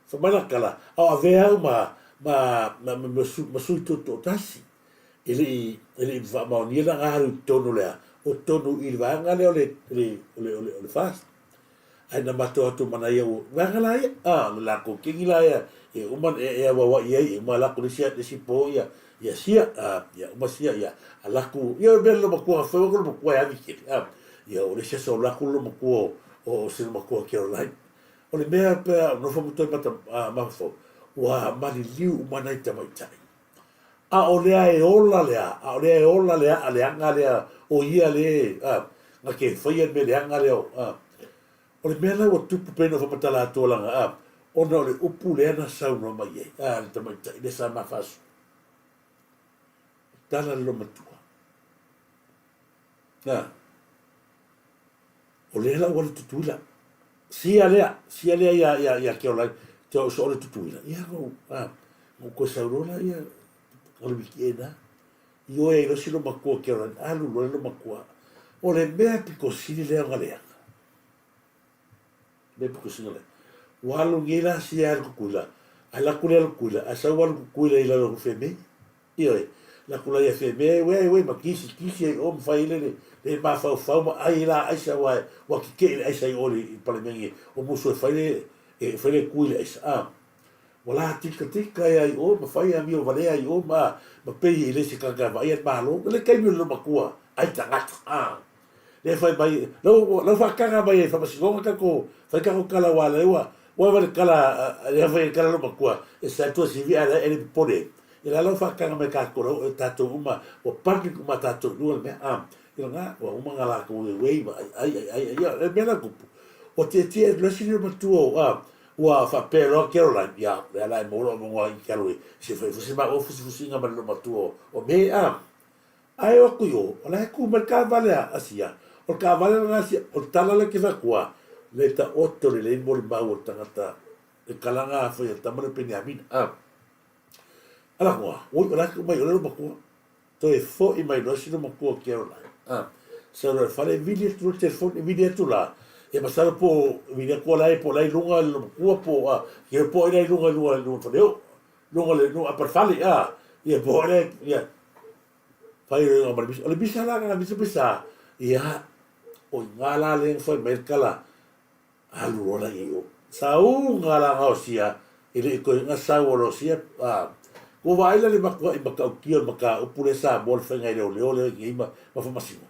fai mai lana tala, a o avea a'u ma, ma, ma, ma, ma, ma sui tutoatasi, e le i, e le i faamaonia lana alu i totonu o le a, o totonu i le vaega lea o le, o le, o le, o le, o le FAST. Ae na matou atu ma nai o'u vaega la ia, a, le latou kegi la ia, e uma e, e auaua'i ai, e uma lako le isi, le isi po ia, ia sia, a, ia uma sia, ia, a laku, ia o mea le matua, fai mai ko le matua e agi tele, a, ia o le isi aso laku le matua o, o, o se matua Caroline. O le mea pea nofo ma toe mata, a, mafaufau, ua maliliu uma nai tamaitai. A o lea e ola le a, a o lea e ola le a'a leaga lea o ia le, a, na te faia le mea leaga lea o, a. O le mea la ua tupu pei ona faamatala atu o lana, a, Ona o le upu lea na saunoa mai ai a le tamaitai lea sa ma faasoa. Tala le loomatua. Na. O lea la ua le Tutuila. Sia lea, sia lea ia ia ia Keolai, te o so le Tutuila. Ia go a, go ko saulola ia o le wiki e na. I oe i losi lo makua Keolai, alu lo lo makua. O le mea piko sili lea nga lea. Mea piko sili lea. Ua alu ngi la sia alu Tutuila. Ai la kule alu Tutuila, ai sau alu Tutuila i lalo feme. Ioe, laku la ia Fiamē, uē, uē, ma kisi, kisi ai o ma fai ai le, le, le mafaufau ma ai la aisa aua e, ua keke'i le aisa i o i le Palemene o musu e fai le, e fai le kui i le aisa, a. Ua la tikatika ai i o ma fai amio valea i o ma, ma pei e le se tagata e vaaia le Malo. I le taimi o le loomatua, ai tagata, a. Lea fai mai, lau, lau faataga mai e Faamasinoga tatou, fai tatou tala aua lea ua, ua eva le tala, lea fai le tala loomatua, e sa tua sivi ae la e le popole ai. Ia la lau faataga mai tatou lau e tatou uma ua public uma tatou i luga le mea a ia na ua uma na latou uei ma ai ai ai ai ia le mea la tupu ua tietie atu le isi le matua o a ua faapea loa Caroline ia lea la e maua lou avanoa i te alu e se fai foi se maua fusifusiga ma le matua o me a ae o atu i o o la e tu mai le taavale a Asia o le taavale lena Asia o le tala lea ke fai atu a le taoto lelei molimau o le tagata e kalaga a fai a tama le Peniamina a Ala koa, oi, o la e mai ole lo matua. Toe fo'i mai loa si lo matua Caroline. Ah, sa loa fale vili atu le telefoni, vili atu la. Ia masalo po vili atu la e po la i luga le matua po a, ia po ai la i luga i luga i luga fale o. Luga le luga apa fale a. Ia po ai ia fai le ma le misa. O le misa la nga misa misa. Ia o ngā la le fai mai kala Alu loa la i o. Sau nga la gaosia e le i koe nga sau o losia a ko vaai la le matua i matautia o le mataupu lea Samoa le faiga e leoleo lea i nei ma ma faamasino.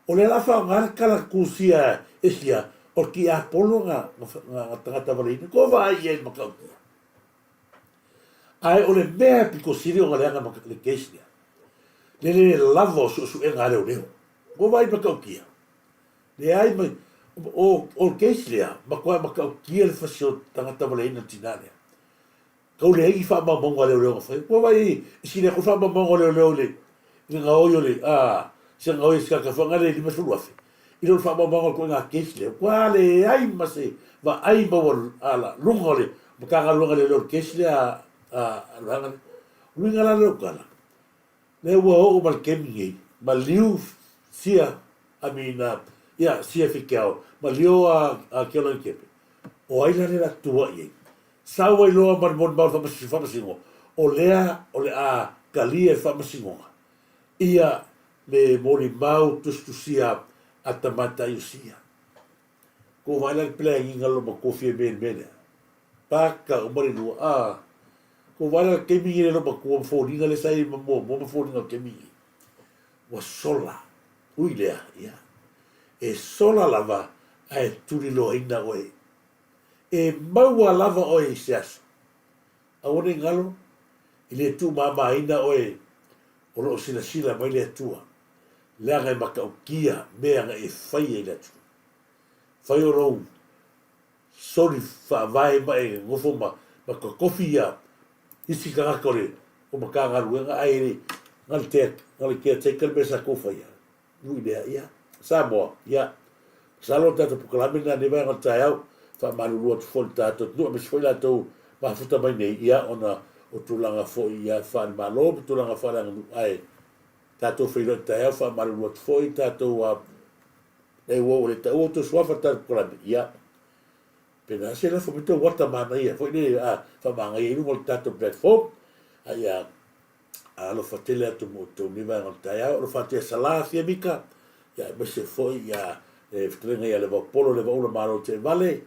O lea la faaaoga le kala kusia e sia o le tiapolo nga nga tagata valeina ko vaai i ai le matautia. Ae o le mea e pito sili ona leaga ma le case lea, le le lava o suesuega a leoleo. Ko vaai matautia. Leai mai, o, o le case lea, matua matautia le fasi o tagata valeina le tina lea. Kau leai ni faamaumauga a leoleo na faia. Kua vaai i sili atu faamaumauga a leoleo i le, i le gaoi o le, a, se gaoi o se tagata foi na le 50,000. I lo le faamaumauga o le ituaiga case lea. Kua leai ma se vaai maua luga o le Matagaluega a Leoleo i le case lea a, a, a le vaega lea. O le uiga la lea o tala, Lea ua oo ma le taimi nei, maliu sia, I mean, ia, sia Fikeao, maliu a, a Keolani Kepe. O ai la lea la tuua'i ai? Sau ai loa ma le molimau i le faamasinoga, o lea o le a talia e le faamasinoga ia le molimau tusitusia a tamaitai o sia. Ko vaai la le peleagiga lo matua fia mea i le mea lea. Paka uma le lua, a. Ko vaai la le taimi nei le matua ma foliga lea sa i ai ma muamua ma foliga o le taimi nei. Ua sola. Ui lea, ia. E sola lava ae tuliloaina oe. E maua lava oe i se aso. Aua ne i galo, e le tuumamaina oe o lo o silasila mai le Atua, leaga e matautia mea na e faia i le atunuu. Fai o lou soli faavae ma e nofo ma ma totofi ia isi tagata o le o Matagaluega ae le na le tea na le caretaker le mea sa tou faia. Ui lea, ia, Samoa, ia, masalo o le tatou polokalame lena i lenei vaega o le taeao, faamalulu atu foi i le tatou atunuu aemaise foi latou mafuta mai nei, ia, ona o tulaga foi ia faale-Malo ma tulaga faaleaganuu, ae tatou feiloai i le taeao, faamalulu atu foi i tatou a, e ua ua le taua outou suafa i le tatou polokalame, ia, pena se lafo mai tou ata manaia foi lele a faamanaia i luga o le tatou platform, a ia, Alofa tele atu mo outou nei vaega o le taeao. Alofa atu ia Salā Fiamika, ia aemaise foi ia le fetalaiga ia Levaopolo Levaula Malo Teevale,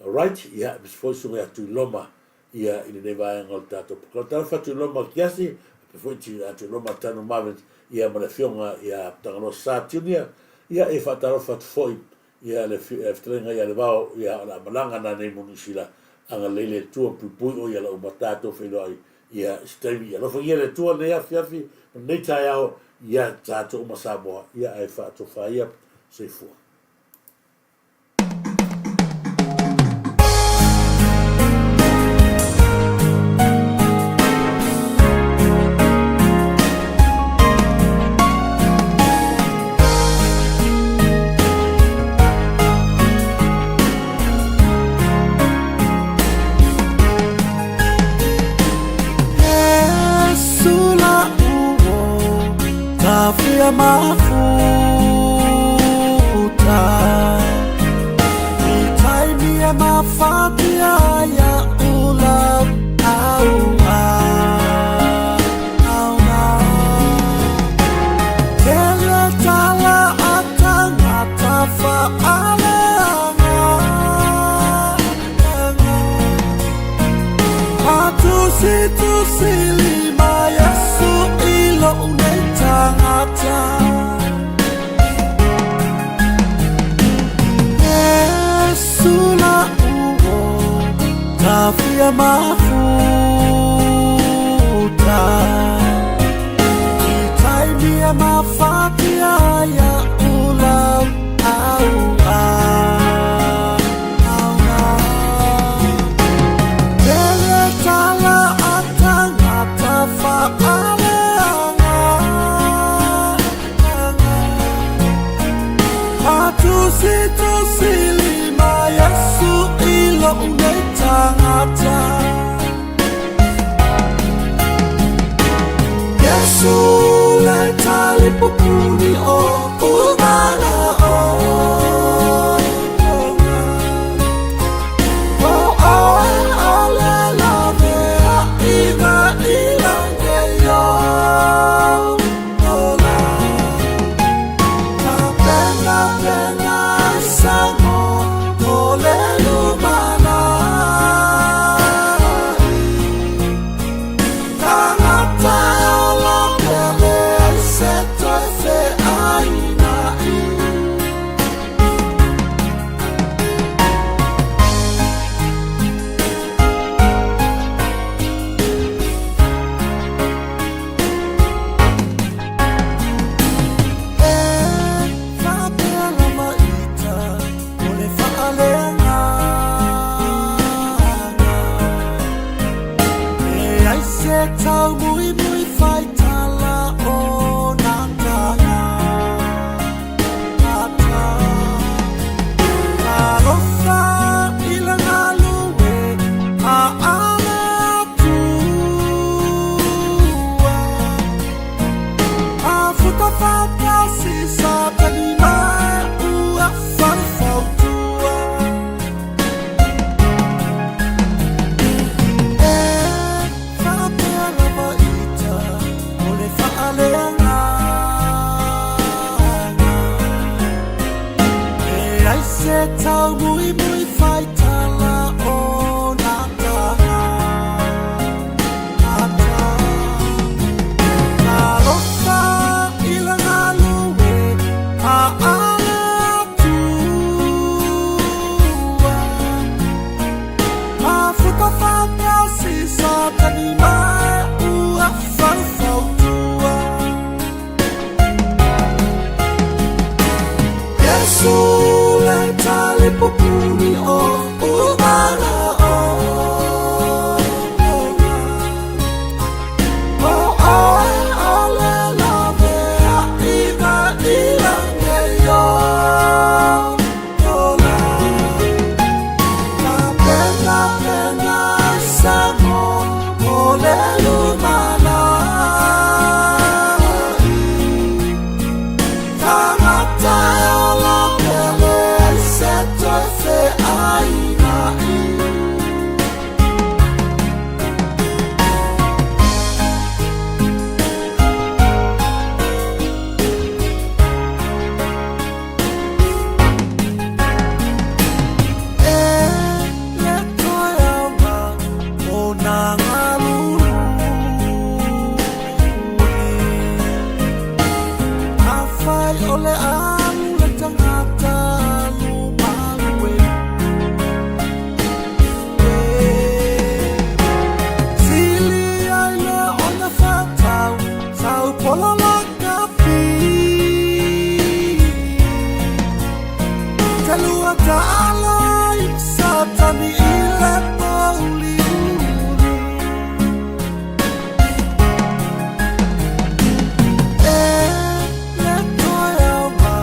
alright, ia aemaise foi susuga ia Tuiloma ia i lenei vaega o le tatou polokalame. Talofa atu i Loma Kiasi, faapea foi ia Tuiloma Tanu Marvin, ia ma le afioga ia Tagaloa Sa Junior, ia e faatalofa atu foi Ia le fetalaiga ia Levao, ia o le a malaga nanei mo Niu Sila, agalelei le Atua, puipui oe ia lau uma tatou feiloai ia i se taimi. Ia alofagia le Atua lenei afiafi ma lenei taeao ia tatou uma Samoa, ia ae faatofa ia. Soifua. tafia mafuta I taimi e mafatia ai a ula au a Tele tala a tangata whaaleanga. A tusi tusi lima Yesu i lou nei tagata. Yesu la uo tafia mafuta I taimi e mafatia ai a ula au a Tele tala a tangata whaaleanga. A tusi tusi lima Yesu i lou nei tagata. Yesu le talipupuni o umana o. O oe o le lavea i na ilange yo ola. Ka pena pena sango o le lumana. Tangata ola pele ai se toe feaina i. E faapea lava ita o le faaleagaga. E ai se taumuimui faitala o nā taga. Talofa i le galue a ale atua. A futa faatasi Satani ma ua faufautua. E faapea lava ita o le faaleagaga. E ai se taumuimui faitala o nā taga. Talofa i le galue a ale atua. Mafuta faatasi Satani ma ua faufautua. Yesu le talipupuni o umana o. O oe o le lavea i na ilange yo ola. Ka pena pena sango o le lumana. Tagata e ola pele ai se toe feaina i. E le toe aoga o nā galulue. Afai o le alu le tagata alu malue. Sili ai le ona fatau sau pola la kapi. Te lua taala i Satani i le mauliuli. E le toe aoga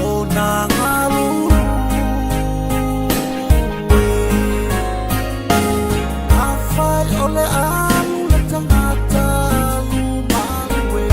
o nā galulue. Afai o le alu le tagata alu malue.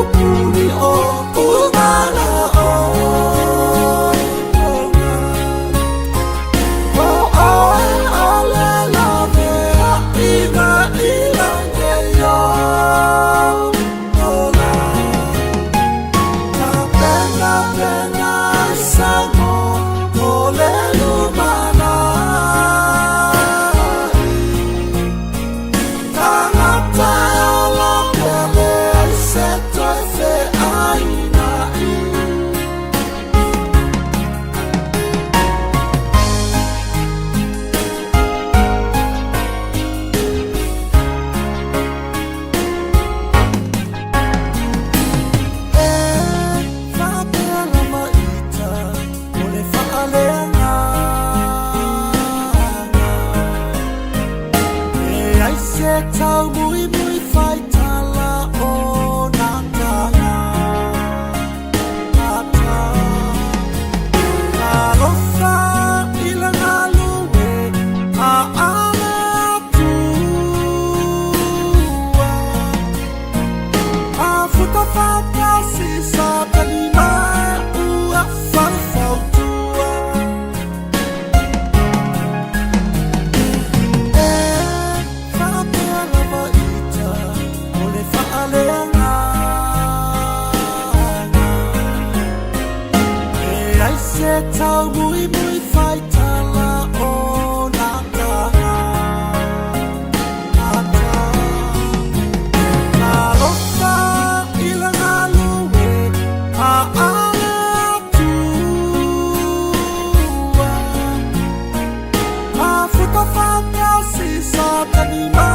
pupuni o umana o O oe ale lawe a i na i lange yo Ola Ka pena pena sango o le lumana Tangata e ola pele ai se toe feaina i. E faapea lava ita o le faaleagaga. Leai se taumuimui faitala o nā taga ata. Talofa i le galue a ale Atua. A futa faatasi Satani ma ua faufautua. E faapea lava ita o le faaleagaga. Leai se taumuimui faitala o nā taga ata. Talofa i le galue a ale Atua. A futa faatasi Satani ma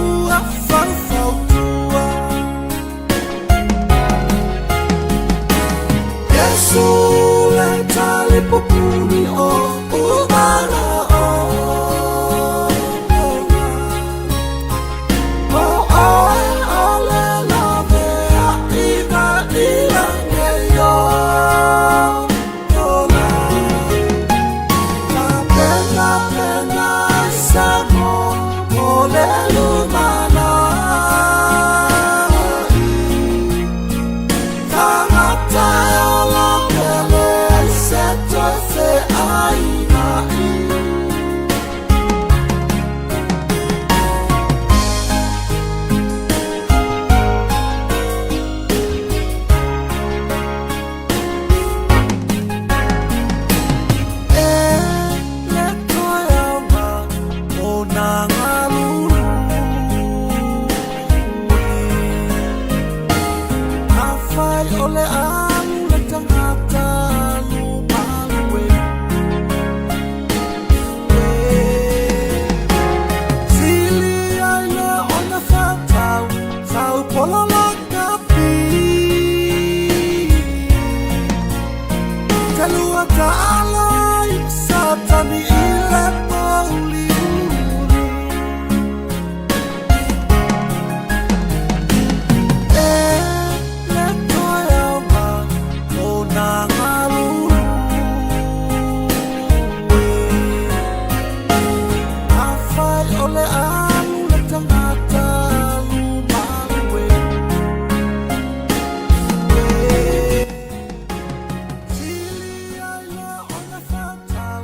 ua faufautua. Iesu le talipupuni o umana o O oe ale lawe a i na i lange yo Ola Ka pena pena sango o le lumana Tangata e ola pele ai se toe feaina i. E le toe aoga o nā galulue. Afai o le alu le tagata alu malue. Sili ai le ona whatau, sau pola la kapi. Te lua taala i satani.